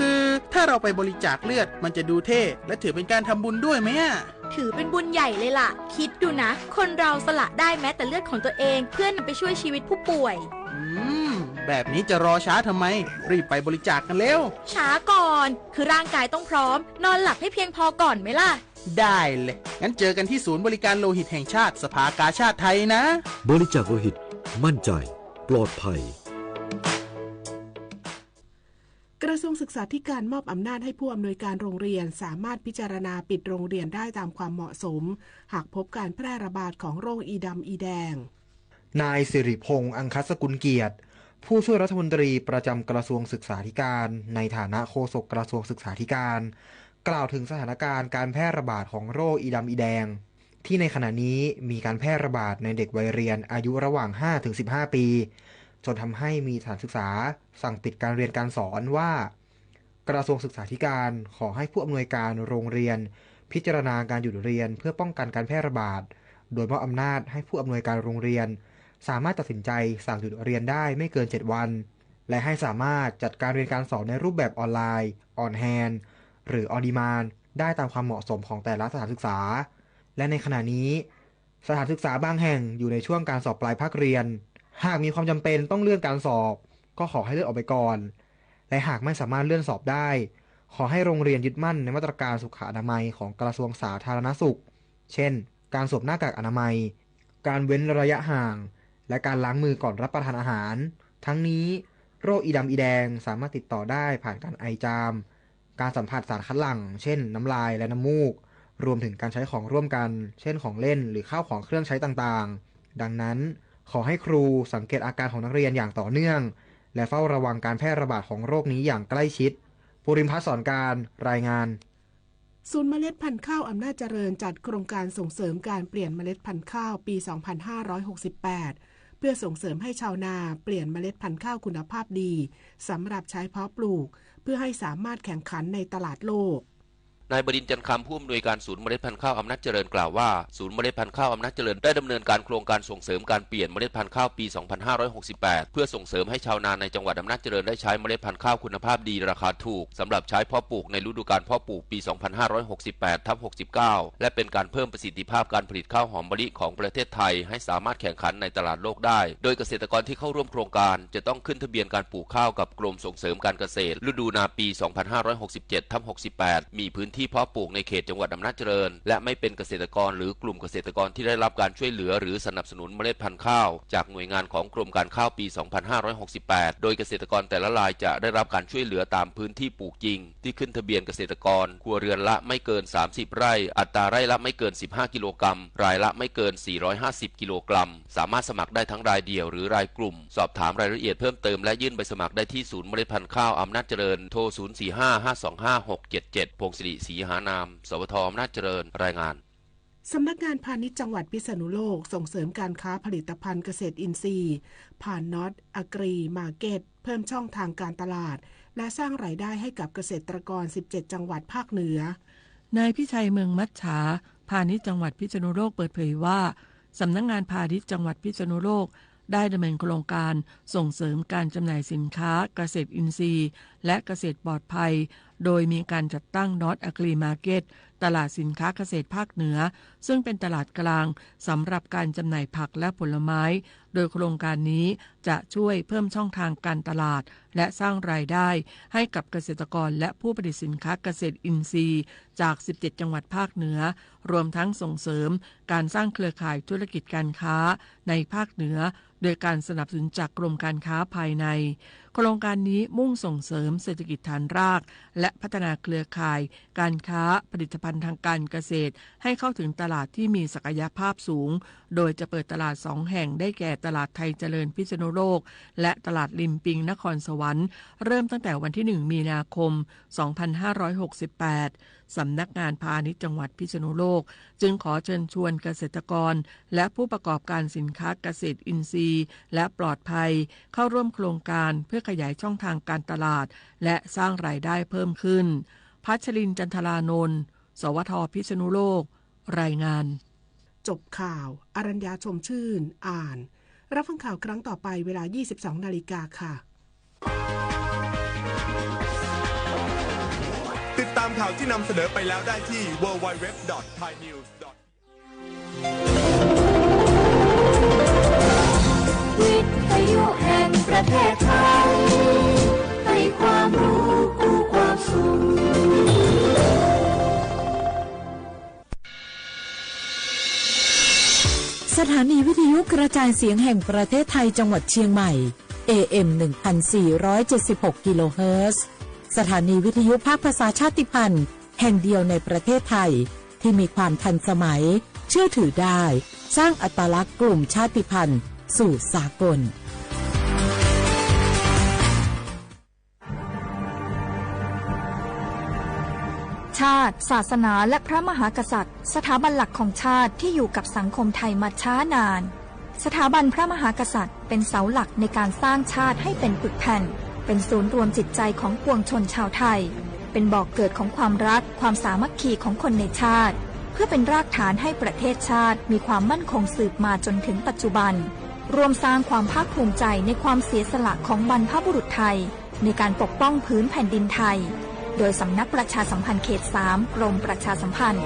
คือถ้าเราไปบริจาคเลือดมันจะดูเท่ และถือเป็นการทำบุญด้วยไหมอะ ถือเป็นบุญใหญ่เลยล่ะ คิดดูนะ คนเราสละได้แม้แต่เลือดของตัวเอง เพื่อนำไปช่วยชีวิตผู้ป่วย อืม แบบนี้จะรอช้าทำไม รีบไปบริจาคกันเร็ว ช้าก่อน คือร่างกายต้องพร้อม นอนหลับให้เพียงพอก่อนไหมล่ะ ได้เลย งั้นเจอกันที่ศูนย์บริการโลหิตแห่งชาติ สภากาชาดไทยนะ บริจาคโลหิต มั่นใจ ปลอดภัย กระทรวงศึกษาธิการมอบอำนาจให้ผู้อำนวยการโรงเรียนสามารถพิจารณาปิดโรงเรียนได้ตามความเหมาะสม หากพบการแพร่ระบาดของโรคอีดำอีแดง นายสิริพงษ์ อังคสกุลเกียรติ ผู้ช่วยรัฐมนตรีประจำกระทรวงศึกษาธิการ ในฐานะโฆษกกระทรวงศึกษาธิการ กล่าวถึงสถานการณ์การแพร่ระบาดของโรคอีดำอีแดง ที่ในขณะนี้มีการแพร่ระบาดในเด็กวัยเรียนอายุระหว่าง ห้าถึงสิบห้าปี จนทำให้มีสถานศึกษาสั่งปิดการเรียนการสอนว่า กระทรวงศึกษาธิการขอให้ผู้อำนวยการโรงเรียนพิจารณาการหยุดเรียนเพื่อป้องกันการแพร่ระบาด โดยมอบอำนาจให้ผู้อำนวยการโรงเรียนสามารถตัดสินใจสั่งหยุดเรียนได้ไม่เกินเจ็ดวัน และให้สามารถจัดการเรียนการสอนในรูปแบบออนไลน์ on hand หรือ on demand ได้ตามความเหมาะสมของแต่ละสถานศึกษา และในขณะนี้ สถานศึกษาบางแห่งอยู่ในช่วงการสอบปลายภาคเรียน หากมีความจำเป็นต้องเลื่อนการสอบ ก็ขอให้เลื่อนออกไปก่อน และหากไม่สามารถเลื่อนสอบได้ ขอให้โรงเรียนยึดมั่นในมาตรการสุขอนามัยของกระทรวงสาธารณสุข เช่น การสวมหน้ากากอนามัย การเว้นระยะห่าง และการล้างมือก่อนรับประทานอาหาร ทั้งนี้ โรคอีดำอีแดงสามารถติดต่อได้ผ่านการไอจาม การสัมผัสสารคัดหลั่ง เช่น น้ำลายและน้ำมูก รวมถึงการใช้ของร่วมกัน เช่น ของเล่น หรือข้าวของเครื่องใช้ต่างๆ ดังนั้น ขอให้ครูสังเกตอาการของนักเรียนอย่างต่อเนื่อง และเฝ้าระวังการแพร่ระบาดของโรคนี้อย่างใกล้ชิด ภูรินทร์พัฒน์ สอนการ รายงาน ศูนย์เมล็ดพันธุ์ข้าวอำนาจเจริญจัดโครงการส่งเสริมการเปลี่ยนเมล็ดพันธุ์ข้าวปี สองพันห้าร้อยหกสิบแปด เพื่อส่งเสริมให้ชาวนาเปลี่ยนเมล็ดพันธุ์ข้าวคุณภาพดี สำหรับใช้เพาะปลูก เพื่อให้สามารถแข่งขันในตลาดโลก นายบดินทร์ จันทร์คำ ผู้อำนวยการศูนย์เมล็ดพันธุ์ข้าวอำนาจเจริญกล่าวว่า ศูนย์เมล็ดพันธุ์ข้าวอำนาจเจริญได้ดำเนินการโครงการส่งเสริมการเปลี่ยนเมล็ดพันธุ์ข้าวปี สองพันห้าร้อยหกสิบแปด เพื่อส่งเสริมให้ชาวนาในจังหวัดอำนาจเจริญได้ใช้เมล็ดพันธุ์ข้าวคุณภาพดีราคาถูก สำหรับใช้เพาะปลูกในฤดูกาลเพาะปลูกปี สองพันห้าร้อยหกสิบแปดทับหกสิบเก้า และเป็นการเพิ่มประสิทธิภาพการผลิตข้าวหอมมะลิของประเทศไทยให้สามารถแข่งขันในตลาดโลกได้ โดยเกษตรกรที่เข้าร่วมโครงการจะต้องขึ้นทะเบียนการปลูกข้าวกับกรมส่งเสริมการเกษตร ฤดูนาปี สองพันห้าร้อยหกสิบเจ็ดทับหกสิบแปด มีพื้น ที่เพาะปลูกในเขตจังหวัดอำนาจเจริญ และไม่เป็นเกษตรกรหรือกลุ่มเกษตรกรที่ได้รับการช่วยเหลือหรือสนับสนุนเมล็ดพันธุ์ข้าวจากหน่วยงานของกรมการข้าวปี สองพันห้าร้อยหกสิบแปด โดยเกษตรกรแต่ละรายจะได้รับการช่วยเหลือตามพื้นที่ปลูกจริง ที่ขึ้นทะเบียนเกษตรกร ครัวเรือนละไม่เกิน สามสิบ ไร่ อัตราไร่ละไม่เกิน สิบห้า กิโลกรัม รายละไม่เกิน สี่ร้อยห้าสิบ กิโลกรัม สามารถสมัครได้ทั้งรายเดี่ยวหรือรายกลุ่ม สอบถามรายละเอียดเพิ่มเติมและยื่นใบสมัครได้ที่ศูนย์เมล็ดพันธุ์ข้าวอำนาจเจริญ โทร ศูนย์ สี่ ห้า ห้า สอง ห้า หก เจ็ด เจ็ด พงศิริ ศรีหานาม สวท อำนาจเจริญ รายงาน สำนักงานพาณิชย์จังหวัดพิษณุโลกส่งเสริมการค้าผลิตภัณฑ์เกษตรอินทรีย์ ผ่าน North Agri Market เพิ่มช่องทางการตลาด และสร้างรายได้ให้กับเกษตรกร สิบเจ็ด จังหวัดภาคเหนือ นายพิชัย เมืองมัจฉา พาณิชย์จังหวัดพิษณุโลกเปิดเผยว่า สำนักงานพาณิชย์จังหวัดพิษณุโลก ได้ดำเนินโครงการส่งเสริมการจำหน่ายสินค้าเกษตรอินทรีย์ และเกษตรปลอดภัย โดยมีการจัดตั้ง North Agri Market ตลาดสินค้าเกษตรภาคเหนือ ซึ่งเป็นตลาดกลางสำหรับการจำหน่ายผักและผลไม้ โดยโครงการนี้จะช่วยเพิ่มช่องทางการตลาด และสร้างรายได้ให้กับเกษตรกรและผู้ผลิตสินค้าเกษตรอินทรีย์จาก สิบเจ็ด จังหวัดภาคเหนือ รวมทั้งส่งเสริมการสร้างเครือข่ายธุรกิจการค้าในภาคเหนือ โดยการสนับสนุนจากกรมการค้าภายใน โครงการนี้มุ่งส่งเสริมเศรษฐกิจฐานราก และพัฒนาเครือข่ายการค้าผลิตภัณฑ์ทางการเกษตร ให้เข้าถึงตลาดที่มีศักยภาพสูง โดยจะเปิดตลาดสองแห่ง ได้แก่ตลาดไทยเจริญพิษณุโลก และตลาดริมปิงนครสวรรค์ เริ่มตั้งแต่วันที่ หนึ่ง มีนาคม สองพันห้าร้อยหกสิบแปด สำนักงานพาณิชย์จังหวัดพิษณุโลก จึงขอเชิญชวนเกษตรกร และผู้ประกอบการสินค้าเกษตรอินทรีย์ และปลอดภัย เข้าร่วมโครงการเพื่อขยายช่องทางการตลาด และสร้างรายได้เพิ่มขึ้น พัชรินทร์ จันทรานนท์ สวท พิษณุโลก รายงาน จบข่าว อรัญญา ชมชื่น อ่าน รับฟังข่าวครั้งต่อไปเวลา ยี่สิบสอง นาฬิกาค่ะ ติดตามข่าวที่นำเสนอไปแล้วได้ที่ ดับเบิลยู ดับเบิลยู ดับเบิลยู ดอท ไทยนิวส์ ดอท วิทยุแห่งประเทศไทย ให้ความรู้คู่ความสุข สถานีวิทยุกระจายเสียงแห่งประเทศไทยจังหวัดเชียงใหม่ เอ เอ็ม หนึ่งพันสี่ร้อยเจ็ดสิบหก กิโลเฮิรตซ์ สถานีวิทยุภาคภาษาชาติพันธุ์แห่งเดียวในประเทศไทย ที่มีความทันสมัย เชื่อถือได้ สร้างอัตลักษณ์กลุ่มชาติพันธุ์สู่สากล ชาติ ศาสนา และพระมหากษัตริย์ สถาบันหลักของชาติที่อยู่กับสังคมไทยมาช้านาน สถาบันพระมหากษัตริย์เป็นเสาหลักในการสร้างชาติให้เป็นปึกแผ่น เป็นศูนย์รวมจิตใจของปวงชนชาวไทย เป็นบ่อกเกิดของความรัก ความสามัคคีของคนในชาติ เพื่อเป็นรากฐานให้ประเทศชาติมีความมั่นคงสืบมาจนถึงปัจจุบัน ร่วมสร้างความภาคภูมิใจในความเสียสละของบรรพบุรุษไทย ในการปกป้องผืนแผ่นดินไทย โดยสำนักประชาสัมพันธ์เขต สาม กรมประชาสัมพันธ์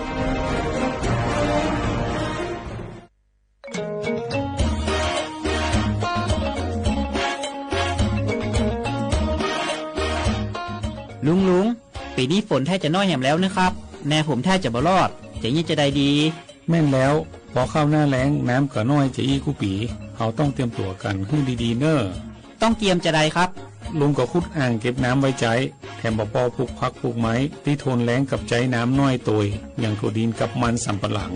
ลุง ลุง ปี๋นี้ฝนแท้จะน้อยแหมแล้วเน่อครับ นาผมแท้จะบ่รอด จะเยียะจาใดดี แม่นแล้ว ปอเข้าหน้าแล้ง น้ำก็น้อยจะอี้กู้ปี๋ เฮาต้องเตรียมตั๋วกั๋นหื้อดีๆ เน่อ ต้องเตรียมจาใดครับ ลุงก็ขุดอ่างเก็บน้ำไว้ใจ๊ แถมบ่ปอปลูกผักปลูกไม้ ตี้ทนแล้งกับใจ๊น้ำน้อยโตย อย่างถั่วดินกับมันสำปะหลัง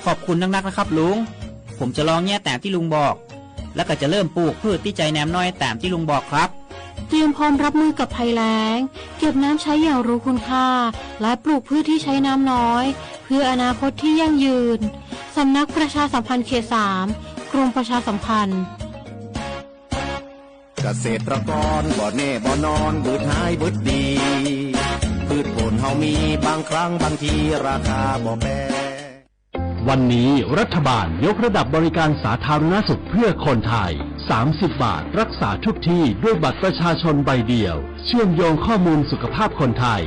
ขอบคุณนักๆ นะครับลุง ผมจะลองเยียะต๋ามตี้ลุงบอก แล้วก็จะเริ่มปลูกพืชตี้ใจ๊น้ำน้อยต๋ามตี้ลุงบอกครับ เตรียมพร้อมรับมือกับภัยแล้ง เก็บน้ำใช้อย่างรู้คุณค่า และปลูกพืชที่ใช้น้ำน้อย เพื่ออนาคตที่ยั่งยืน สำนักประชาสัมพันธ์เขต สาม กรมประชาสัมพันธ์ เกษตรกรบ่แน่บ่นอน บืดหายบืดดี พืชผลเฮามี บางครั้งบางทีราคาบ่แปร วันนี้รัฐบาลยกระดับบริการสาธารณสุขเพื่อคนไทย สามสิบบาทรักษาทุกที่ด้วยบัตรประชาชนใบเดียว เชื่อมโยงข้อมูลสุขภาพคนไทย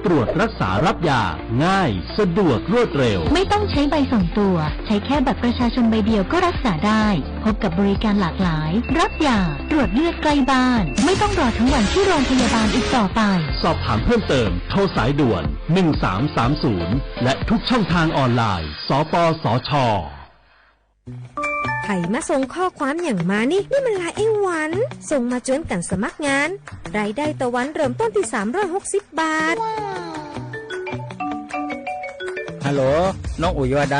ตรวจรักษารับยาง่าย สะดวกรวดเร็ว ไม่ต้องใช้ใบส่งตัว ใช้แค่บัตรประชาชนใบเดียวก็รักษาได้ พบกับบริการหลากหลาย รับยา ตรวจเลือดใกล้บ้าน ไม่ต้องรอทั้งวันที่โรงพยาบาลอีกต่อไป สอบถามเพิ่มเติม โทรสายด่วน หนึ่งสามสามศูนย์ และทุกช่องทางออนไลน์ สปสช. ใผมาส่งข้อความหยังมานี่ นี่มันไลน์ไอ้หวัน ส่งมาจวนกั๋นสมัครงาน รายได้ต่อวันเริ่มต้นตี้สามร้อยหกสิบบาท ฮัลโหล น้องอุ๋ยว่าใด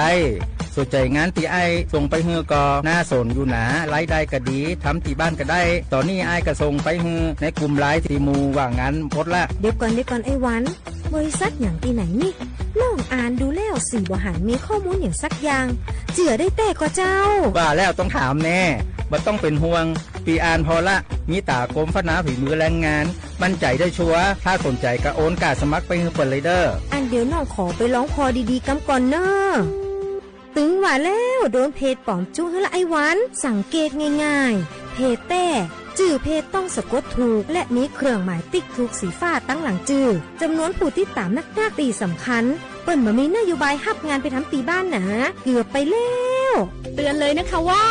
สนใจ๋งานตี้อ้ายส่งไปหื้อก่อ น่าสนอยู่หนา รายได้ก็ดี ทำตี้บ้านก็ได้ ต๋อนนี้อ้ายก็ส่งไปหื้อในกลุ่มไลน์ตี้หมู่ว่างงานหมดละ เดี๋ยวก่อน เดี๋ยวก่อนไอ้หวัน บริษัทหยังตี้ไหนนี่ น้องอ่านดูแล้วสี่บ่หันมีข้อมูลหยังสักอย่าง เจื้อได้แต๊ก่อเจ้า ว่าแล้วต้องถามแน่ บ่ต้องเป๋นห่วง ปี้อ่านผ่อละ มีต๋ากรมพัฒนาฝีมือแรงงาน มั่นใจ๋ได้ชัวร์ ถ้าสนใจ๋ก็โอนก้าสมัครไปหื้อเปิ้นเลยเน่อ อันเดี๋ยวน้องขอไปลองผ่อดีๆ กำก่อนเน่อ ตึงว่าแล้ว โดนเพจป๋อมจุ๊กหื้อละไอ้หวัน สังเกตง่ายๆ เพจแต๊ จื้อเพจต้องสะกดถูก และมีเครื่องหมายติ๊กถูกสีฟ้าตังหลังจื้อ จ๋ำนวนผู้ติดต๋ามนักๆ ตี้สำคัญ เปิ้นบ่มีนโยบายฮับงานไปทำตี้บ้านหนา เกือบไปแล้ว เตือนเลยนะคะว่า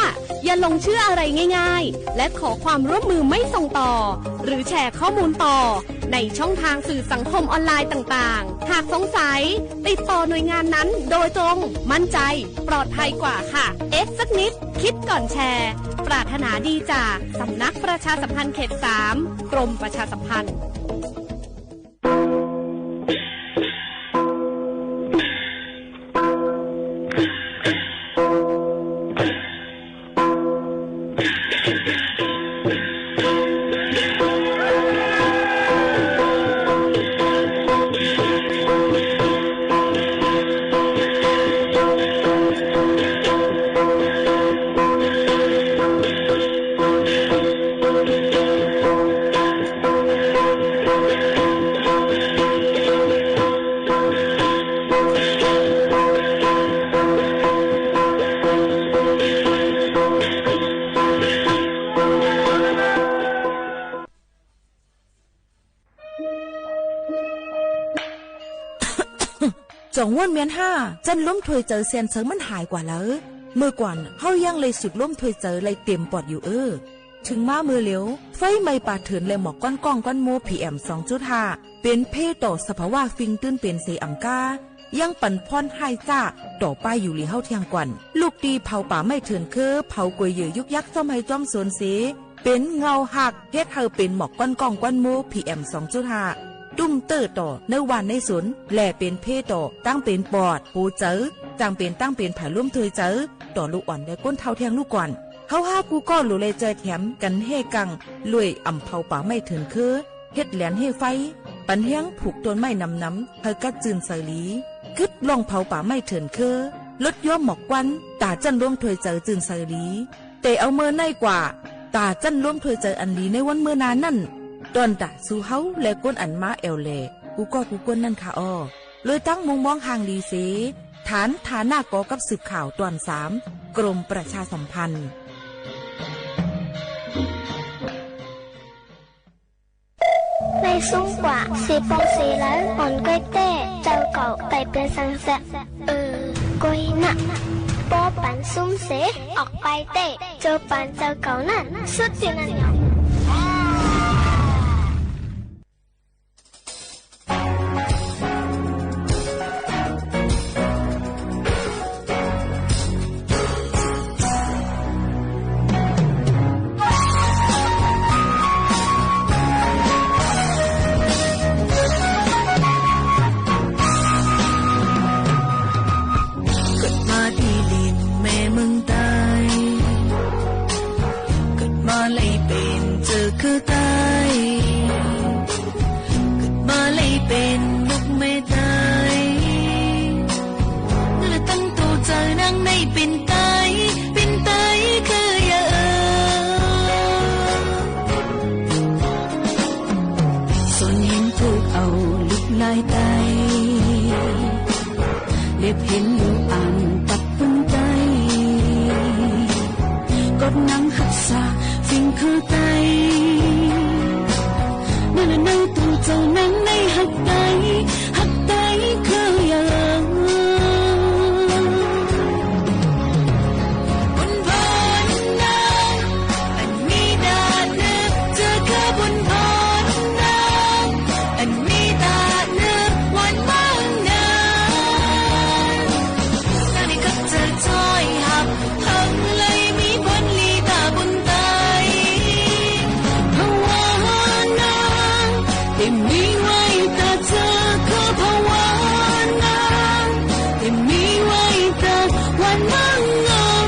อย่าหลงเชื่ออะไรง่ายๆ และขอความร่วมมือไม่ส่งต่อ หรือแชร์ข้อมูลต่อ ในช่องทางสื่อสังคมออนไลน์ต่างๆ หากสงสัย ติดต่อหน่วยงานนั้นโดยตรง มั่นใจ ปลอดภัยกว่าค่ะ เอ๊ะสักนิด คิดก่อนแชร์ ปรารถนาดีจากสำนักประชาสัมพันธ์เขตสาม กรมประชาสัมพันธ์ จ่องว่นเมียนห้า จั้นลมถ้วยเจอเซียนเซิงมันหายกว่าเล้อ เมื่อก่อนเฮายังไล่สูดลมถ้วยเจอไล่เต๋มปอดอยู่เอ้อ เถิงมาเมื่อเหลียว ไฟไหม้ป่าเถินและหมอกควันก้องควันโม พีเอ็ม สองจุดห้า เป๋นภัยต่อสภาวะฟิงตื้นเป๋นเสอำก้า ยังปั๋นผลฮ้ายจ๊าต่อไปอยู่หลีเฮาเที่ยงก่อน ลูกตี้เผาป่าไม้เถินเค้อ เผากวยเหยื่อยุกยักษ์จ้อมไฮ่จ้อมสวนเส เป๋นเงาหัก เฮ็ดหื้อเป๋นหมอกควันก้องควันโม พีเอ็ม สองจุดห้า ตุ้มเต๊อะต่อในบ้านในสวน และเป๋นภัยต่อตังเป๋นปอด หัวเจอ จ่างเป๋นตังเป๋นผายลมถ้วยเจอ ต่อลูกอ่อนและก้นเฒ่าเที่ยงลูกก่อน เฮาฮ้ากู้ก้อหลูแลเจอแถมกั๋นแฮ่กัง ลวยอ่ำเผาป่าไม้เถินเค้อ เฮ็ดแหลนเฮ่ไฟ ปั๋นแฮงผูกต้นไม้หนำๆ หื้อกัดจื้นใสหลี กึ๊ดลองเผาป่าไม้เถินเค้อ ลดย้อมหมอกควัน ต๋าจั้นลมถ้วยเจอจื้นใสหลี แต่เอาเมินในกว่า ต๋าจั้นลมถ้วยเจออันหลีในวันเมื่อหน้านั้น ต้อนต๋าสู่เฮาและก้นอันมาแอ่วแหล่ กู้ก้อกู้ก้นนั้นค่ะอ้อ เลยตั้งมุมมองห่างหลีเส ฐานฐานะก่อกับสืบข่าวตอนสาม กรมประชาสัมพันธ์ ในซุ่มกว่า เสียปองเสียเหลาอ่อนก้อยแต๊ เจ้าเก่าไปเป๋นสังแสะ เออ ก้อยนะ ปอปันซุ่มเส ออกไปแต๊ เจอปานเจ้าเก่านั้น สุดตี้นั้นหยอง เกิดมาตี้ลินแม่เมืองใต้ เกิดมาไล่เป๋นเจ้าเค้อใต้ เกิดมาไล่เป๋นลูกแม่ใต้ เงื้อตั้งตั๋วเจ้านางได้เป๋นใต้ เป๋นใต้เค้อเย้อ สนเห็นถูกเอาลูกลายใต้ เล็บเห็นอยู่อ่างตับปืนใต้ กดหนังฮักษาฟิงเค้อใต้ ในตู้เจ้านังในฮักไต ฮักไตคือหยัง บนพรนัง อันมีต๋าเนื้อ เจ้าคือบนพรนัง อันมีต๋าเนื้อวันเมืองนาง นางนี้ข้าเจ้าจ้อยฮับ หังไหลมีผลลีต๋าบุญไต ภาวนาเต็มมีไว้ต๋าเจ้า คือภาวนาเต็มมีไว้ต๋าวันเมืองนาง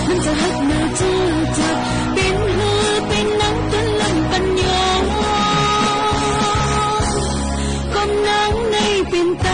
มันจะฮักเน่อเจ้าจัก เป๋นหื้อเป๋นนางเตื้อนล้ำปัญญา ก้มนางในเป๋นไต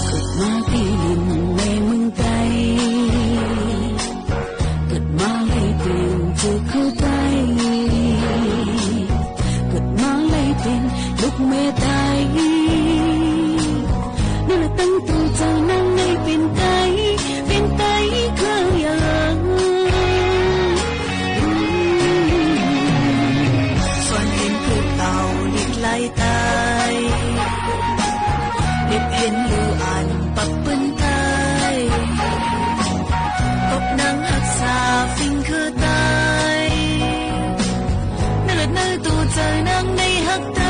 เกิดมาตี้ลินในเมืองไต เกิดมาไหลเป๋นเจ้าคือไต เกิดมาไหลเป๋นลูกแม่ไต นั่นแหละตั้งตู้เจ้านังในเป๋นไต เป๋นไตคือหยัง ส่วนเป๋นคือเต่าลิดไหลไต เด็ดเห็นลูอันปักปืนไต ปกนางฮักษาฟิงคือไต เนิดในตู้เจ้านังในฮักไต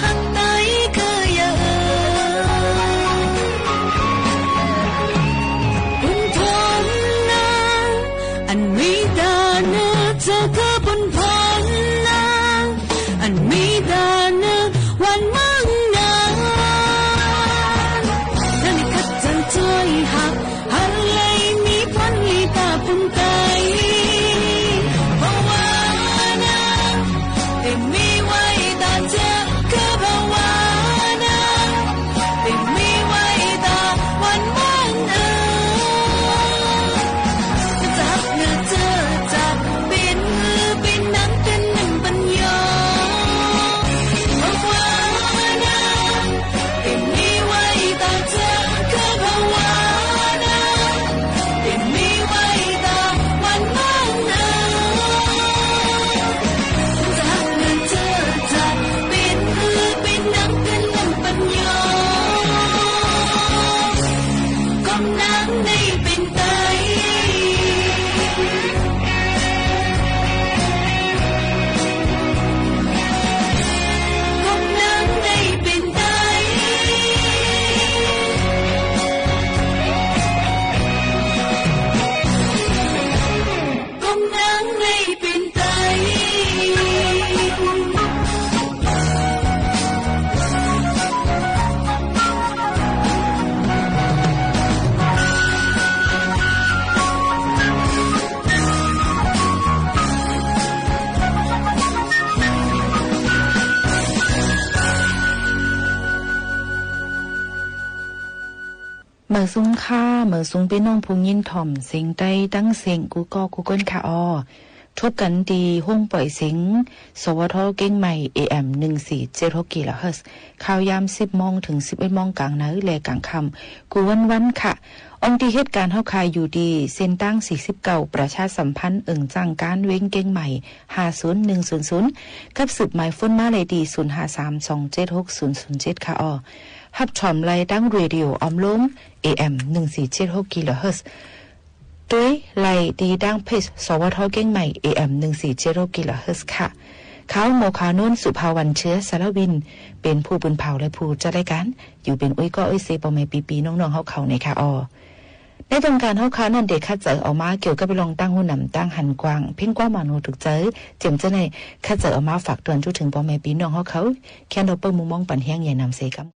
ฮักไตคือหยัง บุญพรนาง อันมีต๋าเนื้อ เจ้าคือบุญพรนาง อันมีต๋าเนื้อวันเมืองนาง นางนี้ข้าเจ้าจ้อยฮับ หังไหลมีผลลีต๋าบุญไต ภาวนาเต็มมีไว้ต๋าเจ้า คือภาวนาเต็มมีไว้ต๋าวันเมืองนาง จะฮักเน่อเจ้าจัก เป๋นหื้อเป๋นนางเตื้อนล้ำปัญญา ภาวนาเต็มมีไว้ต๋าเจ้า คือภาวนาเต็มมีไว้ต๋าวันเมืองนาง จะฮักเน่อเจ้าจัก เป๋นหื้อเป๋นนางเตื้อนล้ำปัญญา ก้มนางในเป๋นไต ก้มนางในเป๋นไต ก้มนางในเป๋นไต เมิดสุงค่ะ เมิดสุงปี้น้องผู้ยินถ่อมเสียงไตตังเสียงกู้ก้อกู้ก้นค่ะออ ทบกั๋นตี้ห้องป่อยเสียง สวท เกียงใหม่ เอเอ็ม หนึ่งสี่เจ็ดหก กิโลเฮิรตซ์ ข่าวยามสิบโมงเถิงสิบเอ็ดโมงก๋างเนินและก๋างค่ำ กู้วันวันค่ะ อ่องตี้เหตุก๋ารณ์เฮาค่ะอยู่ตี้เส้นตางสี่สิบเก้า ประชาสัมพันธ์เอิงจ้างก๋านเวียงเกียงใหม่ ห้าศูนย์หนึ่งศูนย์ศูนย์ กับสืบหมายโฟนมาเลยตี้ ศูนย์ห้าสาม สองเจ็ดหก ศูนย์ศูนย์เจ็ด ค่ะออ ฮับถ่อมไล่ตังเรดิโออ้อมโลม เอเอ็ม หนึ่งสี่เจ็ดหก กิโลเฮิรตซ์ ตวยไล่ตี้ตังเพจ สวท เกียงใหม่ เอเอ็ม หนึ่งสี่เจ็ดหก กิโลเฮิรตซ์ ค่ะ ข้าหมอขาวโน้น สุภาวัน เชื้อสารวิน เป๋นผู้ปืนเผาและผู้จัดรายก๋าน อยู่เป๋นอุ้ยก้ออุ้ยเซ ป้อแม่ปี้ๆ น้องๆ เฮาเขาในค่ะออ ในตอนก๋านเฮาค่ะนั้นเดะคัดเจาะเอามาเกี่ยวกับเรื่องตั้งหูหนำตั้งหันกว้าง เพ่งกว้างหมั่นหูถูกใจ๋ เจียมเจ้าในคัดเจาะเอามาฝากเตือนจุเถิงป้อแม่ปี้น้องเฮาเขา แค่นเอาเปิ้งมุมมองปันแฮง อย่านำเสกำ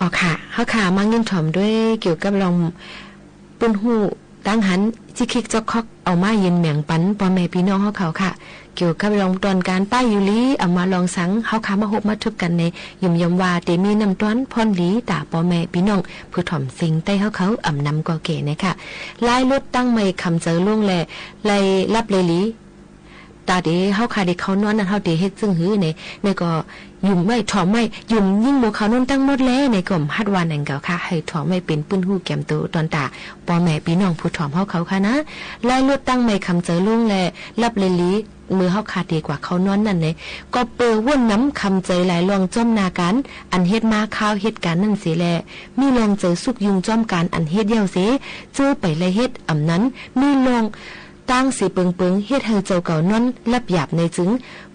เอาค่ะ เฮาค่ะ มาเยียะถ่อมตวยเกี่ยวกับลอง ปื้นฮู้ตังหัน จิ๊กคิกจ๊อกคอก เอามายืนแบ่งปันป้อแม่ปี้น้องเฮาเขาค่ะ เกี่ยวกับลองตอนก๋านป้ายอยู่หลี อำมาลองสัง เฮาค่ะ มาฮบมาตึกกั๋นใน ยุ่มยำว่าเตมีน้ำต้อนพ่อนหลี ต๋าป้อแม่ปี้น้อง ผู้ถ่อมเสียงใต้เฮาเขา อำนำก่อเก๋ในค่ะ ลายรถตั้งไม่ขำเจิงลงแล ไล่ลับไล่หลี ต๋าเต๋เฮาค่ะ เต๋เข้านอนนั้น เฮาเต๋เฮ็ดจึงหื้อใน ในก็ ยุ่มไว้ ถ่อมไว้ ยุ่มยิ่งบ่เข้านอนตังหมดแล ในก็ฮัดว่าหนังเก่าค่ะ หื้อถ่อมไว้เป๋นปื้นฮู้แก้มโต ตอนต๋าป้อแม่ปี้น้องผู้ถ่อมเฮาเขาค่ะนะ ลายรถตั้งไม่ขำเจิงลงแล ลับไล่หลี เมื่อเฮาค่ะเต๋กว่าเข้านอนนั้นใน ก็เปิดว่นนำขำเจิงหลายล่องจ้อมนาก๋าน อันเฮ็ดมาคาวเหตุก๋ารณ์นั้นเสียแล มีล่องเจิงสุกยุ่งจ้อมก๋านอันเฮ็ดเยียะเสีย เจ้อไปไล่เฮ็ด อำนั้น มีล่อง ตางเสียเปิงๆ เฮ็ดหื้อเจ้าเก่านอนหลับหยาบในจึง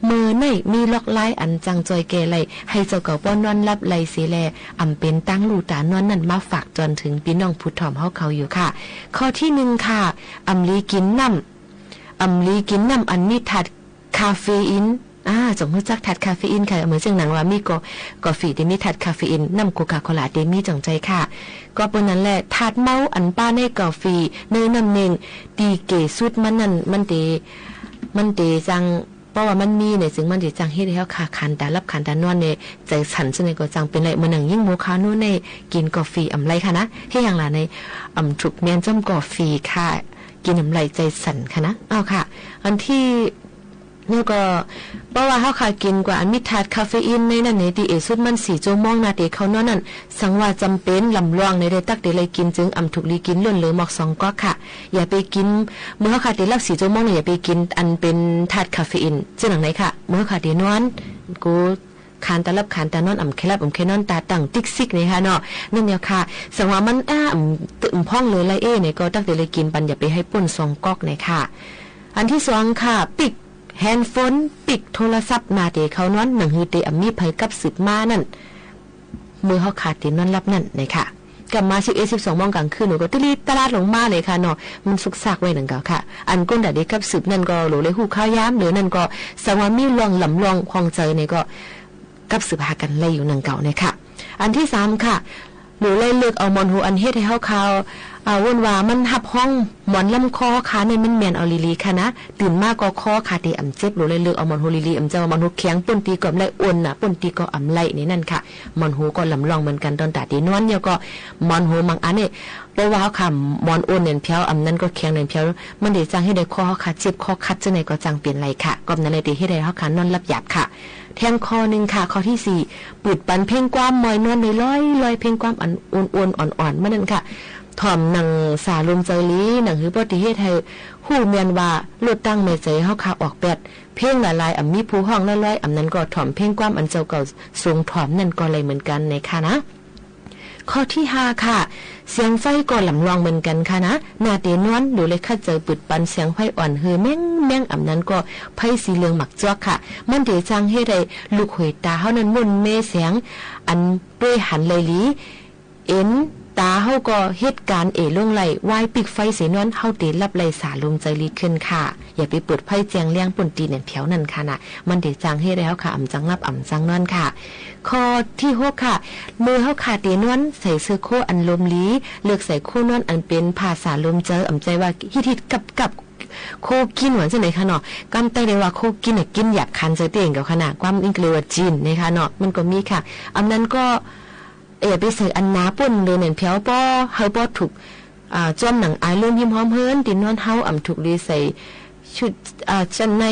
เมื่อในมีลอกลายอันจั่งจอยแก้ไล่ หื้อเจ้าเก่าป้อนนอนหลับไล่เสียแล อำเป๋นตางลู่ตานอนนั้นมาฝากจอนเถิงปี้น้องผู้ถ่อมเฮาเขาอยู่ค่ะ ข้อตี้นึ่งค่ะ อำหลีกิ๋นน้ำ อำหลีกิ๋นน้ำอันมีธาตุคาเฟอีน อ่า จ๋องฮู้จักธาตุคาเฟอีนค่ะ เหมือนเจ้าหนังว่ามีก็ กาแฟตี้มีธาตุคาเฟอีน น้ำโคคาโคลาตี้มีจ๋องใจ๋ค่ะ ก็เป๋นนั้นแหละ ธาตุเมาอันป้าในกาแฟ ในน้ำเน่ง ตี้เก๋สุดมันนั้น มันเต๋ มันเต๋จั่ง เพราะว่ามันมีในจึงมันเต๋จั่งเฮ็ดหื้อเฮาค่ะ ขานต๋าหลับขานต๋านอนใน ใจ๋สั่น ซึ่งในก็จั่งเป๋นไล่ เหมือนหนังยิ่งโมคาโน่ใน กิ๋นกาแฟอำไล่ค่ะนะ เฮ็ดหยังล่ะใน อำถูกแมนจ้อมกาแฟค่ะ กิ๋นอำไล่ใจ๋สั่นค่ะนะ เอาค่ะ อันตี้ แล้วก็ เพราะว่าเฮาค่ะกิ๋นกว่าอันมีธาตุคาเฟอีนในนั้นใน ตี้เอสุดมันสี่จั่วโมงนาเต๋เข้านอนนั้น สังว่าจ๋ำเป๋นลำลองในได้ตั๊กเต๋ไล่กิ๋นจึง อำถูกหลีกิ๋นล้นเหลือหมอกสองก๊อกค่ะ อย่าไปกิ๋น เมื่อเฮาค่ะเต๋หลับสี่จั่วโมงใน อย่าไปกิ๋นอันเป๋นธาตุคาเฟอีน เจ้าหนังในค่ะ เมื่อเฮาค่ะเต๋นอน กู ขานต๋าหลับขานต๋านอน อำแค่หลับอำแค่นอน ต๋าตั้งติ๊กซิกในค่ะเนาะ นั่นแหละค่ะ สังว่ามัน อ่า อำ อำพ่องเหลือไล่เอ้ในก็ตั๊กเต๋ไล่กิ๋นปัน อย่าไปหื้อป้นสองก๊อกในค่ะ อันตี้สองค่ะ ปิ๊ก แฮนด์โฟน ปิ๊กโทรศัพท์นาเต๋เข้านอน หนังหื้อเต๋อำมีใผกับสืบมานั้น เมื่อเฮาค่ะเต๋นอนหลับนั้นในค่ะ กำมาสิบเอ็ด สิบสองโมงก๋างคืน หนูก็ตี้ลีดตะลาดลงมาเลยค่ะเนาะ มันซุกซากไว้หนังเก่าค่ะ อันก้นดาเดกับสืบนั้นก็หลูเลยฮู้ข่าวยาม เหลือนั้นก็สังว่ามีล่องลำลองข้องใจ๋ในก็ กับสืบหากั๋นไล่อยู่หนังเก่าในค่ะ อันตี้สามค่ะ หลูเลยเลือกเอาหมอนหูอันเฮ็ดหื้อเฮาค่ะ อ่า ว่นว่ามันฮับฮ้องหมอนลำคอค่ะ ในมันแม่นเอาหลีๆ ค่ะนะ ตื่นมาก็คอค่ะเต๋อำเจ็บ หลูเลยเลือกเอาหมอนหูหลีๆ อำเจ้าหมอนหูแข็งป้นตี้ก็อำไล่ อ่อนหนาป้นตี้ก็อำไล่ในนั้นค่ะ หมอนหูก็ลำลองเหมือนกั๋นต๋อนต๋าเต๋นอน แล้วก็หมอนหูบางอันใน เพราะว่าเฮาค่ะหมอนอ่อนแหน่นแผว อำนั้นก็แข็งแหน่นแผว มันเต๋จั่งหื้อได้คอเฮาค่ะเจ็บคอคัด เจ้าในก็จั่งเป๋นไล่ค่ะ ก็นั้นเลยเต๋หื้อได้เฮาค่ะนอนหลับหยาบค่ะ แถมข้อนึ่งค่ะ ข้อตี้สี่ เปิดปันเพลงความมอยนอนลอยๆ เพลงความอันอ่อนๆ อ่อนๆ มานั้นค่ะ ถ่อมหนังสาลมใจ๋หลี หนังหื้อป้อตี้เฮ็ดหื้อฮู้แม่นว่ารถตั้งแม่ใจ๋เฮาค่ะออกแป๊ด เพลงหลายๆ อำมีผู้ฮ้องลอยๆ อำนั้นก็ถ่อมเพลงความอันเจ้าเก่าทรงถ่อมนั้นก็ไล่เหมือนกั๋นในค่ะนะ ข้อตี้ห้าค่ะ เสียงไฟก็ลำลองเหมือนกั๋นค่ะนะ นาเต๋นอนหลูเลยคัดใจ๋เปิดปันเสียงไฟอ่อนหื้อแม้งๆ อำนั้นก็ไฟสีเหลืองหมากจ๊วกค่ะ มันเต๋จั่งหื้อได้ลูกหวยต๋าเฮานั้นม่วนเมแสง อันตวยหันไล่หลี เอ็นต๋าเฮาก็เหตุก๋ารณ์เอลงไล่ วายปิ๊กไฟเสนอน เฮาเต๋หลับไล่สาลมใจ๋หลีขึ้นค่ะ อย่าไปเปิดไฟแจ้งแลงป้นตี้แหน่นแผวนั้นค่ะนะ มันเต๋จั่งหื้อได้เฮาค่ะอำจั่งหลับอำจั่งนอนค่ะ ข้อตี้หกค่ะ เมื่อเฮาค่ะเต๋นอน ใส่เสื้อโค้อันลมหลี เลือกใส่โค้นอนอันเป๋นผ้าสาลมใจ๋ อำใจ๋ว่าฮิตๆ กับๆ โค้กินว่าจั่งใด๋ค่ะเนาะ กำใต้เรียกว่าโค้กินน่ะ กินหยาบคายใจ๋เตี้ยงเก่าค่ะนะ ความอังกฤษเรียกว่าจีนในค่ะเนาะ มันก็มีค่ะ อำนั้นก็ อย่าไปใส่อันหนาป้นเลยแหน่นแผว ป้อหื้อป้อถูก อ่า จ้อมหนังอายลมหิมหอมเฮิ้น ตี้นอนเฮาอำถูกหลีใส่ชุด อ่า จั่นใน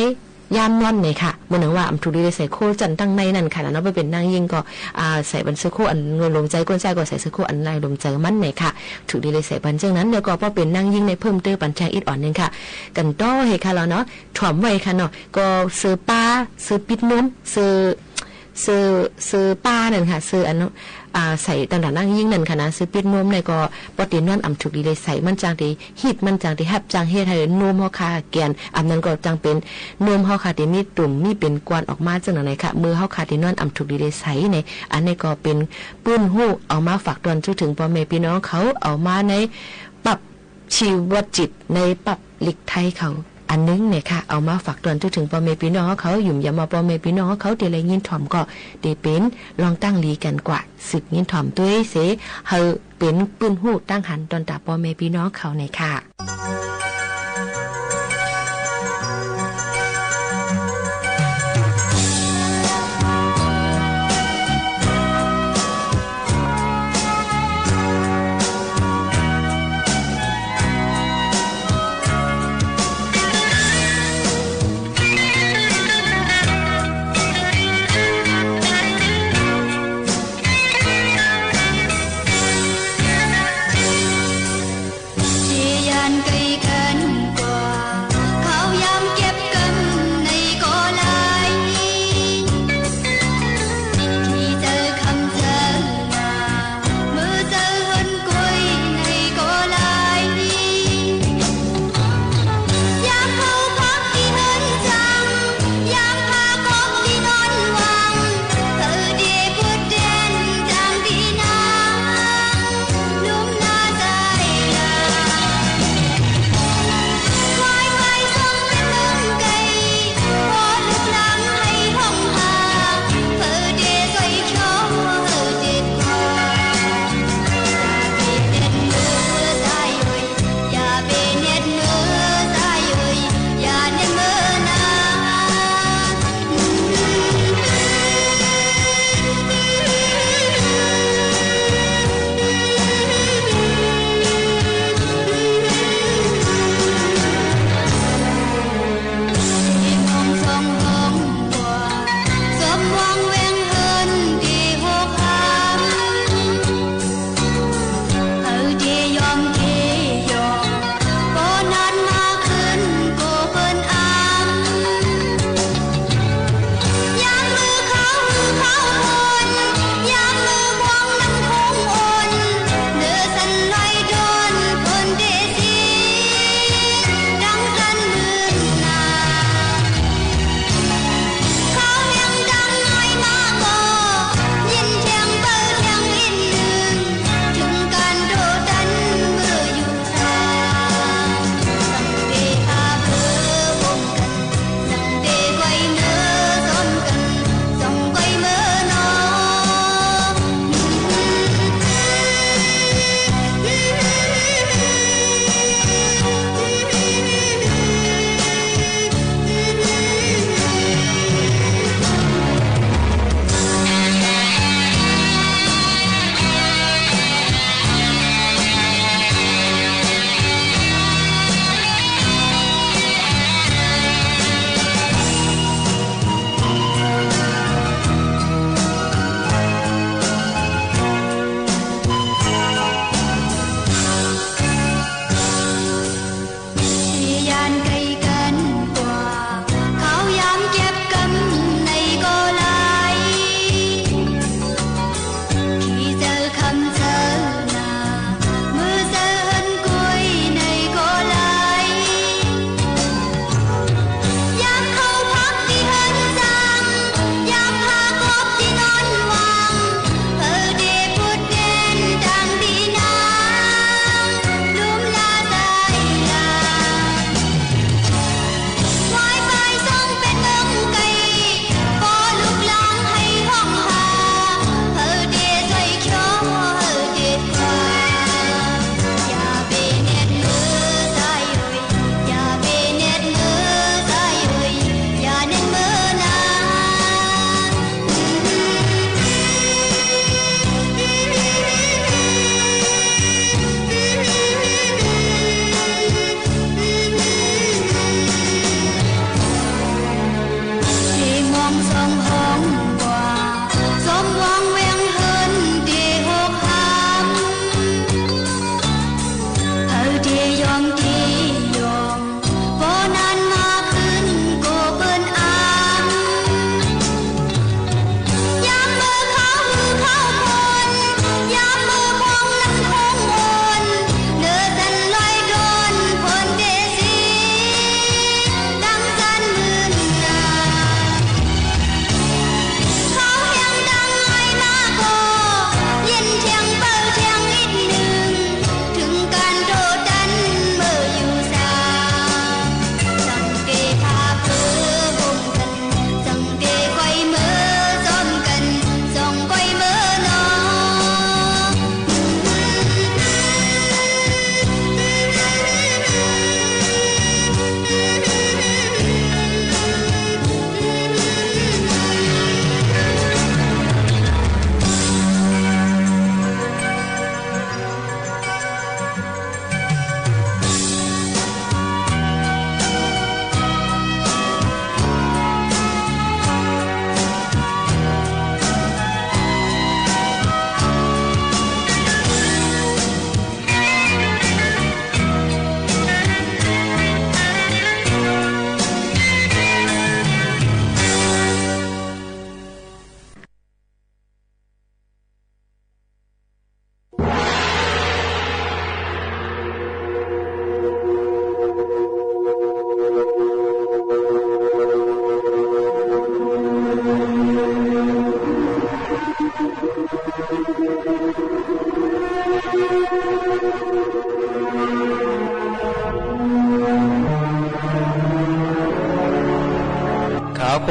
ยามนอนในค่ะ เหมือนหนังว่าอำถูกหลีได้ใส่โค้จั่นตังในนั้นค่ะนะเนาะ ป้อเป๋นนางยิ่งก็ อ่า ใส่ปันเสื้อโค้อันลมใจ๋ ก้นใจ๋ก็ใส่เสื้อโค้อันลมใจ๋มันในค่ะ ถูกหลีได้ใส่ปันเจ้านั้น แล้วก็ป้อเป๋นนางยิ่งในเพิ่มเติมปันแจ้งอีกอ่อนนึ่งค่ะ กั๋นต่อหื้อค่ะเฮาเนาะ ถ่อมไว้ค่ะเนาะ ก็เสื้อป้า เสื้อปิดนวม เสื้อ เสื้อ เสื้อป้านั่นค่ะ เสื้ออัน อ่า ใส่ต๋างหน้านางยิ่งนั่นค่ะนะ เสื้อปิดนวมในก็ ป้อเต๋นอนอำถูกหลีได้ใส่ มันจั่งเต๋ฮิต มันจั่งเต๋ฮับ จั่งเฮ็ดหื้อนวมเฮาค่ะแก่น อำนั้นก็จั่งเป๋นนวมเฮาค่ะเต๋มีตุ่ม มีเป๋นกวนออกมาจั่งนั้นในค่ะ เมื่อเฮาค่ะเต๋นอนอำถูกหลีได้ใส่ใน อันนี้ก็เป๋นปื้นฮู้เอามาฝากตอนจุเถิงป้อแม่ปี้น้องเขา เอามาในปั๊บชีวจิต ในปั๊บลิกไทยเขา อันนึ่งเนี่ยค่ะ เอามาฝากตวนเถิงป้อแม่ปี้น้องเฮาเขา หยุมยำว่าป้อแม่ปี้น้องเฮาเขาเต๋ได้ยินถ่อมก็เต๋เป๋นลองตั้งหลีกั๋นกว่า สืบยินถ่อมตวยเส หื้อเป๋นปื้นฮู้ตั้งหันตอนต๋าป้อแม่ปี้น้องเขาเนี่ยค่ะ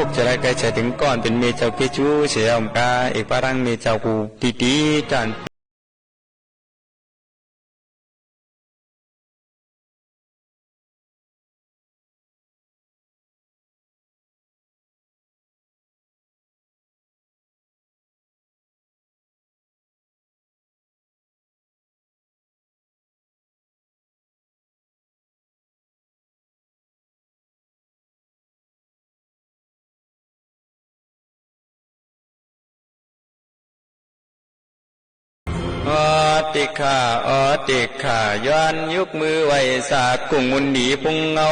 ลูกจะได้ใก้ใจ๋เถิงก้อนเป๋นเมย์เจ้าเกจูเสียอมกา เอกปะรังเมย์เจ้ากู๋ตี้ๆ ต้าน อ๋อ ติกข้า อ๋อ ติกข้า ย้อนยกมือไหว้สากุ่งมุนดีพุงเงา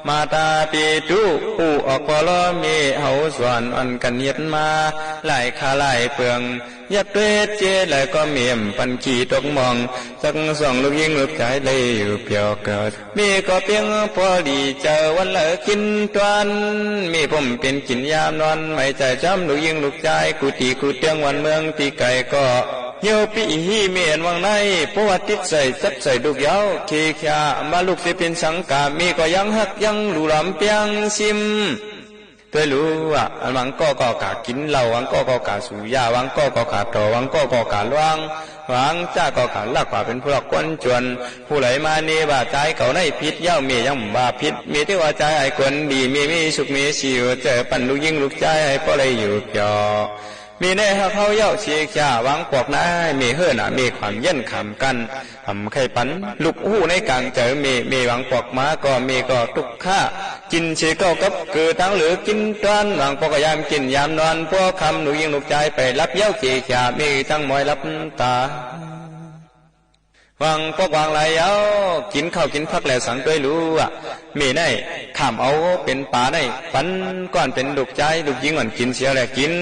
มาตาปิตุ ผู้ออกปอลอเมย์เฮาสอนอ่อนกั๋นเฮ็ดมา หลายคาหลายเปือง ยับเตดเจดแล้วก็เมย์ปันขี้ตกหม่อง สักสองลูกญิงลูกจายได้อยู่เปียวเกิด เมย์ก็เปียงปอดีเจอวันเหลือกิ๋นตวน เมย์ผมเป๋นกิ๋นยามนอน ไม่ใจ้จ้ำลูกญิงลูกจาย กู้ตี้กู้เตื้องวันเมืองตี้ไก๋ก็ เหี่ยวปี้อี้เมย์อันวังใน เพราะว่าติดใส่จับใส่ลูกเย้า เคขยามาลูกสิเป๋นสังกา เมย์ก็ยังฮักยังหลู่หลามเปียงซิม ตวยหลูอ่ะ อันวางก็ก็กากิ๋นเหล้า วางก็ก็กาสูบยา วางก็ก็กาต่อ วางก็ก็กาล่วง วางจ้าก็กาลักว่าเป๋นผู้ลักคนจน ผู้ใดมาเน่ว่าจายเก่าในผิด เย้าเมย์ยังบ่าผิด เมย์ตี้ว่าจายอ้ายคนดี เมย์มีสุขเมย์สิวเจอปันลูกญิงลูกจาย ให้ปอได้อยู่เปียว เมย์แน่ฮักเฮาเย้าเสียขยา วางปอกหน้าเมย์เฮ้อหน้า เมย์ความเย็นขามกั๋น อำใค่ปัน ลูกฮู้ในก๋างใจ๋ เมย์ เมย์วางปอกมาก็ เมย์ก็ตุ๊กข้า กิ๋นเสียเก้ากับเกือ ตังเหลือกิ๋นตวน วางปอกก็ยามกิ๋นยามนอน พอค่ำลูกญิงลูกจายไปหลับ เย้าเสียขยา เมย์ตังมอยหลับต๋า วางปอกวางไหลเย้า กิ๋นข้าวกิ๋นผักแล้วสังตวยหลูอ่ะ เมย์ในข้ามเอาเป๋นป๋าใน ปันก้อนเป๋นลูกจายลูกญิงอ่อนกิ๋นเสียแล้ว กิ๋น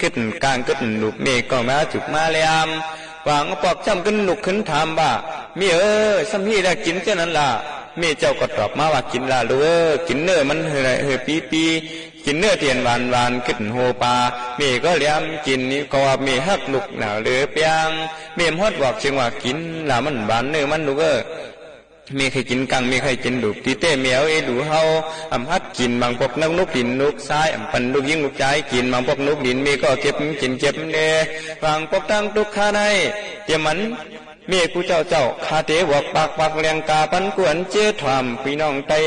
กึ๊ดก้างกึ๊ดลูก เมย์ก็มาจุกมาแลม วางปอกจ้ำกึ๊ดลุกขึ้นถามว่า เมย์เอ้ย ส่ำฮี้แลกิ๋นเจ้านั้นล่ะ เมย์เจ้าก็ตอบมาว่า กิ๋นละลูกเอ้ย กิ๋นเนื้อมันเฮอ เฮอปี้ปี้ กิ๋นเนื้อตี้หวานหวานกึ๊ดโฮปา เมย์ก็แลมกิ๋นนี่ก็ว่าเมย์ฮักลูกหน้าเหลือเปียง เมย์ฮอดบอกเสียงว่า กิ๋นละมันหวานเนื้อมันลูกเอ้ย เมย์ใค่กิ๋นก้าง เมย์ใค่กิ๋นลูก ตี้เต้เมย์เอาเอหลู่เฮา อำฮัดกิ๋นบางปอกนักนุกดินนุกทราย อำปันลูกญิงลูกจายกิ๋น บางปอกนุกดิน เมย์ก็เก็บกิ๋นเก็บเน่ บางปอกตังตุ๊กข้าใน เตรียมมัน เมย์กู้เจ้าเจ้า ข้าเต๋บอกปากปากแหล่งกาปันกวนเจ้ถ่อมปี้น้องไต้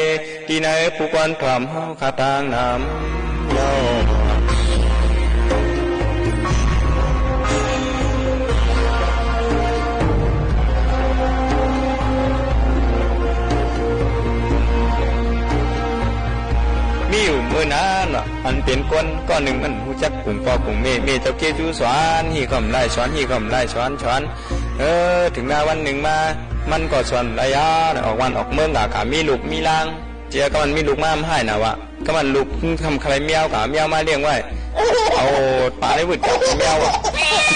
ตี้ไหนผู้กวนถ่อมเฮาข้าตางนำเย้า มีอยู่เมื่อนั้นน่ะ อันเป๋นคนก้อนนึ่งมันฮู้จักกุ่งปอกุ่งเมย์ เมย์เจ้าเกจูสอนฮี้ก็บ่ได้ สอนฮี้ก็บ่ได้ สอน สอน เออ เถิงมาวันนึ่งมา มันก็สอนบ่ได้ยาว ออกบ้านออกเมืองกะ กะมีลูกมีหล้าง เจื้อก็มันมีลูกมามันฮ้ายหน้าว่ะ ก็มันลูกทำใคร่แมวกะ แมวมาเลี้ยงไว้ เอาป๋าในวืดกะแมวอ่ะ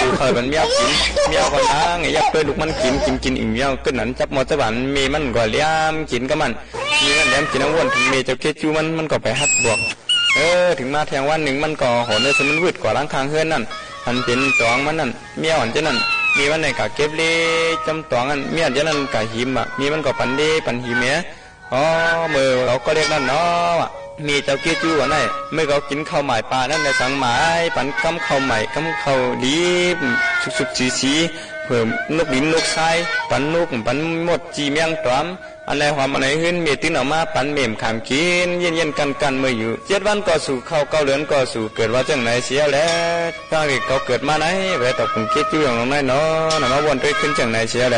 ดูเขยมันแมวกิ๋น แมวก็หาไงยับตวยลูกมันกิ๋น กิ๋น กิ๋นอิ่มแมวกึ๊ดนั้น จับหม้อจับหวาน เมย์มันก็แลมกิ๋นก็มัน เมย์มันแลมกิ๋นเอาว่น เมย์เจ้าเกจูมัน มันก็ไปฮัดบอก เออ เถิงมาแทงวันนึ่งมันก็หอนเน่อ ซึ่งมันวืดกว่าหลังข้างเฮือนนั่น อันเป๋นตองมันนั่น แมวอันเจ้านั้น เมย์มันในกะเก็บเล่จ้ำตองอัน แมวอันเจ้านั้นกะหิมอ่ะ เมย์มันก็ปันเล่ปันหิมแหม อ๋อ เมื่อเขาก็เรียกนั่นเนาะ เมย์เจ้าเกจู๋อันนั้น เมื่อเขากิ๋นข้าวหม่ายป๋านั่นแหละ สังหม่ายปันกำข้าวใหม่กำข้าวดี สุกๆ สีๆ เผื่อนกดินนกทราย ปันนกปันมดจี้แมงต๋อม อันใดหอมอันใดหื้น เมย์ตึงเอามาปัน เมย์ขามกิ๋น เย็นๆ กั้นๆ เมื่ออยู่ เจ็ดวันก็สู่ข้าว เก้าเดือนก็สู่เกิด ว่าจั่งไหนเสียแล ตั้งแต่เขาเกิดมาใน แวะต่อกุ่งเกจู๋อย่างลงน้อยเนาะ น่ะมาว่นตวยขึ้นจั่งไหนเสียแล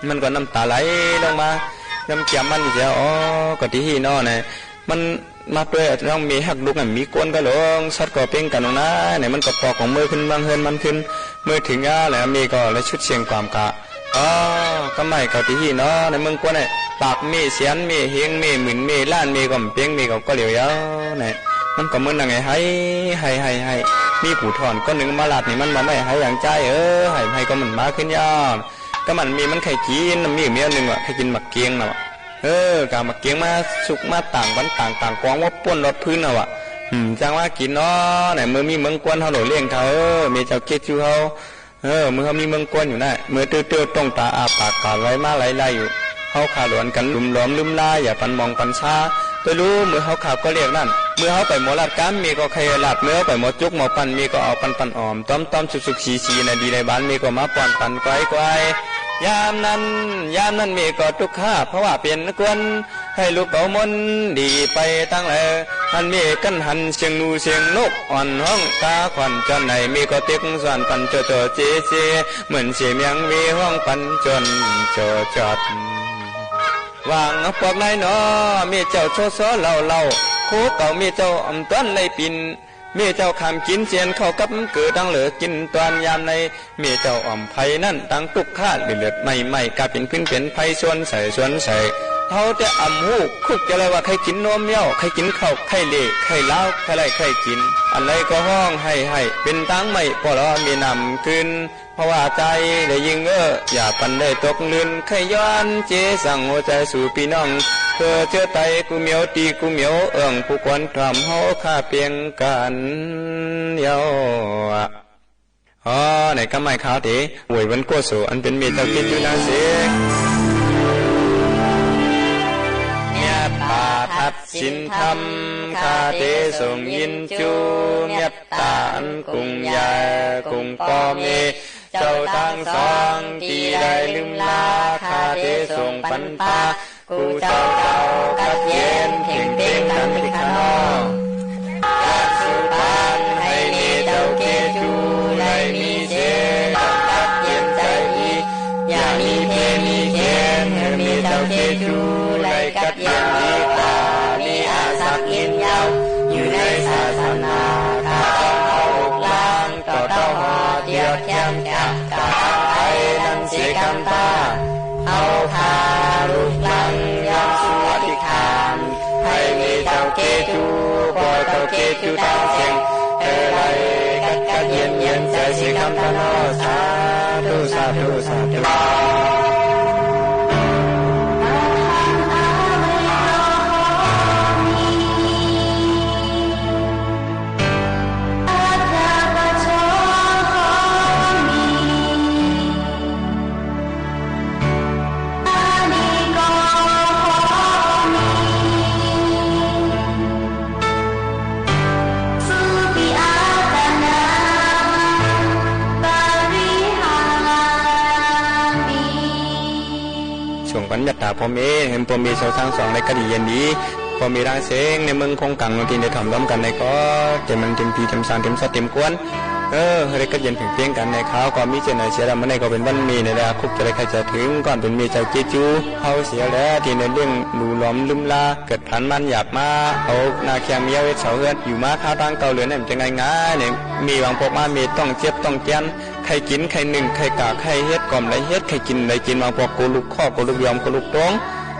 มันก็น้ำต๋าไหลลงมา น้ำแก้มมันเสีย อ๋อ ก็ตี้ฮี้เนาะ เนี่ย มันมาตวย ต้องเมย์ฮักลูก อันมีก้นก็หลง สัตว์ก็เป๋งกั๋นลงนะ เนี่ย มันก็ปอกของเมย์ขึ้นวางเฮือนมันขึ้น เมื่อเถิงยาแล้ว เมย์ก็เลยชุดเสียงความกะ อ๋อ กำไมก็ตี้ฮี้เนาะ ในเมืองก้นเนี่ย ปากเมย์เสียน เมย์เฮง เมย์หมื่น เมย์ล้าน เมย์ก็บ่เป๋ง เมย์ก็ ก็เหลียวยาว เนี่ย มันก็เหมือนนั่งไง ไห้ ไห้ ไห้ ไห้ มีผู้ถ่อนก้อนนึ่งมาลาดนี่ มันบ่าไม่ไห้อย่างจาย เออ ไห้ ไห้ก็มันมาขึ้นยาว ก็มันมี มันใค่กิ๋น มีแมวนึ่งว่ะ ใค่กิ๋นหมากเกียงน่ะว่ะ เออ ก็เอาหมากเกียงมาสุกมาต่างปัน ต่างๆ ก๋องว่าป้นรอดพื้นน่ะว่ะ อืม จั่งว่ากิ๋นเนาะ เนี่ย เมื่อมีเมืองก้นเฮาโหลเลี้ยงเขา เออ เมย์เจ้าเกจู๋เฮา เออ เมื่อเฮามีเมืองก้นอยู่นะ เมื่อเตี้ยวๆ ต้องต๋าอาปากกาไหลมาไหลๆ อยู่ เฮาข้าหลวนกั๋นหลุมหลอมลืมลา อย่าปันหมองปันซา ตวยหลู เมื่อเฮาข้าก็เรียกนั่น เมื่อเฮาไปหมอลาดกล้าม เมย์ก็ใค่ลาด เมื่อเฮาไปหมอจุ๊กหมอปั่น เมย์ก็เอาปั่นๆ อ้อม ต้อมๆ สุกๆ สีๆ นาดีในบ้าน เมย์ก็มาป้อนปั่นก้อยๆ ยามนั้น ยามนั้นเมย์ก็ตุ๊กข์ก้า เพราะว่าเป๋นคน ใค่ลูกเป๋ามนต์ดีไปตังหลาย หันเมย์กั๋นหันเสียงหนูเสียงนกอ่อนฮ้อง กาขวัญจรไหน เมย์ก็เต็กสวนปั่นจ่อๆ เจ๊ๆ เหมือนเสียงเมียงเวฮ้องปั่นจ่อนจ่อจอด หว่างปวกนายหนอ เมย์เจ้าซ้อๆ เล่าๆ ครูเก่าเมย์เจ้าอ่ำต้อนไล่ปิ่น เมย์เจ้าข้ามกิ๋นเสี้ยนเข้ากับเกลือ ตังเหลือกิ๋นตอนยามใน เมย์เจ้าอ่อมไพนั้น ตังตุ๊กข์ก้าเลือดๆ ไหม้ๆ ก้าเป๋นพื้นเป๋นไพ สวนใสสวนใส เฮาแต่อ่ำฮู้ คุกจะไล่ว่าใค่กิ๋นนมเย้า ใค่กิ๋นข้าว ใค่เล่ ใค่ล้าว ใค่ไล่ ใค่กิ๋น อันใดก็ฮ้องไห้ๆ เป๋นตางไหม้ ป้อละเมย์นำคืน เพราะว่าต๋ายได้ยิ่งเอ้อ อย่าปันได้ตกลื่น ใค่ย้อนเจสังหัวใจ๋สู่ปี้น้อง เปื้อเจื้อไตกู้เหมียว ตี้กู้เหมียว เอิ้งผู้ควรถ่อมเฮาข้าเปียงกั๋นเย้า อ๋อ ในกำไม้ขาวเต๋ อวยวันโกโส อันเป๋นเมย์เจ้าเกจูนางเสก เมตต๋าตัดสินธรรม ข้าเต๋ส่งยินจู เมตต๋าอันกุ้งใหญ่ กุ้งป้อเมย์ เจ้าตังสอง ตี้ได้ลืมลา ข้าเต๋ส่งปันปา กู้เจ้าเจ้ากัดเย็นเพ่งเป้งกั๋นติขะน้อง กัดสู้ปานให้เมย์เจ้าเกจูได้มีเส กัดเย็นใจ๋ดี อย่ามีเพมีเข็ญ หื้อเมย์เจ้าเกจูได้กัดเย็นดีกว่า มีอาศักดิ์ยืนยาว อยู่ในศาสนา ข้าต้องเอาลูกหลาน ต่อเต้าหอเตียวเทียมจาก จากไปนั้นเสียกำตา เอาข้าลูกหลาน ยอมสู่อธิษฐาน ให้เมย์เจ้าเกจู ป้อเจ้าเกจูตังเสี้ยง เออ ได้กัดกัดเย็นเย็นใจ๋เสียกำตาเนาะ สาธุ สาธุ สาธุ ส่งปันเมตต๋าป้อเมย์ หื้อป้อเมย์เจ้าตังสองได้กัดเย็นดี ป้อเมย์ตังเสี้ยงในเมืองคงกัง ตี้ได้ถ่อมล้อมกั๋นในก็ เต๋มมันเต๋มตี้เต๋มสารเต๋มสัตว์เต๋มกวน เออ หื้อได้กัดเย็นเพ่งเป้งกั๋นใน ข้าวก็มีเจ้าไหนเสียแล้ว มื้อนี้ก็เป๋นวันเมย์ในแหละ คุกจะได้ใค่จะเถิง ก่อนเป๋นเมย์เจ้าเกจู เฮาเสียแล้ว ตี้ได้เลี้ยงหลูหลอมลืมลา เกิดผันมันอยากมา เอาหน้าแข้งเมียเวทเสาเฮือน อยู่มาข้าวตังเก่าเหลือเนี่ย มันจะง่ายๆ เนี่ย เมย์บางปอกมา เมย์ต้องเจ็บต้องแจ๊น ใค่กิ๋น ใค่นึ่ง ใค่ก๋า ใค่เฮ็ด ก่อมได้เฮ็ด ใค่กิ๋น ได้กิ๋น บางปอกโกลุกข้อ โกลุกยอม โกลุกตง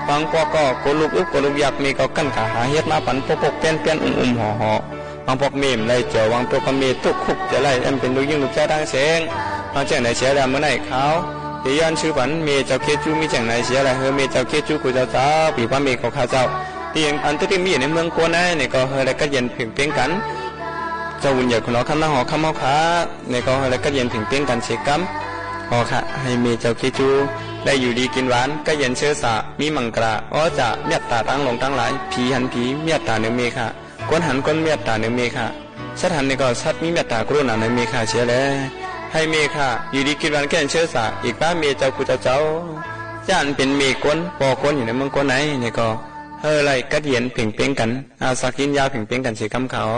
บางปอกก็โกลุกอึด โกลุกอยาก เมย์ก็กั้นขาหาเฮ็ดมาปั๋น ปกๆ เปียนๆ อุ้มๆ ห่อๆ บางปอกเมย์บ่ได้เจียว บางปอกก็เมย์ตุ๊กข์คุกจะไล่ อันเป๋นลูกญิงลูกจายตังเสี้ยง เฮาเจ้าไหนเสียแล้ว มื้อนี้ข้าวเต๋ย้อนจื้อปั๋น เมย์เจ้าเกจูมีเจ้าไหนเสียแล้ว หื้อเมย์เจ้าเกจูกู้เจ้าเจ้า ปี้ป้อเมย์ของข้าเจ้า ตี้อันตี้ตี้มีอยู่ในเมืองโกนใน นี่ก็หื้อได้กัดเย็นเพ่งเป้งกั๋น เจ้าบุญใหญ่คุณหมอคำนักหอคำเฮาข้า นี่ก็หื้อได้กัดเย็นเพ่งเป้งกั๋นเสียกำ ขอข้า หื้อเมย์เจ้าเกจู ได้อยู่ดีกิ๋นหวาน กัดเย็นเซอสะ มีมังกรา อ๋อจะเมตต๋าตังหลงตังหลาย ผีหันผี เมตต๋าเนืองเมย์ข้า คนหันคน เมตต๋าเนืองเมย์ข้า สัตว์หันนี่ก็สัตว์มีเมตต๋ากรุณาเนืองเมย์ข้าเสียแล หื้อเมย์ข้า อยู่ดีกิ๋นหวาน กัดเย็นเซอสะ อีกป้าเมย์เจ้ากู้เจ้าเจ้า จะอันเป๋นเมย์คน ป้อคนอยู่ในเมืองโกนใน นี่ก็ หื้อได้กัดเย็นเพ่งเป้งกั๋น อาศักดิ์ยืนยาวเพ่งเป้งกั๋นเสียกำข้าว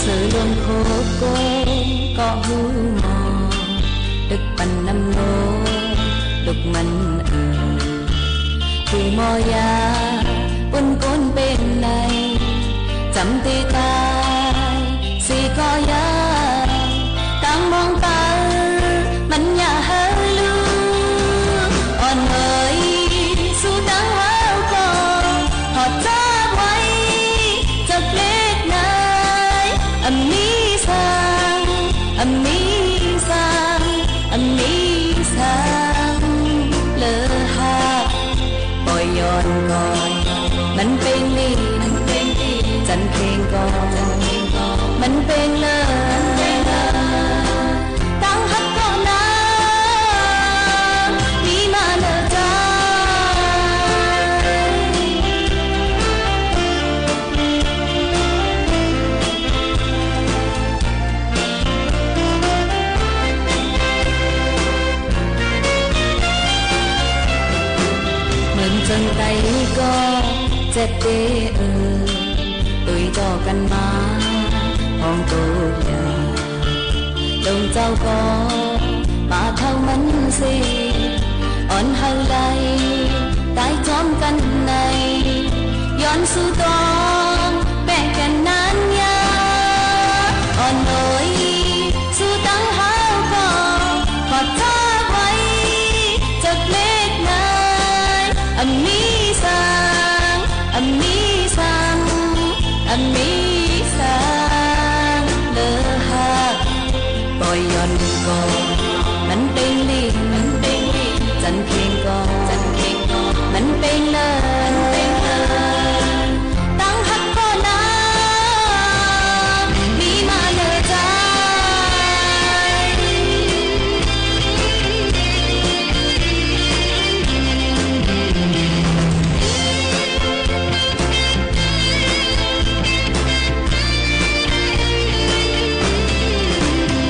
เสือลวงโคโกก็ฮู้หมอ ตึกปันน้ำโล ตึกมันเอ่ย ผู้หมอยา ปุ้นโกนเป๋นใน จ๋ำเตต๋าย สีก็ยา ตั้งมองไป มันอย่าหื้อลูก อ่อนเอ่ อะมีสัง อะมีสัง อะมีสัง เหลือหาก บ่ย้อนก่อน มันเป๋นลี มันเป๋นลี จันเข่งก่อน มันเป๋นเลิศ ตังฮักเกาะนา มีมาเหลือใจ๋ เหมือนจังใดก็เจ็บเด้อ เอ่ย ตุ้ยต่อกั๋นมา ห้องโตใหญ่ ลงเจ้าก็มาเท่ามันสิ อ่อนเฮาได้ ต๋ายจ้อมกั๋นใน ย้อนสู่ต้อง แปะกั๋นนานยา อ่อนเอย สู่ตังเฮาก็ ขอถ้าไว้ จักเล็กน้อย อะมีสัง อะมีสัง อะมีสัง เหลือหาก บ่ย้อนก่อน มันเป๋นลี มันเป๋นลี จันเข่งก่อน จันเข่งก่อน มันเป๋นเลิศ มันเป๋นเลิศ ตังฮักเกาะนา มีมาเหลือใจ๋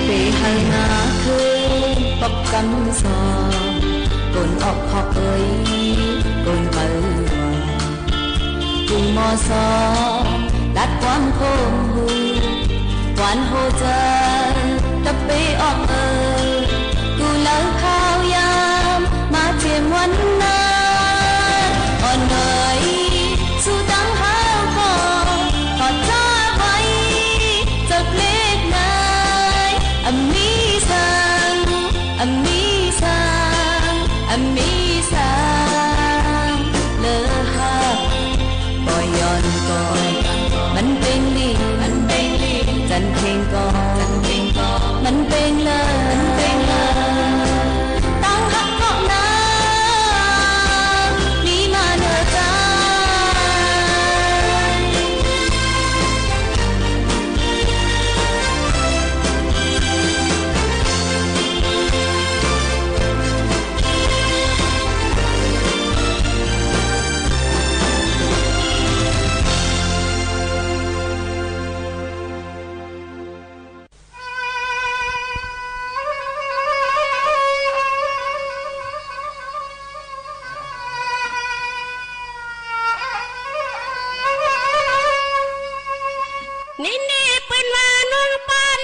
เป๋นเฮานาคือ ปอกกำสอง คนออกเคาะเอ่ย คนไปว่า กุ่งหม้อสอง ตัดความโคมหู หวานหัวใจ๋ ตะเปออกเอ่ย กู้เหล้าข้าวยาม มาเจียมวันนา อ่อนเอ่ย สู่ตังเฮาก็ ขอถ้าไว้ จักเล็กน้อย อะมีสัง อะมีสัง อะมีสัง เหลือหาก บ่ย้อนก่อน มันเป๋นลี มันเป๋นลี จันเข่งก่อน จันเข่งก่อน มันเป๋นเลิศ มันเป๋นเลิศ ตังฮักเกาะนา มีมาเหลือใจ๋ นี่ นี่เปิ้นว่านึ่งปัน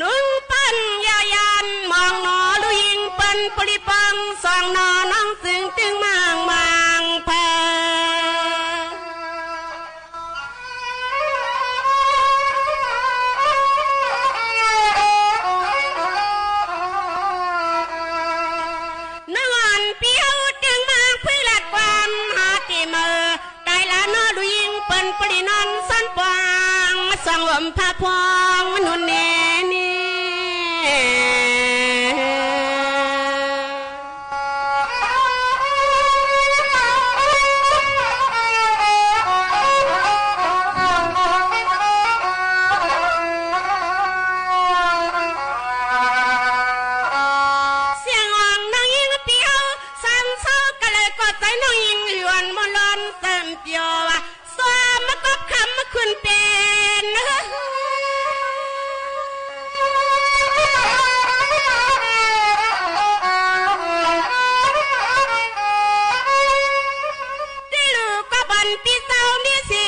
นึ่งปันอย่าย่าน มองหนอลูกอิงเปิ้นปริปัง ส่องหนอน้องจึงตึงมางมางพา นางอ่อนเปียวตึงมาง พื้นลัดความหาตี้เมอ ต๋ายละหนอลูกอิงเปิ้นปรินอนซ่อนปวาง ส่องห่มผ้าพองนุ่นแน่นี่ เสียงอ่องน้องอิงเปียว สามเศร้ากะเลยก็ใจ๋น้องอิงหยวนมนต์ร้อนแจ่มเปียวว่า สวมมะกอกคำมาขึ้นเป๋น ตี้ลูกก็บ่อนปี้เศร้ามีสี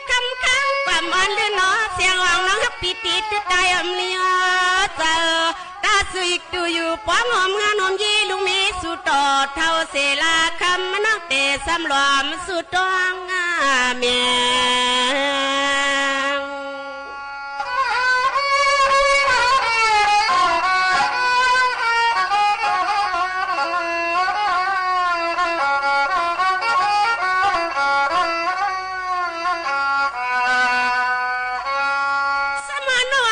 คำค้างความอ่อนลื่นหนอ เสียงอ่องน้องฮักปี้ตี้ตื้อต๋ายอ่อมเลียวเจ้า ต๋าสุอิก ดูอยู่ป้องหอมงานหอมยี่ลุงมีสู่ต่อเท่าเสลาคำมานักเตะสำรวมสู่ต้องอาเมียง สมานหนอ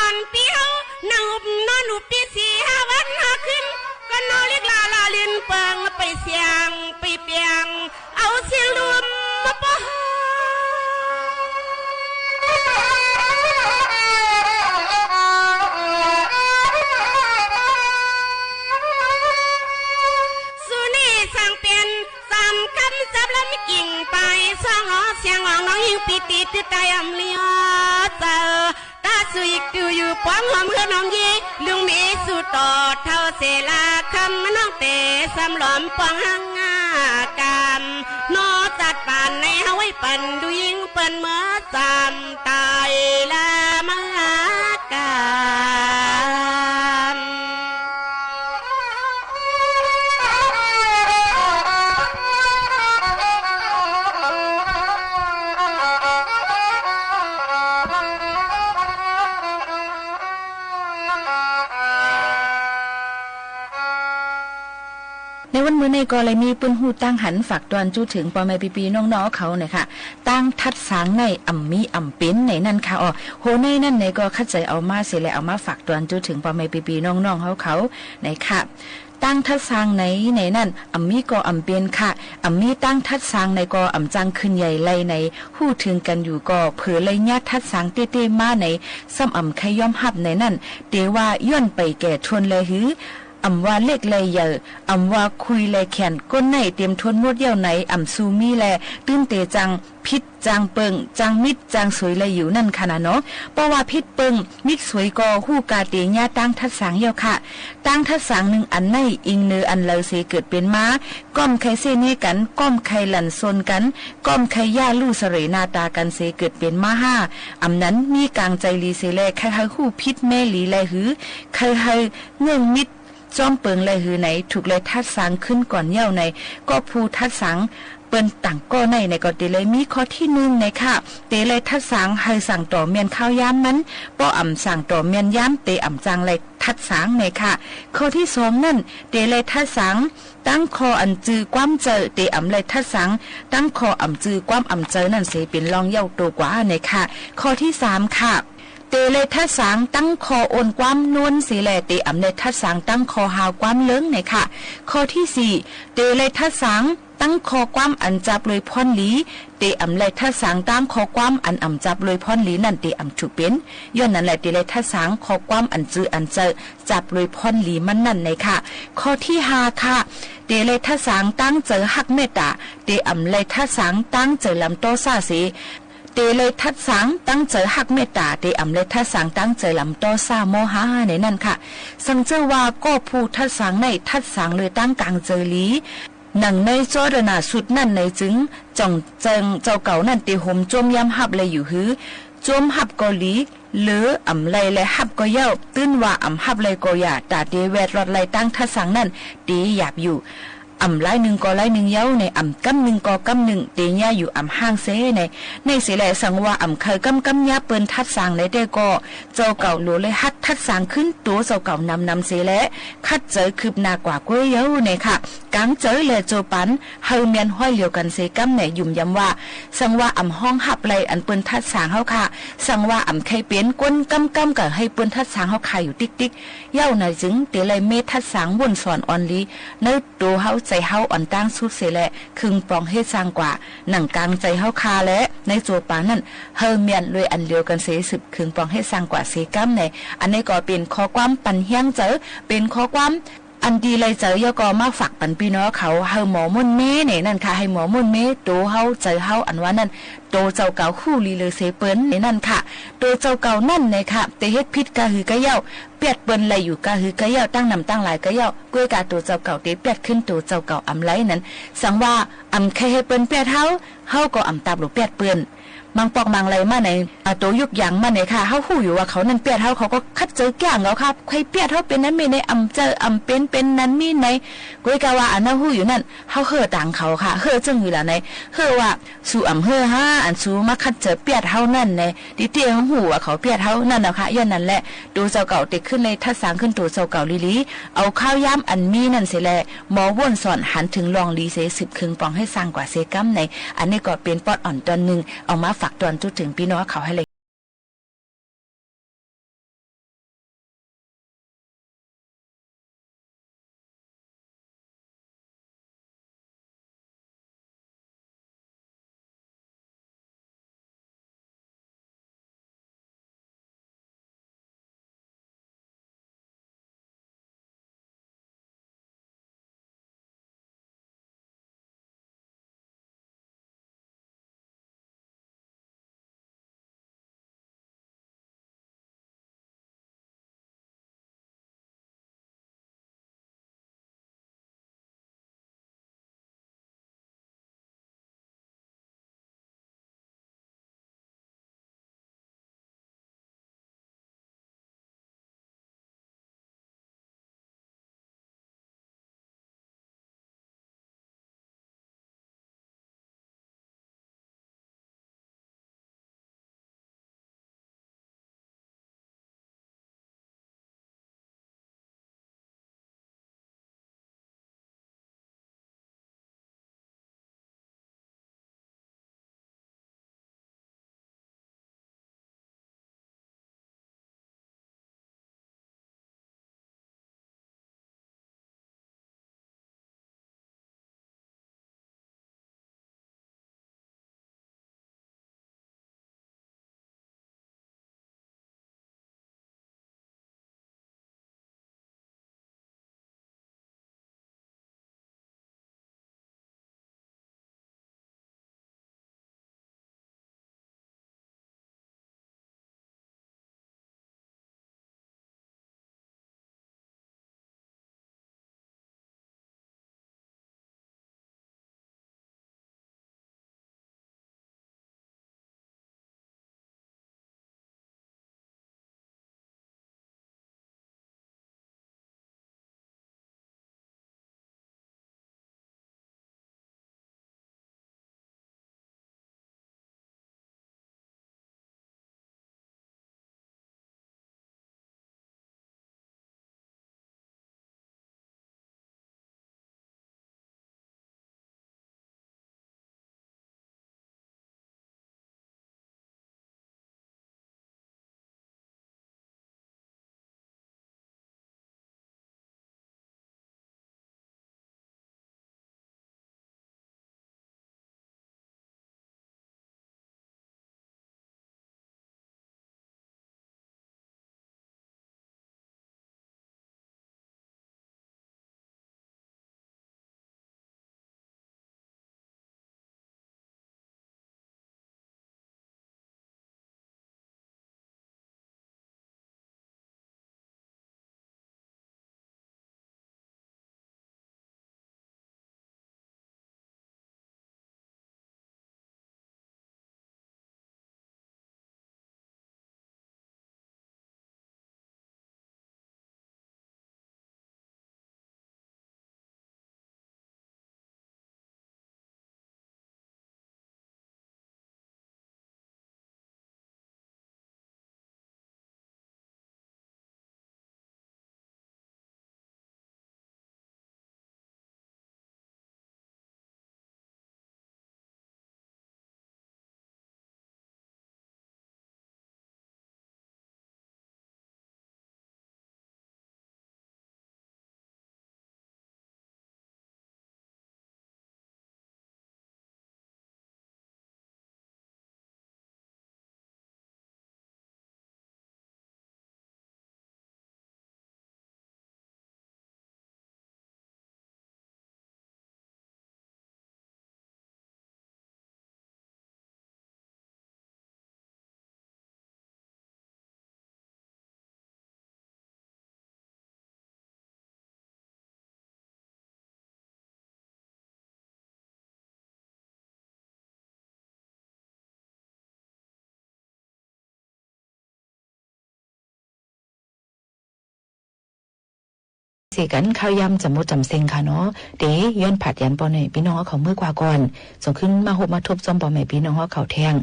อยู่อยู่ป๋องหอมเฮือนหอมฮี ลุงมีสู่ต่อเฒ่าเสลาคำ น้องเต๋สำหลอมป๋องหังงากาม นอจัดปานในเฮาไว้ปันดูยิ่งเปิ้นเมื่อสามตายละมากาม ในวันมื้อนี้ก็เลยมีปื้นฮู้ตั้งหันฝากตวนจู้เถิงป้อแม่ปี้ๆน้องๆเฮาเขานะคะ ตางทัดสางในอ่ำมีอ่ำเป๋นในนั้นค่ะ อ้อ หัวในนั้นในก็คัดใจ๋เอามาเสียและเอามาฝากตวนจู้เถิงป้อแม่ปี้ๆน้องๆเฮาเขาในค่ะ ตางทัดสางในในนั้นอ่ำมีก็อ่ำเป๋นค่ะ อ่ำมีตางทัดสางในก็อ่ำจังขึ้นใหญ่ไล่ใน ฮู้เถิงกั๋นอยู่ก็เผื่อไล่ญาติทัดสางเต๊ๆมาใน ซ้ำอ่ำใค่ยอมฮับในนั้น เต๋ว่าย้อนไปแก่ทนแลหื้อ อ่ำว่าเล็กแลใหญ่ อ่ำว่าคุยแลแขน ก้นในเต๋มทนหมดเย้าใน อ่ำสู่มีแล ตื้นเต๋จังผิด จังเปิง จังมิด จังสวยแลอยู่นั้นค่ะนะเนาะ เพราะว่าผิดเปิง มิดสวยก็ฮู้กาเต๋ญาติตางทัดสางเย้าค่ะ ตางทัดสางนึ่งอันในอิงเนออันเลาเสเกิดเป๋นมา ก้อมใค่เส้นเฮกั๋น ก้อมใค่หลั่นซนกั๋น ก้อมใค่ย่าลู่เสร่หน้าต๋ากั๋นเสเกิดเป๋นมาห้า อ่ำนั้นมีก๋างใจ๋หลีเสแล ใค่หื้อฮู้ผิดแม้หลีแลหื้อ ใค่หื้อเงื่องมิด จ้อมเปิงแลหื้อใน ถูกแลทัดสางขึ้นก่อนเย้าใน ก็ผู้ทัดสางเปิ้นต่างก้อในในก็เต๋เลยมีข้อตี้นึ่งในค่ะ เต๋เลยทัดสางหื้อสั่งต่อแม่นข้าวยามมัน ป้ออ่ำสั่งต่อแม่นยามเต๋อ่ำจังแลทัดสางในค่ะ ข้อตี้สองนั้น เต๋เลยทัดสาง ตางข้ออันจื้อความเจอ เต๋อ่ำเลยทัดสาง ตางข้ออ่ำจื้อความอ่ำเจอนั้นเสเป๋นรองเย้าโตกว่าในค่ะ ข้อตี้สามค่ะ เต๋เลยทัดสาง ตางข้ออ่อนความนวลเสแล เต๋อ่ำเลยทัดสาง ตางข้อฮาวความเลิงในค่ะ ข้อตี้สี่ เต๋เลยทัดสาง ตางข้อความอันจับโดยพ่อนหลี เต๋อ่ำเลยทัดสาง ตางข้อความอันอ่ำจับโดยพ่อนหลีนั้นเต๋อ่ำถูกเป๋น ย้อนนั้นแล เต๋เลยทัดสาง ข้อความอันจื้ออันเจอ จับโดยพ่อนหลีมันนั้นในค่ะ ข้อตี้ห้าค่ะ เต๋เลยทัดสาง ตางเจอฮักเมตต๋า เต๋อ่ำเลยทัดสาง ตางเจอลำต้อซ่าเส เต๋เลยทัดสาง ตางเจอฮักเมตต๋า เต๋อ่ำเลยทัดสาง ตางเจอลำต้อซ่าโมหะในนั้นค่ะ สังเจ้าว่าก็ผู้ทัดสางในทัดสางโดยตางก๋างเจอหลี หนังในจอดนาสุดนั้นในจึง จ่องเจิงเจ้าเก่านั้นเต๋หมจมยามฮับแลอยู่หื้อ จมฮับก็หลี หรืออ่ำไล่แลฮับก็เย้า ตื้นว่าอ่ำฮับไล่ก็อย่า ต๋าเต๋แวดลอดไล่ตางทัดสางนั้น เต๋หยาบอยู่ อ่ำไล่นึ่งก็ไล่นึ่งเย้าใน อ่ำก้ำนึ่งก็ก้ำนึ่ง เต๋เยียะอยู่อ่ำห้างเสใน ในเสแล สังว่าอ่ำใค่ก้ำก้ำเยียะเปิ้นทัดสางในเต้ก็ เจ้าเก่าหลัวเลยหัดทัดสางขึ้นตั๋วเจ้าเก่านำๆเสแล คัดเจอคืบหน้ากว่าก้วยเย้าในค่ะ ก๋างเจอแลโจปัน หื้อแม่นฮ้อยเหลียวกั๋นเสก้ำใน ยุ่มยำว่า สังว่าอ่ำฮ้องฮับไล่อันเปิ้นทัดสางเฮาค่ะ สังว่าอ่ำใค่เป๋นก้นก้ำก้ำกั๋นหื้อเปิ้นทัดสางเฮาค่ะอยู่ติ๊กๆ เย้าในจึงเต๋เลยเมตทัดสางว่นสอนอ่อนหลี ในตั๋วเฮาใจ๋เฮาอ่อนตางสุดเสแล เคิงปองเฮ็ดสร้างกว่า หนังก๋างใจ๋เฮาค่ะแล ในโจปันนั้น หื้อแม่นโดยอันเหลียวกั๋นเสสืบเคิงปองเฮ็ดสร้างกว่าเสก้ำใน อันนี้ก็เป๋นข้อความปันแฮงเจอ เป๋นข้อความ อันดีไล่เจอ เย้าก็มาฝากปันปี้น้องเขา หื้อหมอม่วนเม้ในนั้นค่ะ หื้อหมอม่วนเม้ตั๋วเฮาใจ๋เฮาอันว่านั้น ตั๋วเจ้าเก่าฮู้หลีเหลือเสเปิ้นในนั้นค่ะ ตั๋วเจ้าเก่านั้นในค่ะ เต๋เฮ็ดผิดก้าหื้อก้าเย้า เปียดเปิ้นไล่อยู่ก้าหื้อก้าเย้า ตั้งนำตั้งหลายก้าเย้า ก้วยกาตั๋วเจ้าเก่าเต๋เปียดขึ้นตั๋วเจ้าเก่าอ่ำไล่นั้น สังว่าอ่ำใค่หื้อเปิ้นเปียดเฮา เฮาก็อ่ำตาบหลูเปียดเปิ้น บางปอกบางไล่มาใน อ่า ตั๋วยกอย่างมาในค่ะ เฮาฮู้อยู่ว่าเขานั้นเปียดเฮา เขาก็คัดเจอแก้งเอาค่ะ ใค่เปียดเฮาเป๋นนั้นมีใน อ่ำเจออ่ำเป๋นเป๋นนั้นมีใน ก้วยกาว่าอันเฮาฮู้อยู่นั้น เฮาหื้อตางเขาค่ะ หื้อเจิ่งหื้อละใน หื้อว่า สูอ่ำหื้อฮา อันสูมาคัดเจอเปียดเฮานั้นใน ตี้ตี้เฮาฮู้ว่าเขาเปียดเฮานั้นนะค่ะ ย้อนนั้นแล ตั๋วเจ้าเก่าเต๋ขึ้นเลยทัดสางขึ้นตั๋วเจ้าเก่าหลีๆ เอาข้าวยามอันมีนั้นเสแล หมอว่นสอนหันเถิงลองหลีเสสืบเคิงปองเฮ็ดสร้างกว่าเสก้ำใน อันนี้ก็เป๋นปอดอ่อนตอนนึ่ง เอามาฝากตอนจุดเถิงปี้น้องเขาหื้อเลย เสียกั๋น ข่าวยามจ๋ำหมดจ๋ำเซ็งค่ะเนาะ เดี๋ยวย้อนผัดยันป้อแม่ปี้น้องเฮาเขาเมื่อกว่าก่อน ส่งขึ้นมาฮบมาทบจอมป้อแม่ปี้น้องเฮาเขาแทง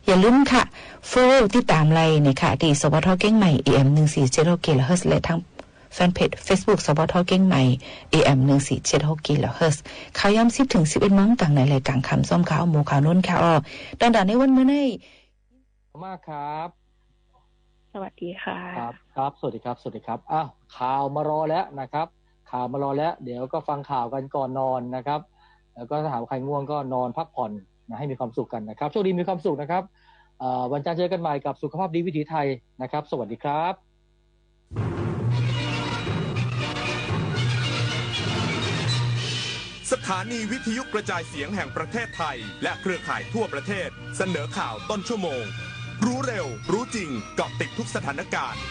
อย่าลืมค่ะ follow ติดต๋ามไลน์นะคะ ตี้ สวท เก้งใหม่ เอเอ็ม หนึ่งสี่เจ็ดหก กิโลเฮิรตซ์ และตางแฟนเพจ Facebook สวท เก้งใหม่ เอเอ็ม หนึ่งสี่เจ็ดหก กิโลเฮิรตซ์ ข่าวยามสิบเถิงสิบเอ็ดโมง กั๋งในรายก๋านค่ำซ้อมข่าว หมู่ข่าวโน้นข่าวอ้อ ต๋อนบ่ายในวันมื้อนี้ มากครับ สวัสดีค่ะ ครับ ครับ สวัสดีครับ สวัสดีครับ อ้าว ข่าวมารอแล้วนะครับ ข่าวมารอแล้ว เดี๋ยวก็ฟังข่าวกันก่อนนอนนะครับ แล้วก็ถ้าหากใครง่วงก็นอนพักผ่อนนะ ให้มีความสุขกันนะครับ โชคดีมีความสุขนะครับ เอ่อ วันจันทร์เจอกันใหม่กับสุขภาพดีวิถีไทยนะครับ สวัสดีครับ สถานีวิทยุกระจายเสียงแห่งประเทศไทย และเครือข่ายทั่วประเทศ เสนอข่าวต้นชั่วโมง รู้เร็ว รู้จริง เกาะติดทุกสถานการณ์